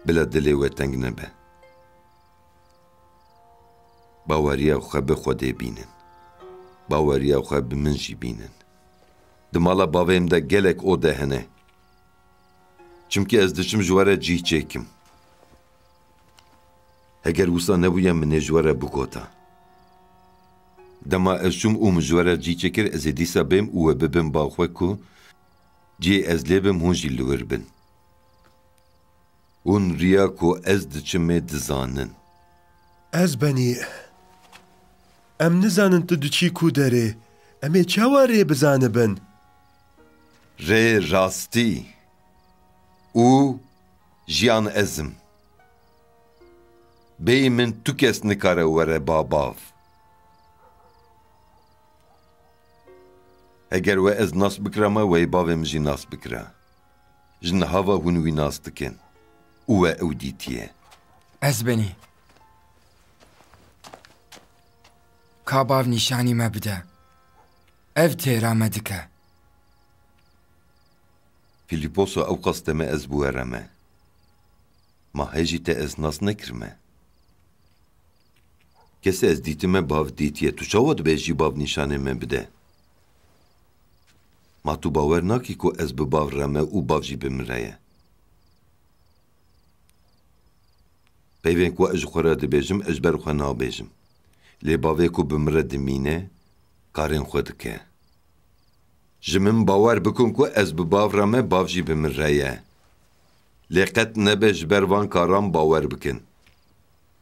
Bila dilê we teng nebe. Baweriya xwe bi Xwedê bînin. Baweriya xwe bi min jî bînin. Di mala bavê min de gelek ode hene. Çimkî ez diçim ji we re cîh çêkim. Heger wisa nebûya, min ê ji we re bigota. Dema ez çûm û min ji we re cî çêkir, ez ê dîsa bêm û we bibim ba xwe ku cihê ez lê bim, hûn jî li wir bin. Hûn riya ku ez diçimê dizanin. Ez benî. Em nizanin tu diçî ku derê. Em ê çawa rê bizanibin? Rê, rastî û jiyan ez im. Bêyî min tu kes nikare were ba bav. Heger we ez nas bikirama, we yê bavê min jî nas bikira. Ji niha ve hûn wî nas dikin û we ew dîtiye. Ez benî. Ka bav nîşanî me bide. Ev têra me dike. Fîlîposo, ew qas deme ez bi we re me. Ma hê jî te ez nas nekirime? Kesê ez dîtime bav dîtiye. Tu çawa dibêjî bav nîşanê me bide? Ma tu bawer nakî ku ez bi bav re me û bav jî bi min re ye? Peyvên ku ez ji xwe re dibêjim, ez ji ber xwe nabêjim. Lê bavê ku bi min re dimîne, karên xwe dike. Ji min bawer bikin ku ez bi bav re me, bav jî bi min re ye. Lê qet nebe ji ber van karan bawer bikin.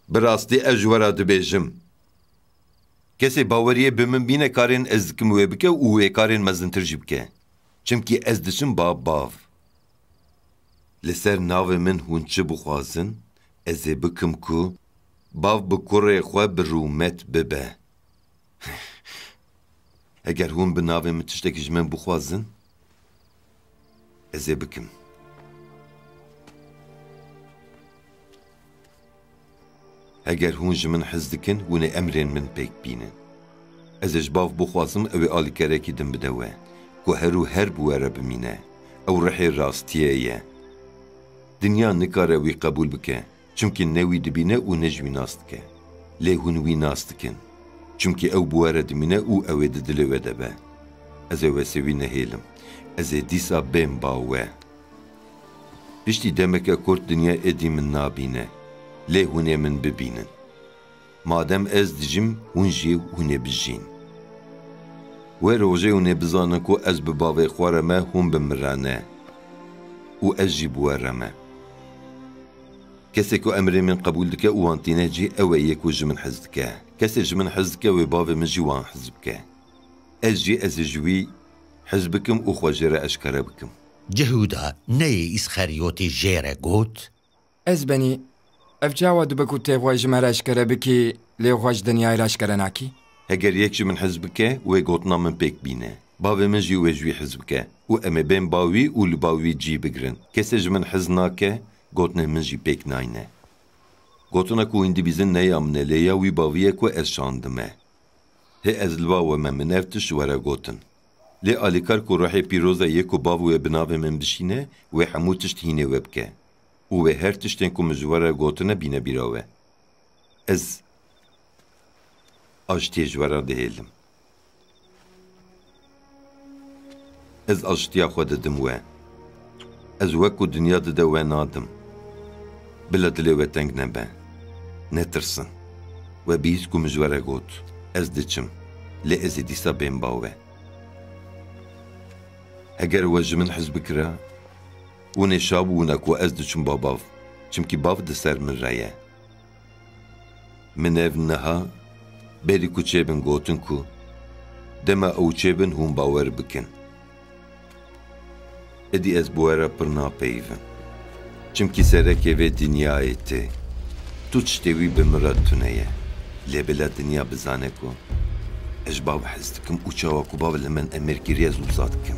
Bi rastî ez ji we re dibêjim, kesê baweriyê bi min bîne, karên ez dikim wê bike û wê karên mezintir jî bike. Çimkî ez diçim ba bav. Li ser navê min hûn çi bixwazin, ez ê bikim ku bav bi kurê xwe bi rûmet bibe. Heger hûn bi navê min tiştekî ji min bixwazin, ez ê bikim. Heger hûn ji min hez dikin, hûn ê emrên min pêk bînin. Ez ê ji bav bixwazim, ew ê alîkerekî din bide we, ku her û her bi we re bimîne. Ew rihê rastiyê ye. Dinya nikare wî qebûl bike. Çimkî ne wî dibîne û ne ji wî nas dike. Lê hûn wî nas dikin. Çimkî ew bi we re dimîne û ew ê di dilê we de be. Ez ê wesê wî nehêlim. Ez ê dîsa bêm ba we. Piştî demeke kurt dinya êdî min nabîne. Lê hûn ê min bibînin. Madem ez dijîm, hûn jî hûn ê bijîn. Wê rojê hûn ê bizanin ku ez bi bavê xwe re me, hûn bi min re ne. Û ez jî bi we re me. Kesê ku emrê min qebûl dike û wan tîne cih, ew e yê ku ji min hez dike. Kesê ji min hez dike, wê bavê min jî wan hez bike. Ez jî ez ê ji wî hez bikim û xwe jê re eşkere bikim. Cihûda neyê Îsxeriyotî jê re got: Ez benî, ev çawa dibe ku tê xwe ji me re eşkere bikî, lê xwe ji dinyayê re eşkere nakî? Heger yek ji min hez bike, wê gotina min pêk bîne. Bavê min jî wê ji wî hez bike. Û em ê bên ba wî û li ba wî cî bigirin. Kesê ji min hez nake, gotinên min jî pêk nayne. Gotina ku hûn dibîzin ne ya min e, lê ya wî bavî ye ku ez şandime. Hê ez li ba we me, min ev tişt ji we re gotin. Lê alîkar ku ruhê pîroz e, yê ku bav wê bi navê min bişîne, wê hemû tişt hînê we bike. Û wê her tiştên ku min ji we re gotine bîne bîra we. Ez aştiyê ji we re dihêlim. Ez aştiya xwe didim we. Ez wek ku dinya dide we nadim. Bila dilê we teng nebe. Netirsin. We bihîst ku min ji we re got, ez diçim. Lê ez ê dîsa bêm ba we. Heger we ji min hez bikira, hûn ê şa bûna ku ez diçim ba bav. Çimkî bav di ser min re ye. Min ev niha berî ku çêbin gotin ku dema ew çêbin hûn bawer bikin. Êdî ez bi we re pir napeyivim. Çimkî serekê vê dinyayê tê. Tu tiştê wî bi min re tune ye. Lê bila dinya bizane ku ez ji bav hez dikim û çawa ku bav li min emir kiriye, ez wisa dikim.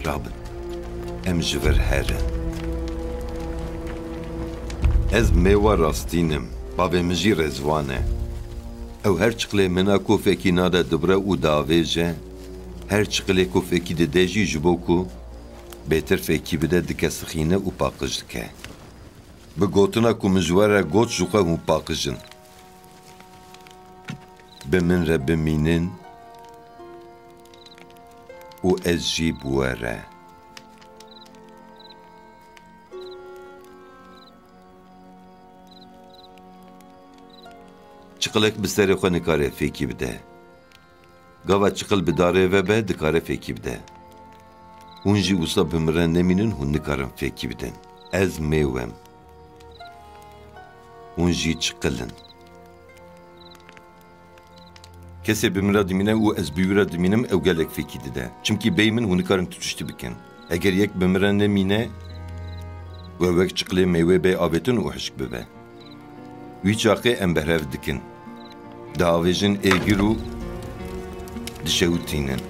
Rabin. Em ji vir herin. Ez mêwa rastîn im. Bavê min jî rêzwan e. Ew her çiqlê min a ku fêkî nade dibire û diavêje, her çiqlê ku fêkî dide jî ji bo ku bêtir fêkî bide, dikesixîne û paqij dike. Bi gotina ku min ji we re got, ji xwe hûn paqij in. Bi min re bimînin û ez jî bi we re. Çiqilek bi serê xwe nikare fêkî bide. Gava çiqil bi darê ve be, dikare fêkî bide. Hûn jî wisa bi min re nemînin, hûn nikarin fêkî bidin. Ez mêw im. Hûn jî çiqil in. Kesê bi min re dimîne û ez bi wî re dimînim, ew gelek fêkî dide. Çimkî bêyî min hûn nikarin tu tiştî bikin. Eger yek bi min re nemîne, we wek çiqilê mêwê bê avêtin û hişk bibe. Wî çaxê em berhev dikin. Diavêjin êgir û dişewitînin.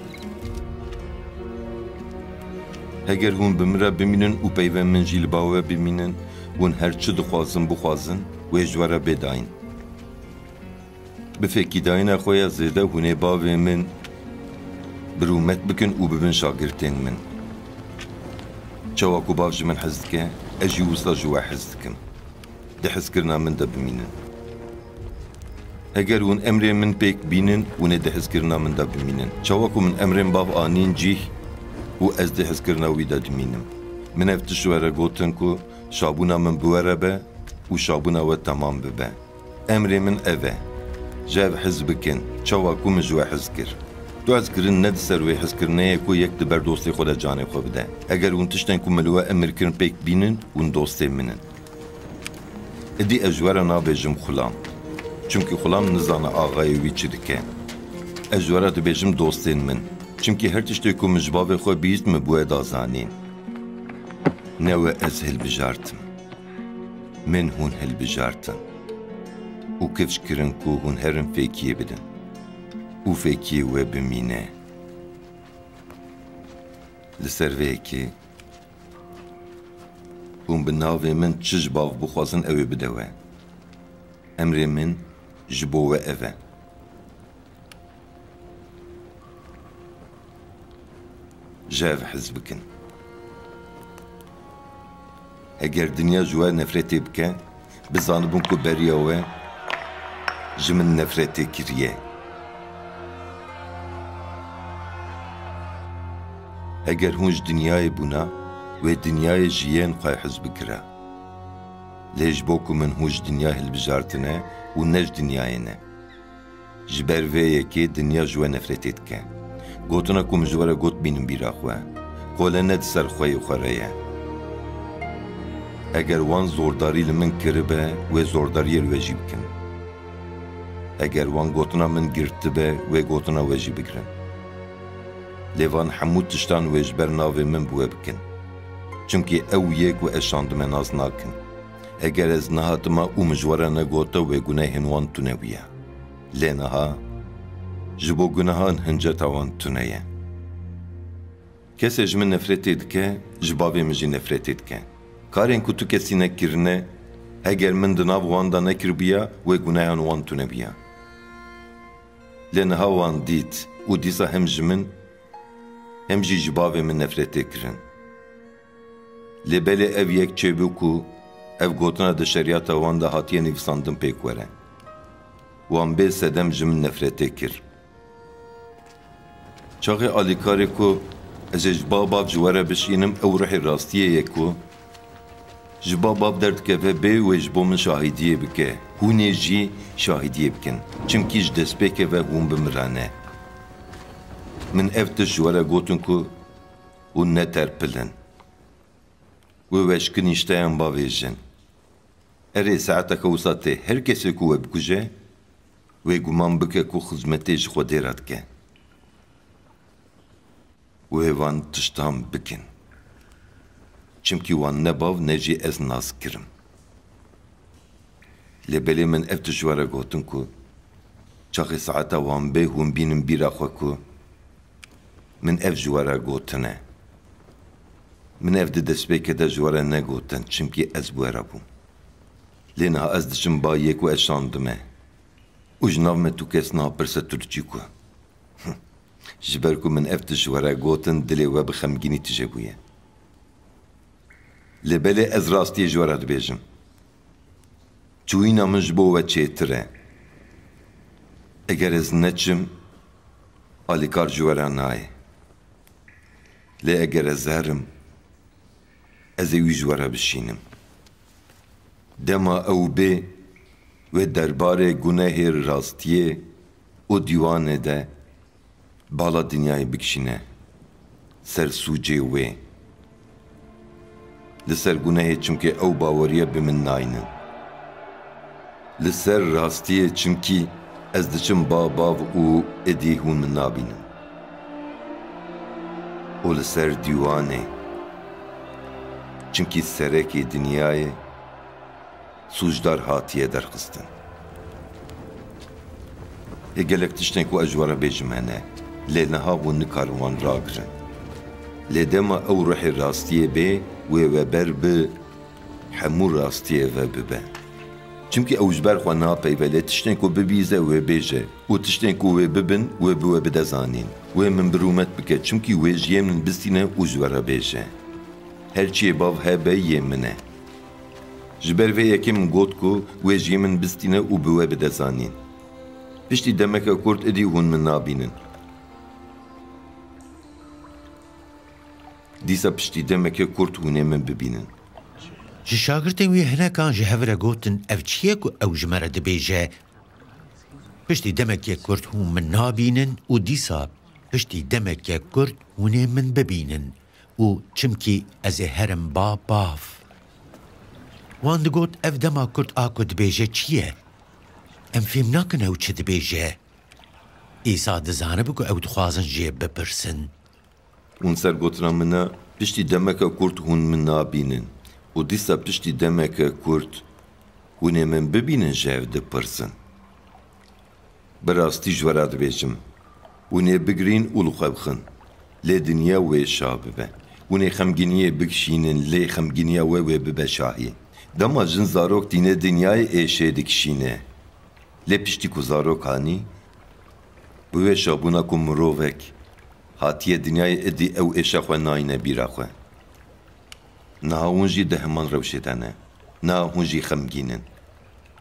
Heger hûn bi min re bimînin û peyvên min jî li ba we bimînin, hûn her çi dixwazin bixwazin, wê ji we re bê dayîn. Bi fêkîdayîna xwe ya zêde hûn ê bavê min bi rûmet bikin û bibin şagirtên min. Çawa ku bav ji min hez dike, ez jî wisa ji we hez dikim. Di hezkirina min de bimînin. Heger hûn emrê min pêk bînin, hûn ê di hezkirina min de bimînin. Çawa ku min emrên bav anîn cîh û ez di hezkirina wî de dimînim. Min ev tişt ji we re gotin ku şabûna min bi we re be û şabûna we temam bibe. Emrê min ev e. Ji ev hez bikin, çawa ku min ji we hez kir. Tu hez kirin ne di ser wê hezkirinê ye ku yek di ber dostê xwe de canê xwe bide. Eger hûn tiştên ku min li we emir kirin pêk bînin, hûn dostê min in. Êdî ez ji we re nabêjim xulam. Çimkî xulam nizane axayê wî çi dike. Ez ji we re dibêjim dostên min. Çimkî her tiştê ku min ji bavê xwe bihîst, min bi we da zanîn. Ne we ez hilbijartim. Min hûn hilbijartin û kifş kirin ku hûn herin fêkiyê bidin û fêkiyê we bimîne. Li ser vê yekê hûn bi navê min çi ji bav bixwazin, ew ê bide we. Emrê min ji bo we ev e. Ji ev hez bikin. Heger dinya ji we nefretê bike, bizanibin ku beriya we ji min nefretê kiriye. Heger hûn ji dinyayê bûna, wê dinyayê ji yên xwe hez bikira. Lê ji bo ku min hûn ji dinya hilbijartine û ne ji dinyayê ne. Ji ber vê yekê dinya ji we nefretê dike. Gotina ku min ji we re got bînin bîra xwe. Qole ne di ser xweyê xwe re ye. Eger wan zordarî li min kiribe, wê zordariyê li we jî bikin. Eger wan gotina min girtibe, wê gotina we jî bigirin. Lê van hemû tiştan wê ji ber navê min bi we bikin. Çimkî ew yê ku ez şandime nas nakin. Eger ez nehatima û min ji we re negote, wê gunehên wan tune bûye. Lê niha ji bo gunehan hinceta wan tune ye. Kesê ji min nefretê dike, ji bavê min jî nefretê dike. Karên ku tu kesî nekirine, heger min di nav wan de nekiribûya, wê gunehan wan tune bûya. Lê niha wan dît û dîsa hem ji min, hem jî ji bavê min nefretê kirin. Lê belê ev yek çêbû ku ev gotina di şeriyata wan de hatiye nivîsandin pêk were. Wan bê sedem ji min nefretê kir. Çaxê alîkarê ku ez ê ji ba bav ji we re bişînim, ew ruhê rastiyê ye ku ji ba bav derdikeve bê wê ji bo min şahidiyê bike. Hûn ê jî şahidiyê bikin. Çimkî ji destpêkê ve hûn bi min re ne. Min ev tişt ji we re gotin ku hûn ne terpil in. Wê we ji kinîşteyan bavêjin. Erê, saeteke wisa tê, her kesê ku we bikuje, wê guman bike ku xizmetê ji Xwedê re dike. Wê van tiştan bikin. Çimkî wan ne bav ne jî ez nas kirim. Lê belê min ev tişt ji we re gotin ku çaxê saeta wan bê hûn bînin bîra xwe ku min ev ji we re gotine. Min ev di destpêkê de ji we re negotin, çimkî ez bi we re bûm. Lê niha ez diçim ba yê ku ez şandime û ji nav me tu kes niha pirse tu diçî ku? Ji ber ku min ev tişt ji we re gotin, dilê we bi xemgînî tije bûye. Lê belê ez rastiyê ji we re dibêjim. Çûyîna min ji bo we çêtir e. Eger ez neçim, alîkar ji we re nayê. Lê eger ez herim, ez ê wî ji we re bişînim. Dema ew bê, wê derbarê gunehê rastiyê û dîwanê de Bala dinyayê bikişîne ser sûcê wê. Li ser gunehê, çimkî ew baweriya bi min naynin. Li ser rastiyê, çimkî ez diçim ba bav û êdî hûn min nabînin. Û li ser dîwanê, çimkî serekê dinyayê sûcdar hatiye derxistin. Ê gelek tiştên ku ez ji we re bêjim hene, lê niha hûn nikarin wan ragirin. Lê dema ew ruhê rastiyê bê, wê we ber bi hemû rastiyê ve bibe. Çimkî ew ji ber xwe napeyve, lê tiştên ku bibîze wê bêje û tiştên ku wê bibin wê bi we bide zanîn. Wê min bi rûmet bike, çimkî wê ji yê min bistîne û ji we re bêje. Her çiyê bav hebe yê min e. Ji ber vê yekê min got ku wê ji yê min bistîne û bi we bide zanîn. Piştî demeke kurt êdî hûn min nabînin. Dîsa piştî demeke kurt hûn ê min bibînin. Ji şagirtên wî hinekan ji hev re gotin, Ev çi ye ku ew ji me re dibêje? Piştî demeke kurt hûn min nabînin û dîsa piştî demeke kurt hûn ê min bibînin û çimkî ez ê herim ba bav. Wan digot, Ev dema kurt a ku dibêje çi ye? Em fêm nakin ew çi dibêje. Îsa dizanibe ku ew dixwazin jê bipirsin. Hûn ser gotina min ne, piştî demeke kurt hûn min nabînin û dîsa piştî demeke kurt hûn ê min bibînin ji hev dipirsin. Bi rastî ji we re dibêjim, hûn ê bigirîn û li xwe bixin, lê dinya wê şa bibe. Hûn ê xemgîniyê bikişînin, lê xemgîniya we wê bibe şahî. Dema jin zarok tîne dinyayê êşê dikişîne. Lê piştî ku zarok anî, bi wê şabûna ku mirovek hatiye dinyayê, êdî ew êşa xwe nayîne bîra xwe. Niha hûn jî di heman rewşê de ne. Niha hûn jî xemgîn in.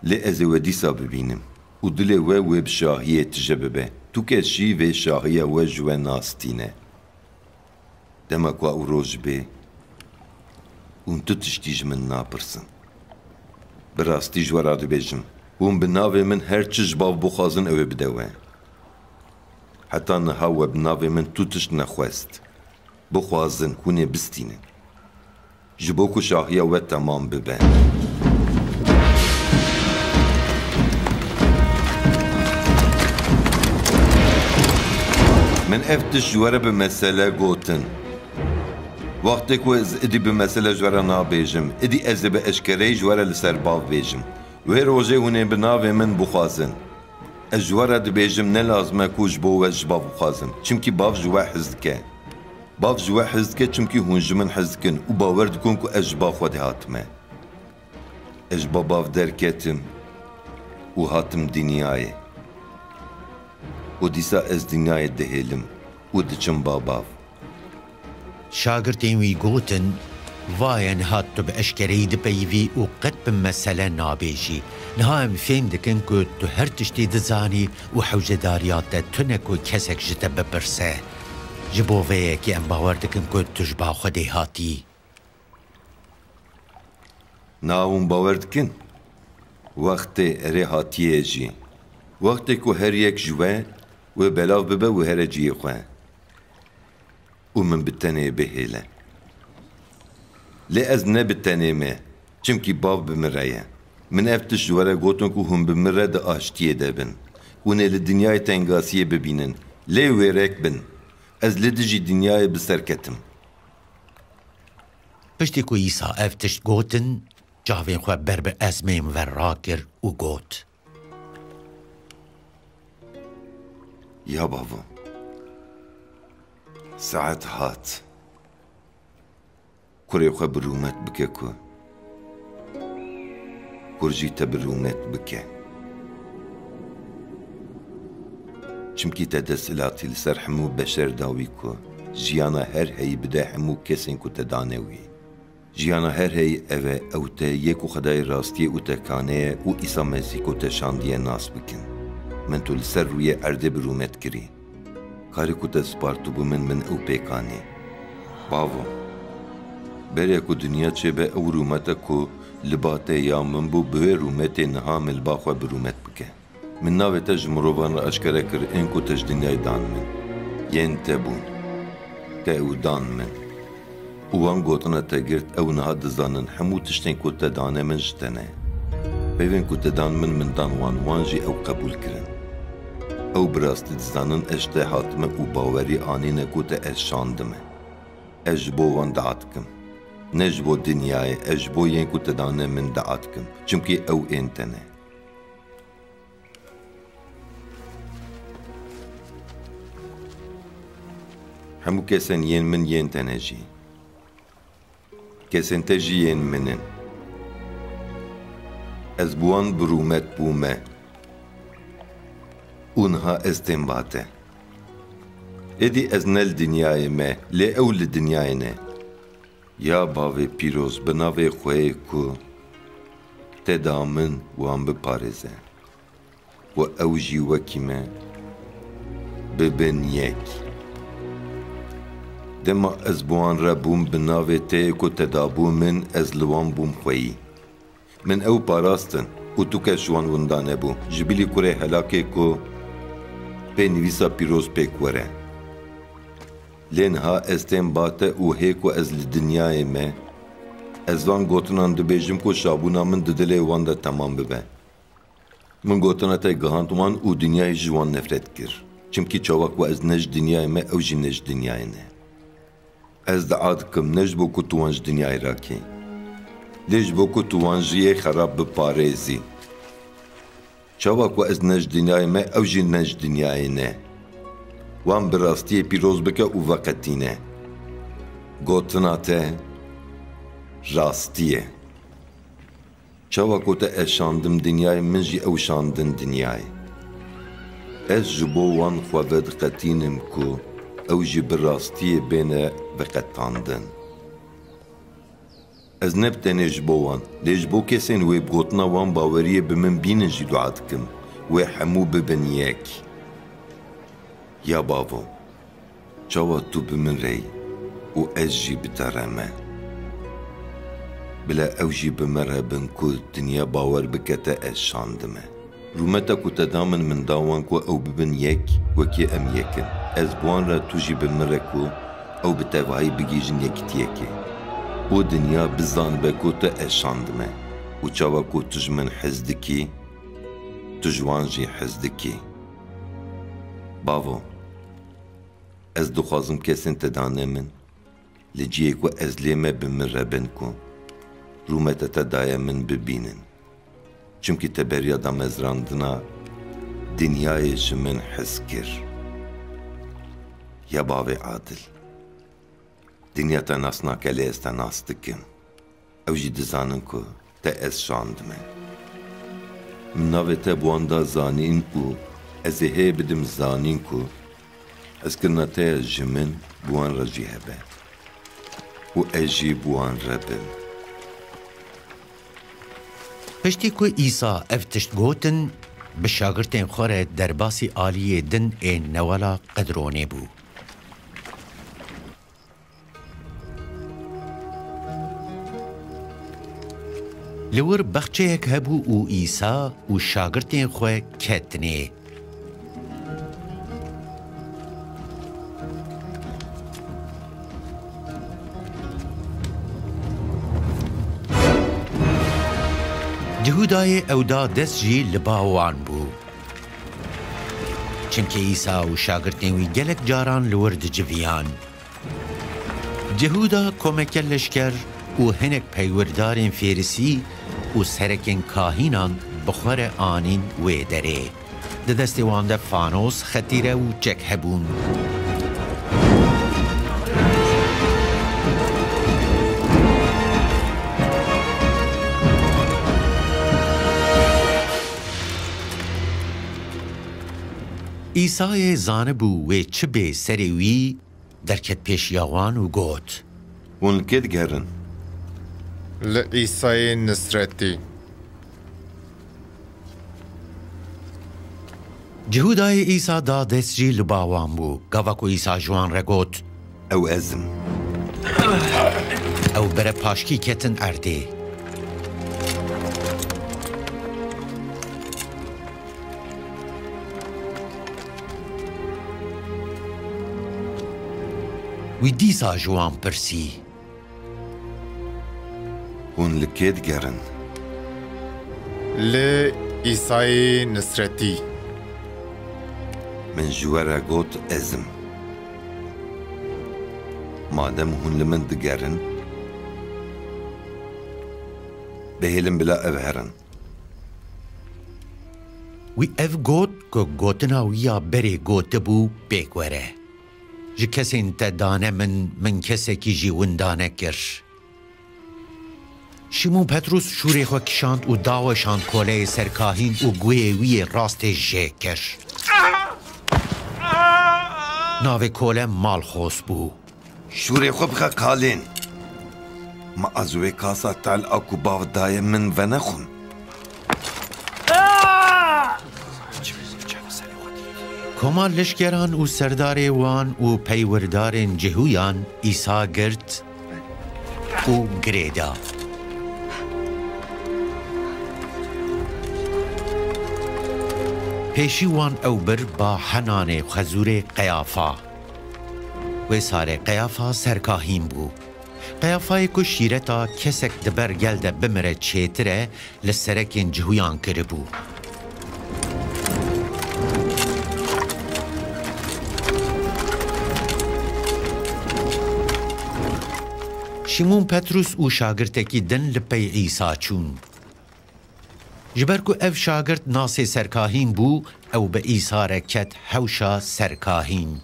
Lê ez ê we dîsa bibînim û dilê we wê bi şahiyê tije bibe. Tu kes jî vê şahiya we ji we nastîne. Dema ku ew roj bê, hûn tu tiştî ji min napirsin. Bi rastî ji we re dibêjim, hûn bi navê min her çi ji Bav bixwazin, ew ê bide we. Heta niha we bi navê min tu tişt nexwest. Bixwazin, hûn ê bistînin. Ji bo ku şahiya we temam bibe. Min ev tişt ji we re bi mesele gotin. Wextê ku ez êdî bi mesele ji we re nabêjim, êdî ez ê bi eşkereyî ji we re li ser Bav bêjim. Wê rojê hûn ê bi navê min bixwazin. Ez ji we re dibêjim, ne lazim e ku ji bo we ji Bav bixwazim, çimkî Bav ji we hez dike. Bav ji we hez dike, çimkî hûn ji min hez dikin û bawer dikin ku ez ji ba Xwedê hatime. Ez ji ba Bav derketim û hatim dinyayê. Û dîsa ez dinyayê dihêlim û diçim ba Bav. Şagirtên wî gotin, Vaye niha tu bi eşkereyî dipeyivî û qet bi mesele nabêjî. Niha em fêm dikin ku tu her tiştî dizanî û hewcedariya te tune ku kesek ji te bipirse. Ji bo vê yekê em bawer dikin ku tu ji ba Xwedê hatî. Niha hûn bawer dikin? Wextê erê hatiye jî. Wextê ku her yek ji we wê belav bibe û here cihê xwe. Û min bi tenê bihêle. Lê ez ne bi tenê me, çimkî Bav bi min re ye. Min ev tişt ji we re gotin ku hûn bi min re di aştiyê de bin. Hûn ê li dinyayê tengasiyê bibînin, lê wêrek bin. Ez li dijî dinyayê bi ser ketim. Piştî ku Îsa ev tişt gotin, çavên xwe ber bi ezmên ve rakir û got, Ya Bavo, saet hat. Kurê xwe bi rûmet bike ku kur jî te bi rûmet bike. Çimkî te desthilatî li ser hemû beşer dawî ku jiyana her heyî bide hemû kesên ku te dane wî. Jiyana her heyî ev e, ew te yê ku Xwedayê rastiyê û te kane ye û Îsa Mesîh ku te şandiye nas bikin. Min tu li ser rûyê erdê bi rûmet kirî. Karê ku te spartibû min, min ew pê kanî. Bavo, berê ku dinya çêbe, ew rûmeta ku li ba te ya min bû, bi wê rûmetê niha min li ba xwe bi rûmet bike. Min navê te ji mirovan re eşkere kir, ên ku te ji dinyayê dan min. Yên te bûn. Te ew dan min. Û wan gotina te girt, ew niha dizanin hemû tiştên ku te dane min ji te ne. Peyvên ku te dan min, min dan wan, wan jî ew qebûl kirin. Ew bi rastî dizanin ez ji te hatime û bawerî anîne ku te ez şandime. Ez ji bo wan dua dikim. Ne ji bo dinyayê, ez ji bo yên ku te dane min dua dikim. Çimkî ew ên te ne. Hemû kesên yên min yên te ne jî. Kesên te jî yên min in. Ez bi wan bi rûmet bûme. Û niha ez tên ba te. Êdî ez ne li dinyayê me, lê ew li dinyayê ne. Ya Bavê Pîroz, bi navê xwe yê ku te da min, wan biparêze. Û ew jî wekî me bibin yek. Dema ez bi wan re bûm, bi navê te yê ku te dabû min, ez li wan bûm xweyî. Min ew parastin û tu kes ji wan winda nebû, ji bilî kurê helakê ku pê nivîsa pîroz pêk were. Lê niha ez tên ba te û hê ku ez li dinyayê me, ez van gotinan dibêjim ku şabûna min di dilê wan de temam bibe. Min gotina te gihand wan û dinyayê ji wan nefret kir. Çimkî çawa ku ez ne ji dinyayê me, ew jî ne ji dinyayê ne. Ez dua dikim ne ji bo ku tu wan ji dinyayê rakî, lê ji bo ku tu wan ji yê xerab biparêzî. Çawa ku ez ne ji dinyayê me, ew jî ne ji dinyayê ne. Wan bi rastiyê pîroz bike û veqetîne. Gotina te rastî ye. Çawa ku te ez şandim dinyayê, min jî ew şandin dinyayê. Ez ji bo wan xwe vediqetînim ku ew jî bi rastiyê bêne veqetandin. Ez ne bi tenê ji bo wan, lê ji bo kesên wê bi gotina wan baweriyê bi min bînin jî dua dikim, wê hemû bibin yek. Ya Bavo, çawa tu bi min re yî û ez jî bi te re me. Bila ew jî bi me re bin ku dinya bawer bike te ez şandime. Rûmeta ku te da min, min da wan ku ew bibin yek, wekî em yek in. Ez bi wan re, tu jî bi min re ku ew bi tevahî bigihîjin yekitiyekê. Bo dinya bizanibe ku tu ez şandime û çawa ku tu ji min hez dikî, tu ji wan jî hez dikî. Bavo, ez dixwazim kesên te dane min, li cihê ku ez lê me bi min re bin ku rûmeta te daye min bibînin. Çimkî te beriya damezrandina dinyayê ji min hez kir. Ya Bavê Adil, dinya te nas nake, lê ez te nas dikim. Ew jî dizanin ku te ez şandime. Min navê te bi wan da zanîn û ez ê hê bidim zanîn ku hezkirina te ya ji min bi wan re jî hebe û ez jî bi wan re bim. Piştî ku Îsa ev tişt gotin, bi şagirtên xwe re derbasî aliyê din ên newala Qidronê bû. Li wir baxçeyek hebû û Îsa û şagirtên xwe ketinê. Cihûdayê ew da dest jî li ba wan bû. Çimkî Îsa û şagirtên wî gelek caran li wir diciviyan. Cihûda komeke leşker û hinek peywirdarên Fêrisî û serekên kahînan bi xwe re anîn wê derê. Di destê wan de fanos, xetîre û çek hebûn. Îsayê zanibû wê çi bê serê wî, derket pêşiya wan û got: Hûn li kê digerin? Li Îsayê Nisretî. Cihûdayê Îsa da dest jî li ba wan bû. Gava ku Îsa ji wan re got: Ew ez im. Ew bere paşkî ketin erdê. Wî dîsa ji wan pirsî: Hûn li kê digerin? Li Îsayê Nisretî. Min ji we re got, ez im. Madem hûn li min digerin, bihêlin bila ev herin. Wî ev got ku gotina wî ya berê gotibû pêk were: Ji kesên te dane min, min kesekî jî winda nekir. Şîmon Petrûs şûrê xwe kişand û daweşand koleyê serkahîn û guhê wî yê rastê jê kir. Navê kole Malxos bû. Şûrê xwe bixe kalên. Ma ez wê kasa tel a ku bav daye min venexwim? Koma leşkeran û serdarê wan û peywirdarên Cihûyan Îsa girt û girê da. Pêşî wan ew bir ba Henanê xezûrê Qeyafa. Wê sarê Qeyafa serkahîn bû. Qeyafayê ku şîreta kesek di ber gel de bimire çêtir e, li serekên Cihûyan kiribû. Şîmon Petrûs û şagirtekî din li pey Îsa çûn. Ji ber ku ev şagirt nasê serkahîn bû, ew bi Îsa re ket hewşa serkahîn.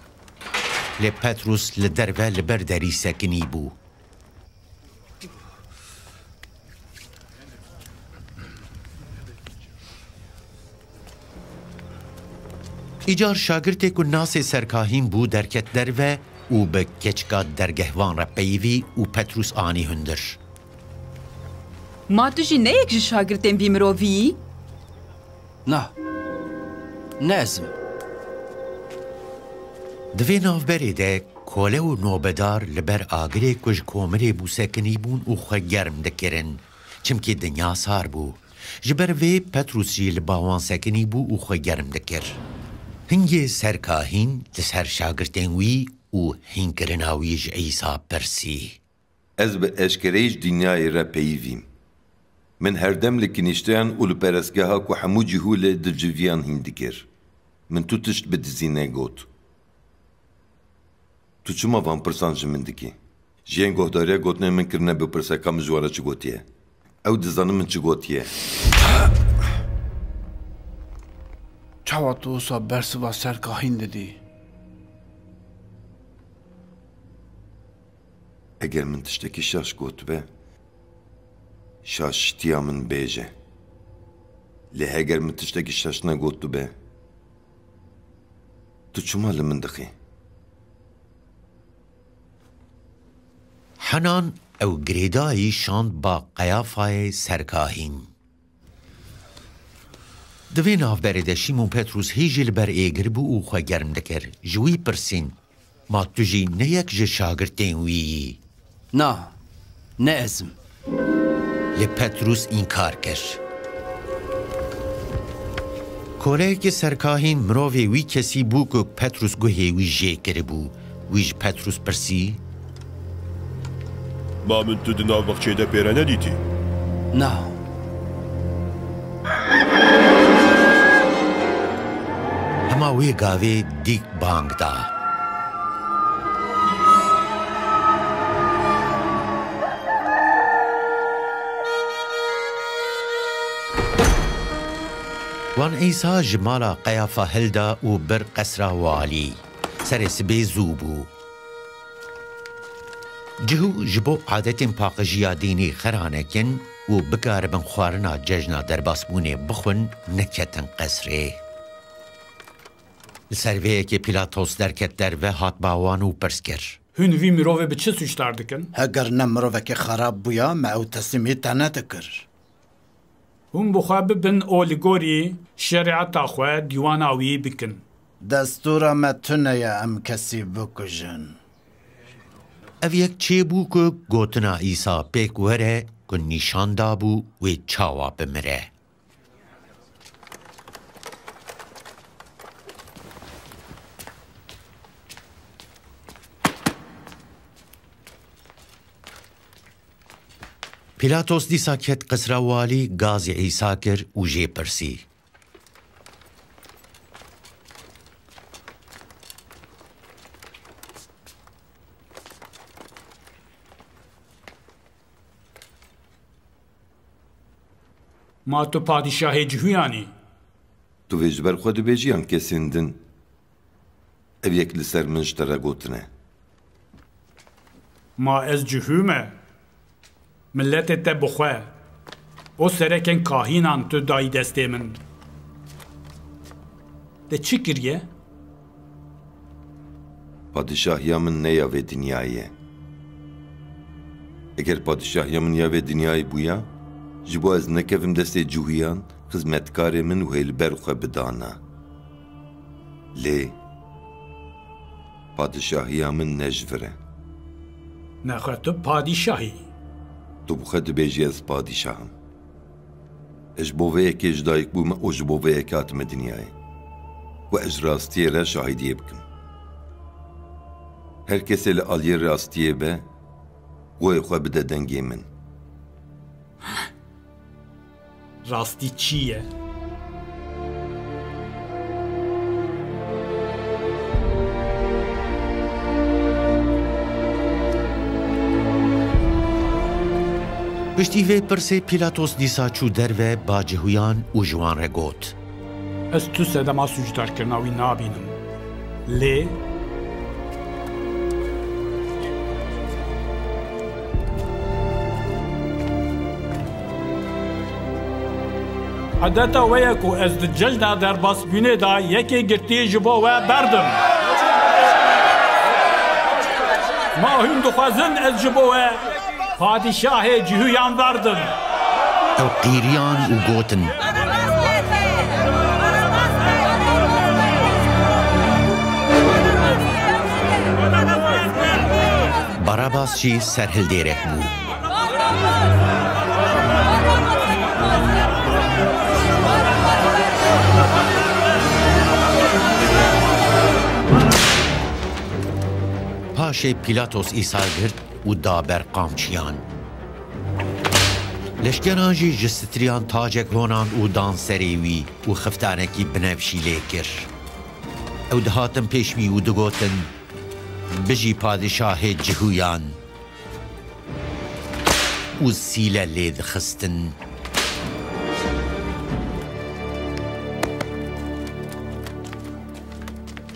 Lê Petrûs li derve li ber derî sekinî bû. Îcar şagirtê ku nasê serkahîn bû derket derve û bi keçika dergehvan re peyivî û Petrûs anî hundir. Ma tu jî ne yek ji şagirtên vî mirovî yî? Na, ne ez im. Di vê navberê de kole û nobedar li ber agirê ku ji komirê bû sekinî bûn û xwe germ dikirin, çimkî dinya sar bû. Ji ber vê Petrûs jî li ba wan sekinî bû û xwe germ dikir. Hingê serkahîn li ser şagirtên wî û hînkirina wî ji Îsa pirsî: Ez bi eşkereyî ji dinyayê re peyivîm. Min herdem li kinîşteyan û li perestgeha ku hemû cihû lê diciviyan hîn dikir. Min tu tişt bi dizî negot. Tu çima van pirsan ji min dikî? Ji yên guhdariya gotinên min kirine bipirse ka min ji we re çi gotiye? Ew dizanin min çi gotiye. Çawa tu wisa bersiva serkahîn didî? Eger min tiştekî şaş gotibe, şaştiya min bêje. Lê heger min tiştekî şaş negotibûbe, tu çima li min dixî? Henan ew girêdayî şand ba Qeyafayê serkahîn. Di vê navberê de Şîmon Petrûs hê jî li ber êgir bû û xwe germ dikir. Ji wî pirsîn: Ma tu jî ne yek ji şagirtên wî yî? Na, ne ez im. Lê Petrûs înkar kir. Koleyekî serkahîn mirovê wî kesî bû ku Petrûs guhê wî jê kiribû. Wî ji Petrûs pirsî: Ma min tu di nav baxçeyê de pê re nedîtî? Na. Hema wê gavê dîk bang da. Wan Îsa ji mala Qeyafa hilda û bir qesra walî. Serê sibê zû bû. Cihû ji bo adetên paqijiya dînî xera nekin û bikaribin xwarina cejna derbasbûnê bixwin, neketin qesrê. Li ser vê yekê Pîlatos derket derve, hat ba wan û pirs kir: Hûn vî mirovê bi çi sûcdar dikin? Heger ne mirovekî xerab bûya, me ew teslîmî te nedikir. Hûn bi xwe bibin olîgorî, şerîeta xwe dîwana wî bikin. Destûra me tune ye em kesî bikujin. Ev yek çêbû ku gotina Îsa pêk were, ku nîşan dabû wê çawa bimire. Pîlatos dîsa ket qesra walî, gazî Îsa kir û jê pirsî: Ma tu padîşahê Cihûyan î? Tu vê ji ber xwe dibêjî yan kesên din? Ev yek li ser min ji te re gotine. Ma ez Cihû me? Miletê te bi xwe û serekên kahînan tu dayî destê min. Te çi kiriye? Padîşahiya min ne ya vê dinyayê ye. Eger padîşahiya min ya vê dinyayê bûya, ji bo ez nekevim destê Cihûyan, xizmetkarê min wê li ber xwe bidana. Lê padîşahiya min ne ji vir e. Nexwe tu padîşah î. Tu bi xwe dibêjî ez padîşah im. Ez ji bo vê yekê ji dayik bûme û ji bo vê yekê hatime dinyayê, ku ez ji rastiyê re şahidiyê bikim. Her kesê li aliyê rastiyê be, goyê xwe bide dengê min. Rastî çi ye? Piştî vê pirsê Pîlatos dîsa çû derve ba Cihûyan û ji wan re got: Ez tu sedema sûcdarkirina wî nabînim. Lê Edeta we ye ku ez di cejna derbasbûnê de yekê girtî ji bo we berdim. Ma hûn dixwazin ez ji bo we padîşahê Cihûyan berdim? Ew qîriyan û gotin: Barabas jî serhildêrek bû. Paşê Pîlatos Îsa girt û da ber qamçiyan. Leşkeran jî ji striyan tacek honan û dan serê wî û xiftanekî binevşî lê kir. Ew dihatin pêş wî û digotin: Bijî padîşahê Cihûyan! Û sîle lê dixistin.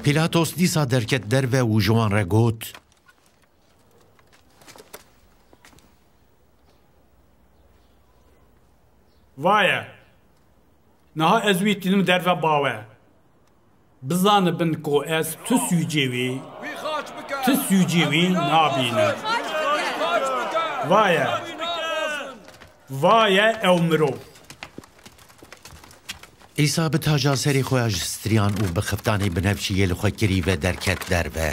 Pîlatos dîsa derket derve û ji wan re got: Va ye! Niha ez wî tînim derve ba we. Bizanibin ku ez tu sûcê wî, tu sûcê wî nabînim. Va ye! Va ye ew mirov! Îsa bi taca serê xwe ya ji striyan û bi xiftanê binevşî yê li xwe kirî ve derket derve.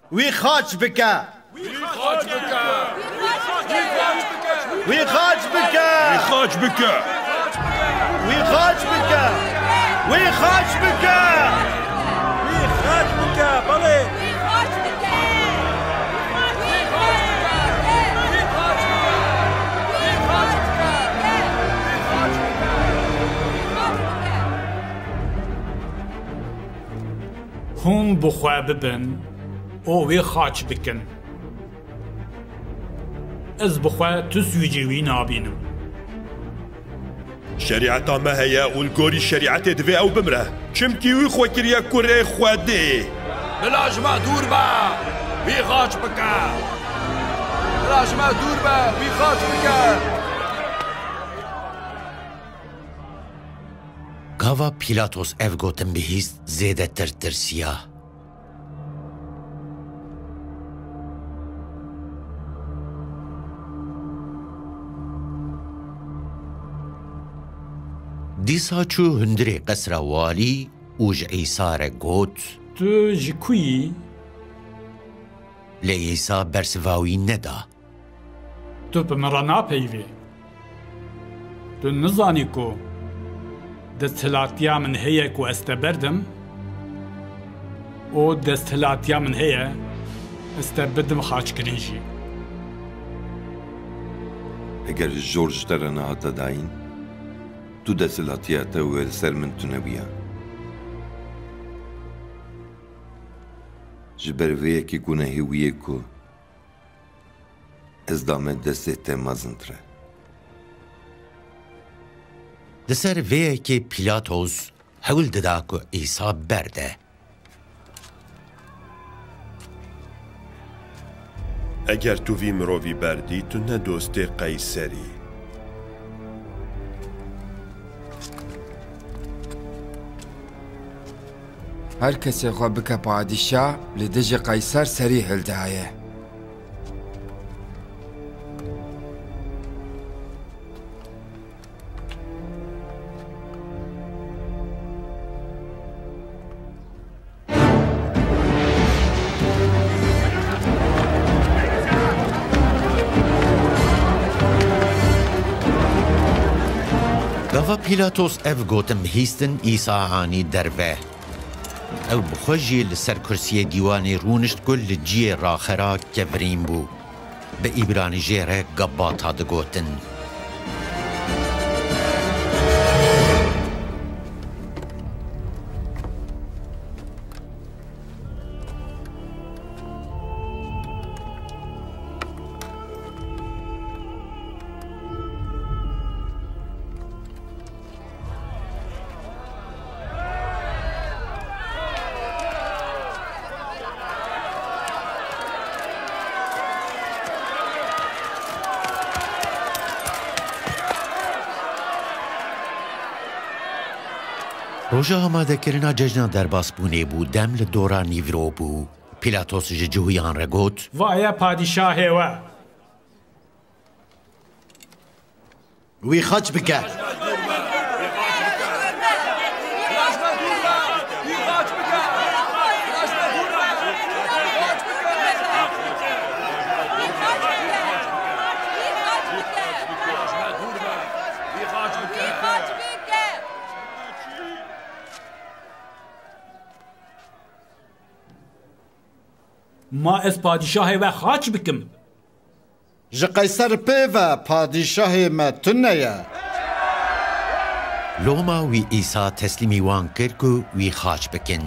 Wî xaç bike! Wî xaç bike! Wî xaç bike! Wî xaç bike! Belê! Hûn bi xwe bibin û wê xaç bikin. Ez bi xwe tu sûcê wî nabînim. Şerîeta me heye û li gorî şerîetê divê ew bimre. Çimkî wî xwe kiriye kurê Xwedê. Bila ji me dûr be, wî xaç bike. Bila ji me dûr be, wî xaç bike. Gava Pîlatos ev gotin bihîst, zêdetir tirsiya. Dîsa çû hundirê qesra walî û ji Îsa re got: Tu ji ku yî? Lê Îsa bersiva wî neda. Tu bi min re napeyivî. Tu nizanî ku desthilatiya min heye ku ez te berdim û desthilatiya min heye ez te bidim xaçkirin jî. Eger jor ji te re nehate dayîn, tu desthilatiya te wê li ser min tune bûya. Ji ber vê yekê gunehê wî yê ku ez dame destê te mezintir e. Di ser vê yekê Pîlatos hewl dida ku Îsa berde. Eger tu vî mirovî berdî, tu ne dostê Qeyser î. Her kesê xwe bike padîşah, li dijî Qeyser serî hildaye. Gava Pîlatos ev gotin bihîstin, Îsa anî derve. Ew bi xwe jî li ser kursiyê dîwanê rûnişt ku li ciyê raxera kevirîn bû. Bi îbranî jê re Gabbata digotin. Roja amadekirina cejna derbasbûnê bû, dem li dora nîvro bû. Pîlatos ji cihûyan re got: "Vaye padîşahê we." Wî xaç bike. Ma ez padîşahê we xaç bikim? Ji Qeyser pê ve padîşahê me tune ye. Loma wî Îsa teslîmî wan kir ku wî xaç bikin.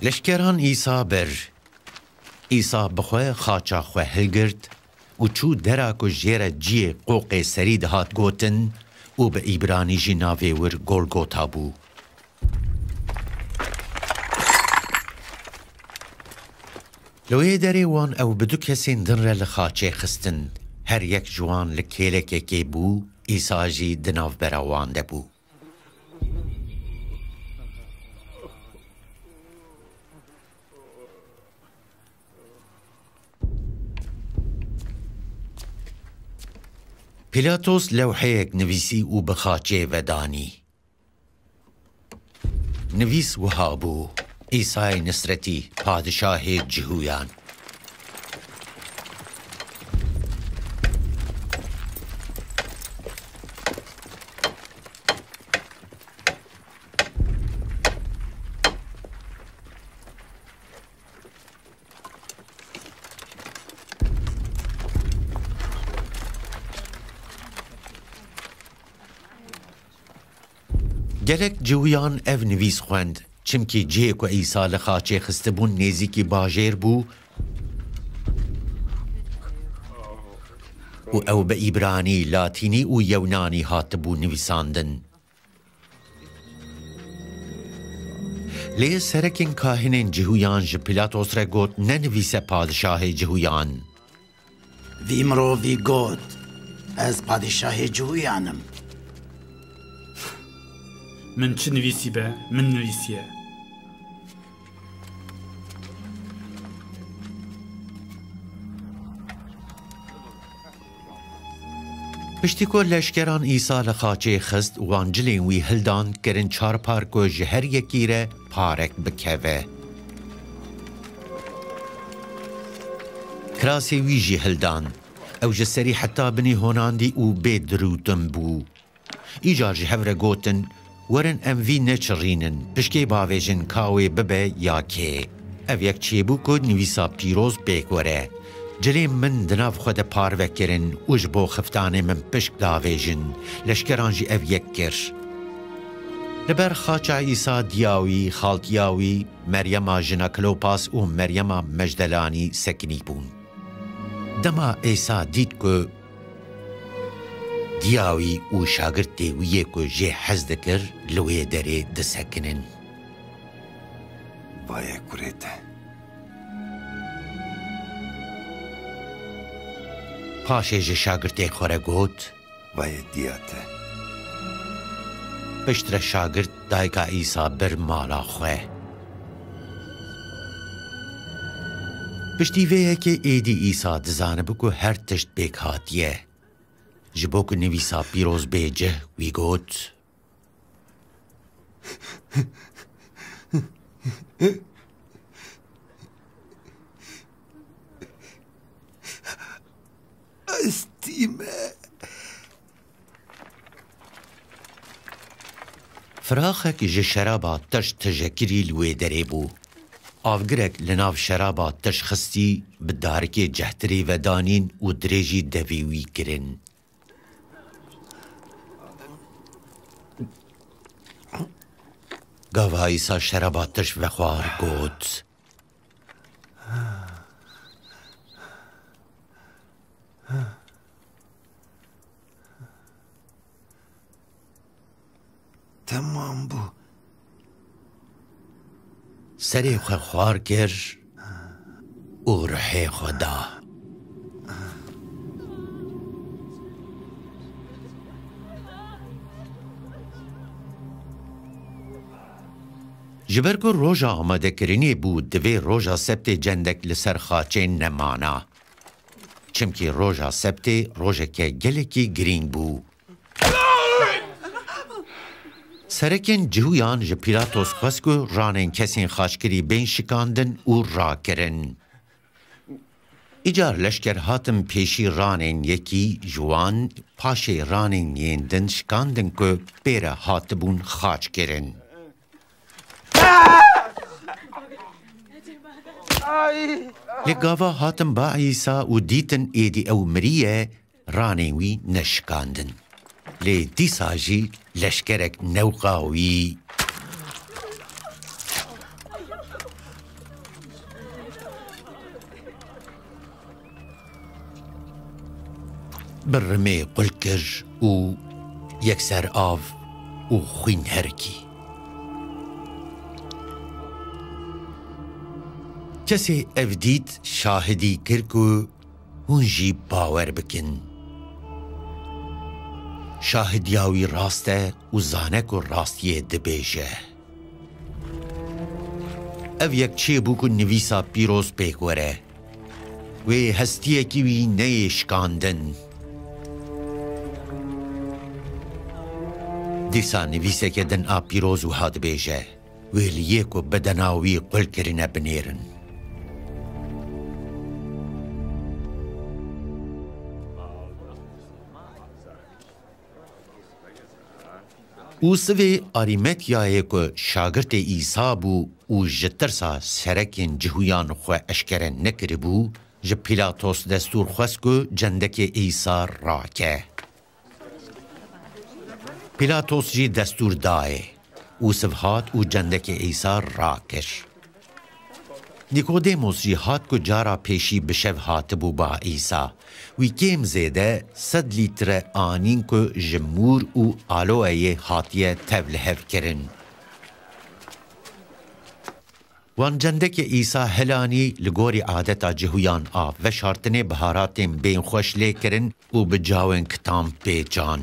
Leşkeran Îsa bir. Îsa bi xwe xaça xwe hilgirt û çû dera ku jê re ciyê qoqê serî dihat gotin û bi îbranî jî navê wir Golgota bû. Li wê derê wan ew bi du kesên din re li xaçê xistin. Her yek ji wan li kêlekekê bû, Îsa jî di navbera wan de bû. Pîlatos lewheyek nivîsî û bi xaçê vedanî. Nivîs wiha bû: Îsayê Nisretî, padişahê Cihûyan. Gelek Cihûyan ev nivîs xwend, çimkî cihê ku Îsa li xaçê xistibûn nêzîkî bajêr bû û ew bi îbranî, latînî û yewnanî hatibû nivîsandin. Lê serekên kahinên Cihûyan ji Pîlatos re got: "Nenivîse padişahê Cihûyan." Vî mirovî got: "Ez padîşahê Cihûyan im." Min çi nivîsîbe, min nivîsiye. Piştî ku leşkeran Îsa li xaçê xist, wan cilên wî hildan, kirin çarpar ku ji her yekî re parek bikeve. Kirasê wî jî hildan. Ew ji serî heta binî honandî û bê dirûtin bû. Îcar ji hev re gotin, "Werin em vî neçirînin, pişkê bavêjin ka wê bibe ya kê." Ev yek çêbû ku nivîsa pîroz pêk were. Cilên min di nav xwe de parve kirin û ji bo xiftanê min pişk davêjin. Leşkeran jî ev yek kir. Li ber xaça Îsa diya wî, xaltiya wî, Meryema jina Klopas û Meryema Mejdelanî sekinî bûn. Dema Îsa dît ku diya wî û şagirtê wî yê ku jê hez dikir li wê derê disekinin. Vaye kurê te. Paşê ji şagirtê xwe re got, Vaye diya te. Piştre şagirt dayika Îsa bir mala xwe. Piştî vê yekê êdî Îsa dizanibe ku her tişt pêk hatiye. Ji bo ku nivîsa pîroz bê cih, wî got, Ez tî me. Firaxek ji şeraba tirş tijekirî li wê derê bû. Avgirek li nav şeraba tirş xistî, bi darikê cehtirê vedanîn û dirêjî devê wî kirin. Gava Îsa şeraba tirş vexwar, got, Temam bû. Serê xwe xwar kir û ruhê xwe da. Ji ber ku roja amadekirinê bû, divê roja sebtê cendek li ser xaçê nemana. Çimkî roja sebtê rojeke gelekî girîng bû. Serekên cihûyan ji Pîlatos xwest ku ranên kesên xaçkirî bên şikandin û rakirin. Îcar leşker hatin pêşî ranên yekî ji wan, paşê ranên yên din şikandin ku pê re hatibûn xaç kirin. Lê gava hatin ba Îsa û dîtin êdî ew miriye, ranên wî neşikandin. Lê dîsa jî leşkerek newqa wî bi rimê qul kir û yekser av û xwîn herikî. Kesê ev dît şahidî kir ku hûn jî bawer bikin. Şahidiya wî rast e û zane ku rastiyê dibêje. Ev yek çêbû ku nivîsa pîroz pêk were. Wê hestiyekî wî neyê şikandin. Dîsa nivîseke din a pîroz wiha dibêje, Wê li yê ku bedena wî qul kirine binêrin. Ûsivê Arîmetyayê ku şagirtê Îsa bû û ji tirsa serekên cihûyan xwe eşkere nekiribû, ji Pîlatos destûr xwest ku cendekê Îsa rake. Pîlatos jî destûr dayê. Ûsiv hat û cendekê Îsa rakir. Nîkodêmos jî hat ku cara pêşî bi şev hatibû ba Îsa. Wî kêm zêde sed lître anîn ku ji mûr û aloeyê hatiye tevlihev kirin. Wan cendekê Îsa hilanî, li gorî adeta cihûyan a veşartinê biharatên bên xweş lê kirin û bi cawên kitan pêçan.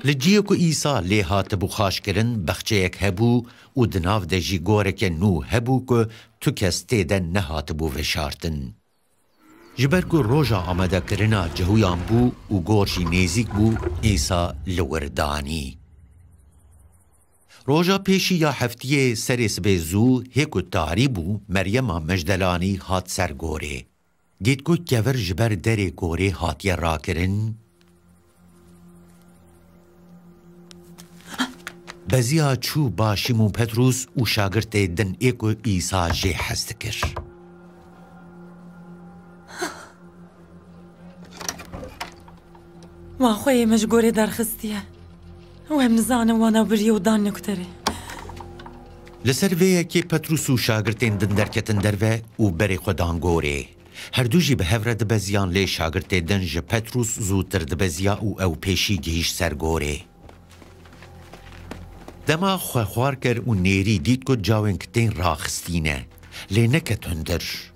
Li cihê ku Îsa lê hatibû xaçkirin, bexçeyek hebû û di nav de jî goreke nû hebû ku tu kes tê de nehatibû veşartin. Ji ber ku roja amadekirina cihûyan bû û gor jî nêzîk bû, Îsa li wir danî. Roja pêşî ya heftiyê serê sibê zû, hê ku tarî bû, Meryema Mejdelanî hat ser gorê. Dît ku kevir ji ber derê gorê hatiye rakirin. Beziya çû ba Şîmon Petrûs û şagirtê din ê ku Îsa jê hez dikir. Wan xweyê me ji gorê derxistiye. Û em nizanin wana biriye û dan nukterê. Li ser vê yekê Petrûs û şagirtên din derketin derve û berê xwe dan gorê. Herdu jî bi hev re dibeziyan, lê şagirtê din ji Petrûs zûtir dibeziya û ew pêşî gihîşt ser gorê. Dema xwe xwar kir û nêrî dît ku cawên kitên raxistî ne, lê neket hundir.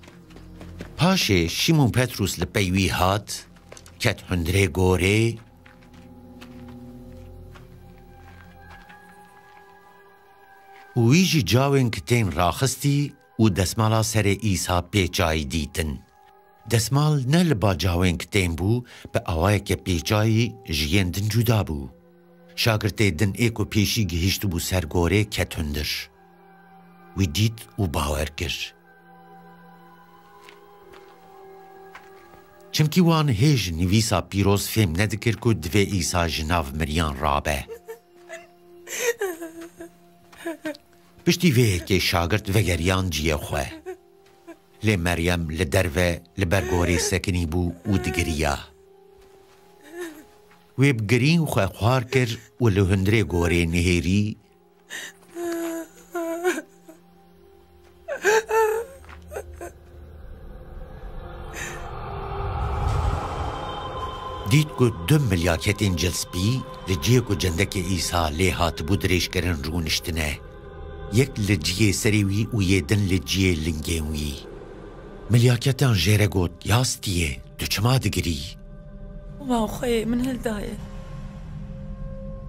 Paşê Şîmon Petrûs li pey wî hat, ket hundirê gorê û wî jî cawên kitên raxistî û desmala serê Îsa pêçayî dîtin. Desmal ne li ba cawên kitên bû, bi awayeke pêçayî ji yên din cuda bû. Şagirtê din ê ku pêşî gihîştibû ser gorê ket hundir. Wî dît û bawer kir. Çimkî wan hê ji nivîsa pîroz fêm nedikir ku divê Îsa ji nav miriyan rabe. Piştî vê yekê şagirt vegeriyan ciyê xwe. Lê Meryem li derve li ber gorê sekinî bû û digiriya. Wê bi girîn xwe xwar kir û li hundirê gorê nihêrî. Dît ku du milyaketên cilspî li cihê ku cendekê Îsa lê hatibû dirêjkirin rûniştine. Yek li cihê serê wî û yê din li cihê lingên wî. Milyaketan jê re got, "Ya stiyê, tu çima digirî?" Wan xweyê min hildaye.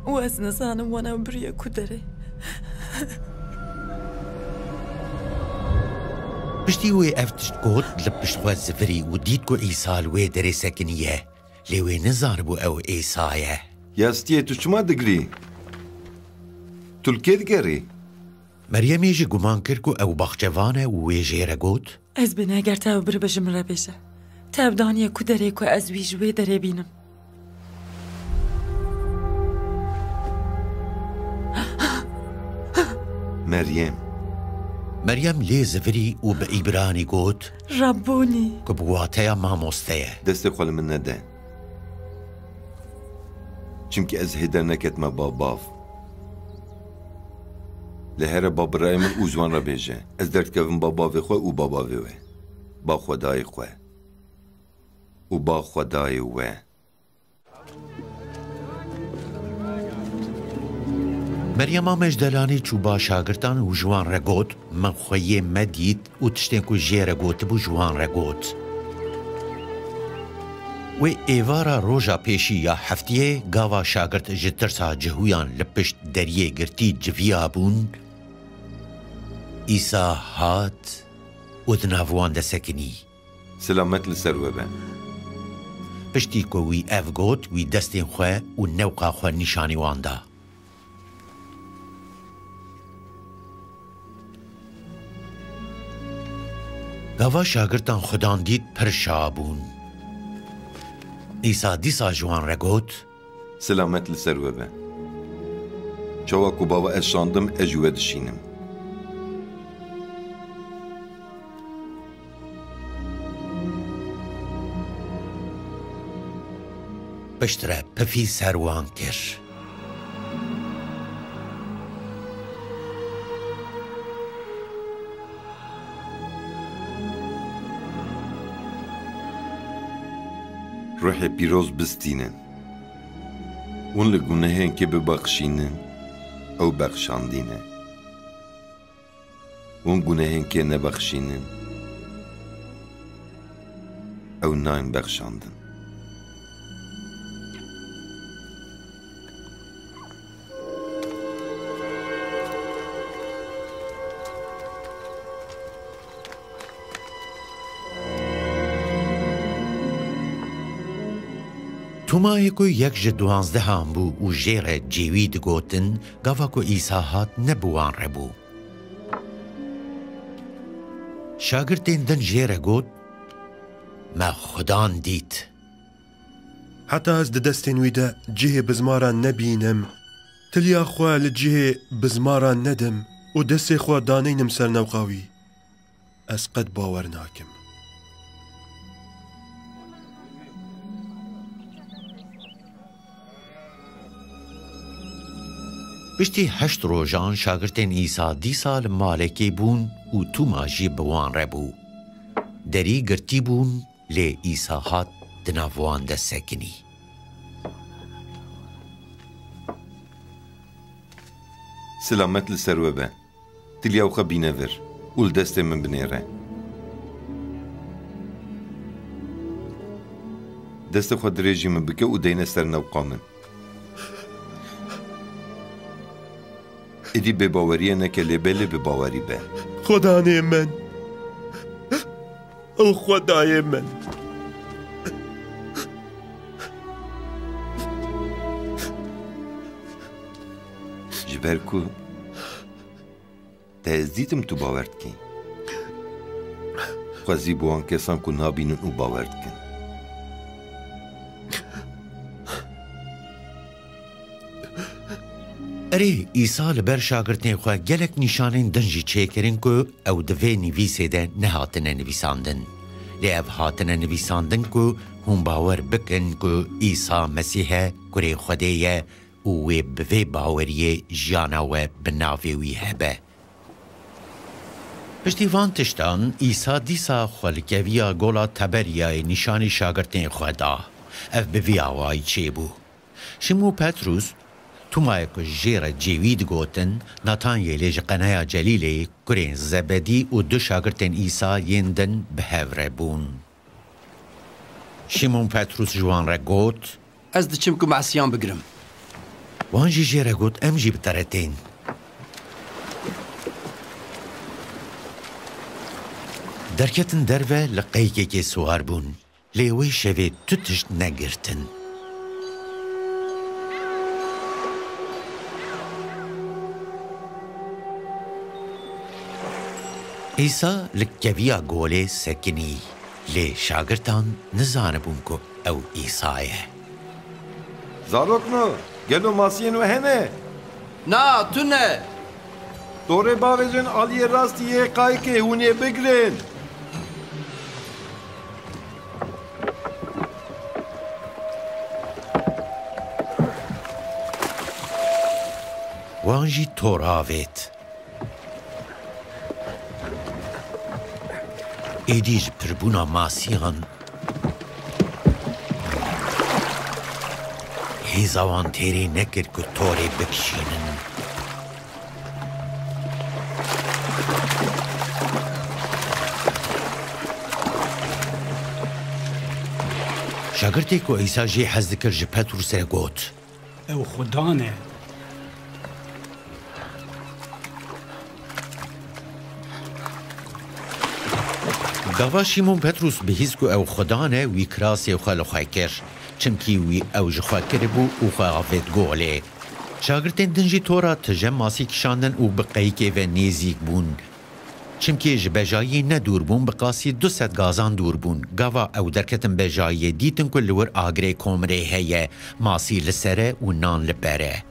Û ez nizanim wana biriye ku derê. Piştî wê ev tişt got, li pişt xwe zivirî û dît ku Îsa li wê derê sekiniye. Lê wê nizanibû ew Îsa ye. Ya stiyê, tu çima digirî? Tu li kê digerî? Meryemê jî guman kir ku ew baxçevan e û wê jê re got, "Ez bêne, eger te ew biribe, ji min re bêje. Te ew daniye ku derê ku ez wî ji wê derê bînim." Meryem. Meryem lê zivirî û bi îbranî got, "Rabbonî." Ku bi wateya mamoste ye. Destê xwe li min nede. Çimkî ez hê derneketime ba bav. Lê here ba birayê min û ji wan re bêje, ez derdikevim ba bavê xwe û ba bavê we, ba Xwedayê xwe û ba Xwedayê we. Meryema Mejdelanî çû ba şagirtan û ji wan re got, "Min xweyê me dît û tiştên ku jê re gotibû ji wan re got." Wê êvara roja pêşî ya heftiyê, gava şagirt ji tirsa cihûyan li pişt deriyê girtî civiya bûn, Îsa hat û di nav wan de sekinî. Silamet li ser we be. Piştî ku wî ev got, wî destên xwe û newqa xwe nîşanî wan da. Gava şagirtan xudan dît, pir şa bûn. Îsa dîsa ji wan re got, Silamet li ser we be. Çawa ku bava ez şandim, ez ji we dişînim. Piştre pifî ser wan kir. Ruhê Pîroz bistînin. Hûn li gunehên kê bibexşînin, ew bexşandî ne. Hûn gunehên kê nebexşînin, ew nayên bexşandin. Tomayê ku yek ji duwanzdehan bû û jê re cêwî digotin, gava ku Îsa hat ne bi wan re bû. Şagirtên din jê re got, "Me Xudan dît." Heta ez di destên wî de cihê bizmaran nebînim, tiliya xwe li cihê bizmaran nedim û destê xwe daneynim ser newqa wî, ez qet bawer nakim. Piştî heşt rojan şagirtên Îsa dîsa li malekê bûn û Tûma jî bi wan re bû. Derî girtî bûn, lê Îsa hat di nav wan de sekinî. Silamet li ser we be. Tiliya xwe bîne vir û li destê min binêre. Destê xwe dirêjî min bike û deyne ser newqa min. Êdî bêbaweriyê neke, lê belê bi bawerî be. Xudanê min û Xwedayê min. Ji ber ku te ez dîtim tu bawer dikî. Xwezî bi wan kesan ku nabînin û bawer dikin. Erê, Îsa li ber şagirtên xwe gelek nîşanên din jî çêkirin ku ew di vê nivîsê de nehatine nivîsandin. Lê ev hatine nivîsandin ku hûn bawer bikin ku Îsa Mesîh e, Kurê Xwedê ye û wê bi vê baweriyê jiyana we bi navê wî hebe. Piştî van tiştan, Îsa dîsa xwe li keviya gola Teberiyayê nîşanî şagirtên xwe da. Ev bi vî awayî çêbû. Şîmûn Petrûs, Tûmayê ku jê re cêwî digotin, Natanyelê ji Qeneya Celîlê, kurên Zebedî û du şagirtên Îsa yên din bi hev re bûn. Şîmûn Petrûs ji wan re got, Ez diçim ku mesiyan bigirim. Wan jî jê re got, Em jî bi te re tên. Derketin derve, li qeykekê siwar bûn. Lê wê şevê tu tişt negirtin. Îsa li keviya golê sekinî, lê şagirtan nizanibûn ku ew Îsa ye. Zarokno, gelo masiyên we hene? Na, tune. Torê bavêjin aliyê rastî yê qayikê, hûn ê bigirin. Wan jî tor avêt. Êdî ji pirbûna masiyan hêza wan têrê nekir ku torê bikişînin. Şagirtê ku Îsa jê hez dikir ji Petrûsê re got, Ew Xudan e. Gava Şîmon Petrûs bihîst ku ew Xudan e, wî kirasê xwe li xwe kir. Çimkî wî ew ji xwe kiribû û xwe avêt golê. Şagirtên din jî tora tije masî kişandin û bi qeyikê ve nêzîk bûn. Çimkî ji bejayiyê ne dûr bûn, bi qasî du sed gazan dûr bûn. Gava ew derketin bejayiyê, dîtin ku li wir agirê komrê heye, masî li ser e û nan li ber e.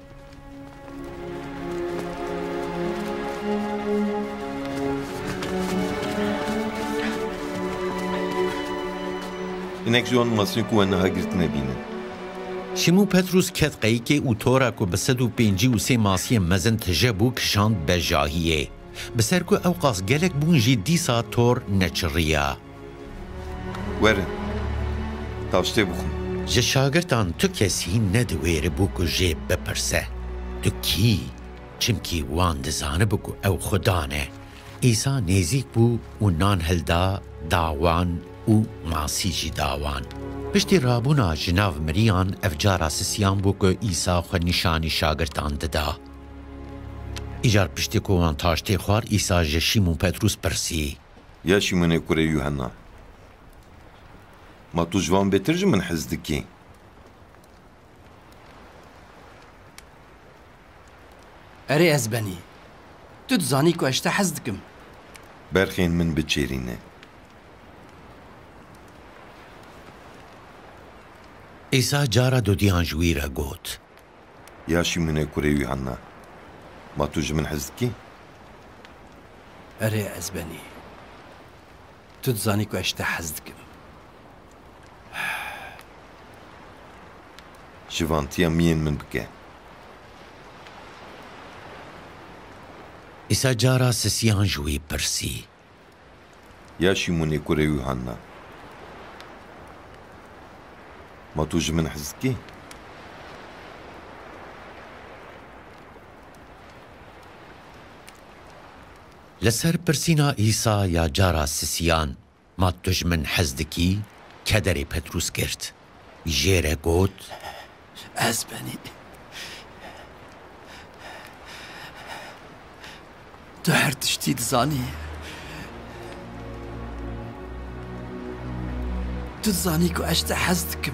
Hinek ji wan masiyên ku we niha girtine bînin. Şîmûn Petrûs ket qeyikê û tora ku bi sed û pêncî û sê masiyên mezin tije bû, kişand bejahiyê. Bi ser ku ewqas gelek bûn jî, dîsa tor neçiriya. Werin, tavştê bixwin. Ji şagirtan tu kes hîn nediwêribû ku jê bipirse, Tu kî yî? Çimkî wan dizanibû ku ew Xudan e. Îsa nêzîk bû û nan hilda, da wan û masî jî da wan. Piştî rabûna ji nav miriyan, ev cara sisiyan bû ku Îsa xwe nîşanî şagirtan dida. Îcar piştî ku wan taştê xwar, Îsa ji Şîmûn Petrûs pirsî, Ya Şîmonê kurê Yuhenna, ma tu ji van bêtir ji min hez dikî? Erê, ez benî. Tu dizanî ku ez ji te hez dikim. Berxên min biçêrîne. Îsa cara dudiyan ji wî re got. Ya Şîmonê kurê Yûhanna, ma tu ji min hez dikî? Erê, ez benî. Tu dizanî ku ez ji te hez dikim. Şivantiya miyên min bike. Îsa cara sisiyan ji wî pirsî. Ya Şîmonê kurê Yûhanna, ma tu ji min hez dikî? Li ser pirsîna Îsa ya cara sisiyan, ma tu ji min hez dikî, kederê Petrûs girt. Jê re got, Ez benî. Tu her tiştî dizanî. Tu dizanî ku ez ji te hez dikim.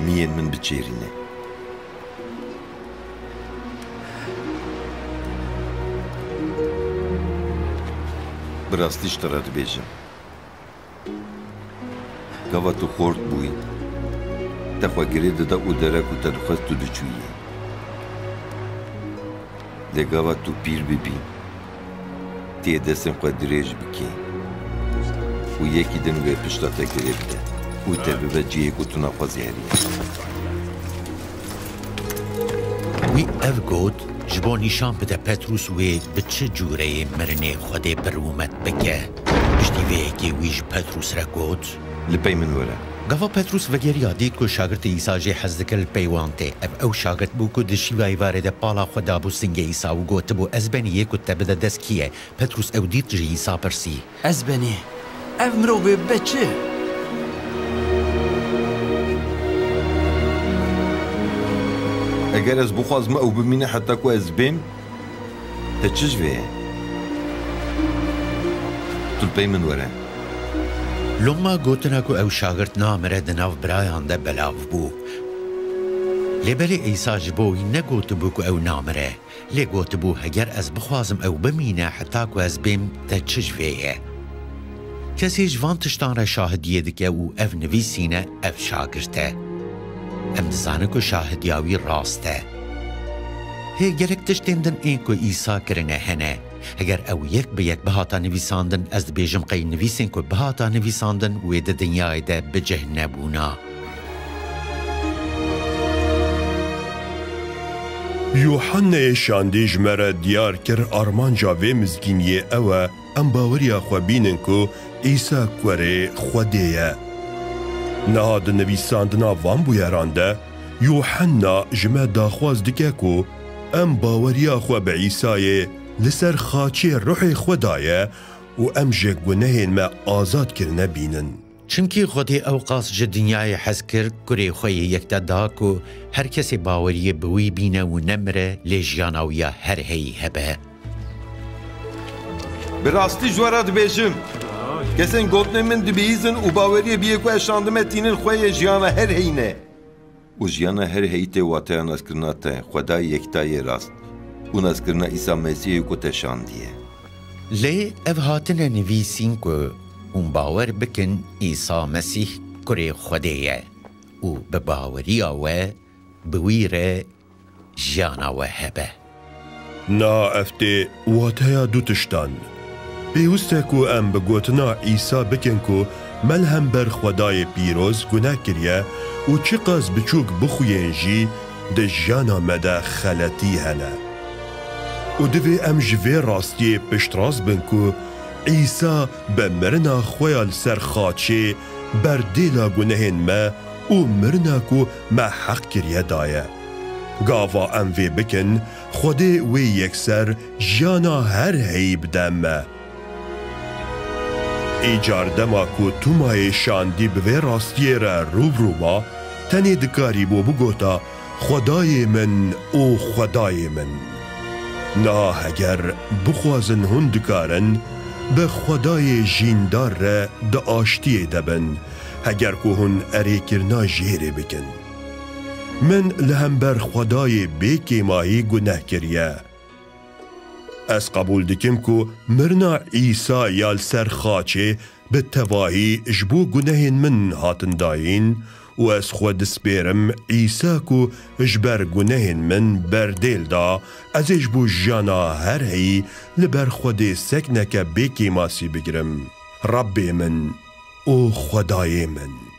Miyên min biçêrîne. Bi rastî ji te re dibêjim, gava tu xort bûyî, te xwe girê dida û derek û te dixwest tu diçûyî. Lê gava tu pîr bibî, tu yê destên xwe dirêj bikî û yekî din wê pişta te girê bide û te bibe cihê ku tu naxwazî herî. Wî ev got, ji bo nîşan bide Petrûs wê bi çi cûreyê mirinê Xwedê bi rûmet bike. Piştî vê yekê wî ji Petrûs re got, Li pey min were. Gava Petrûs vegeriya dît ku şagirtê Îsa jê hez dike li pey wan tê. Ev ew şagirt bû ku di şîva êvarê de pala xwe dabû singê Îsa û gotibû, Ez benî, yê ku te bide dest kî ye? Petrûs ew dît ji Îsa pirsî, Ez benî. Ev mirov ê bibe çi? Eger ez bixwazim ew bimîne heta ku ez bêm, te çi ji vê ye? Tu li pey min were. Loma gotina ku ew şagirt namire di nav birayan de belav bû. Lê belê Îsa ji bo wî negotibû ku ew namire. Lê gotibû, Heger ez bixwazim ew bimîne heta ku ez bêm, te çi ji vê ye? Kesê ji van tiştan re şahidiyê dike û ev nivîsîne ev şagirt e. Em dizanin ku şahidiya wî rast e. Hê gelek tiştên din ên ku Îsa kirine hene. Heger ew yek bi yek bihata nivîsandin, ez dibêjim qey nivîsên ku bihata nivîsandin wê di dinyayê de bi cih nebûna. Yûhenneyê şandî ji me re diyar kir armanca vê mizgîniyê ew e, em baweriya xwe bînin ku Îsa kurê Xwedê ye. Niha di nivîsandina van bûyeran de, Yûhenna ji me daxwaz dike ku em baweriya xwe bi Îsayê li ser xaçê ruhê xwe daye û em ji gunehên me azad kirine bînin. Çimkî Xwedê ewqas ji dinyayê hez kir, kurê xwe yê yekte da ku her kesê baweriyê bi wî bîne û nemire, lê jiyana wî ya her heyî hebe. Bi rastî ji we re dibêjim, kesên gotinên min dibihîzin û baweriyê bi yê ku ez şandime tînin xwe yê jiyana her heyî ne. Û jiyana her heyî tê wateya naskirina te, Xwedayê yekta yê rast û naskirina Îsa Mesîhê ku te şandiye. Lê ev hatine nivîsîn ku hûn bawer bikin Îsa Mesîh kurê Xwedê ye û bi baweriya we bi wî re jiyana we hebe. Niha ev tê wateya du tiştan. Pêwist e ku em bi gotina Îsa bikin ku me li hember Xwedayê pîroz guneh kiriye û çiqas biçûk bixuyên jî di jiyana me de xeletî hene. Û divê em ji vê rastiyê piştrast bin ku Îsa bi mirina xwe ya li ser xaçê berdêla gunehên me û mirina ku me heq kiriye daye. Gava em vê bikin, Xwedê wê yekser jiyana her heyî bide me. Îcar dema ku Tomayê şandî bi vê rastiyê re rû bi rû ma, tenê dikarîbû bigota, Xwedayê min û Xwedayê min. Niha heger bixwazin hûn dikarin bi Xwedayê jîndar re di aştiyê de bin, heger ku hûn erêkirina jêrê bikin. Min li hember Xwedayê bê kêmahî guneh kiriye. Ez qebûl dikim ku mirina Îsa ya li ser xaçê bi tevahî ji bo gunehên min hatin dayîn û ez xwe dispêrim Îsa ku ji ber gunehên min berdêl da, ez ê ji bo jiyana her heyî li ber Xwedê sekneke bê kêmasî bigirim. Rebbê min û Xwedayê min.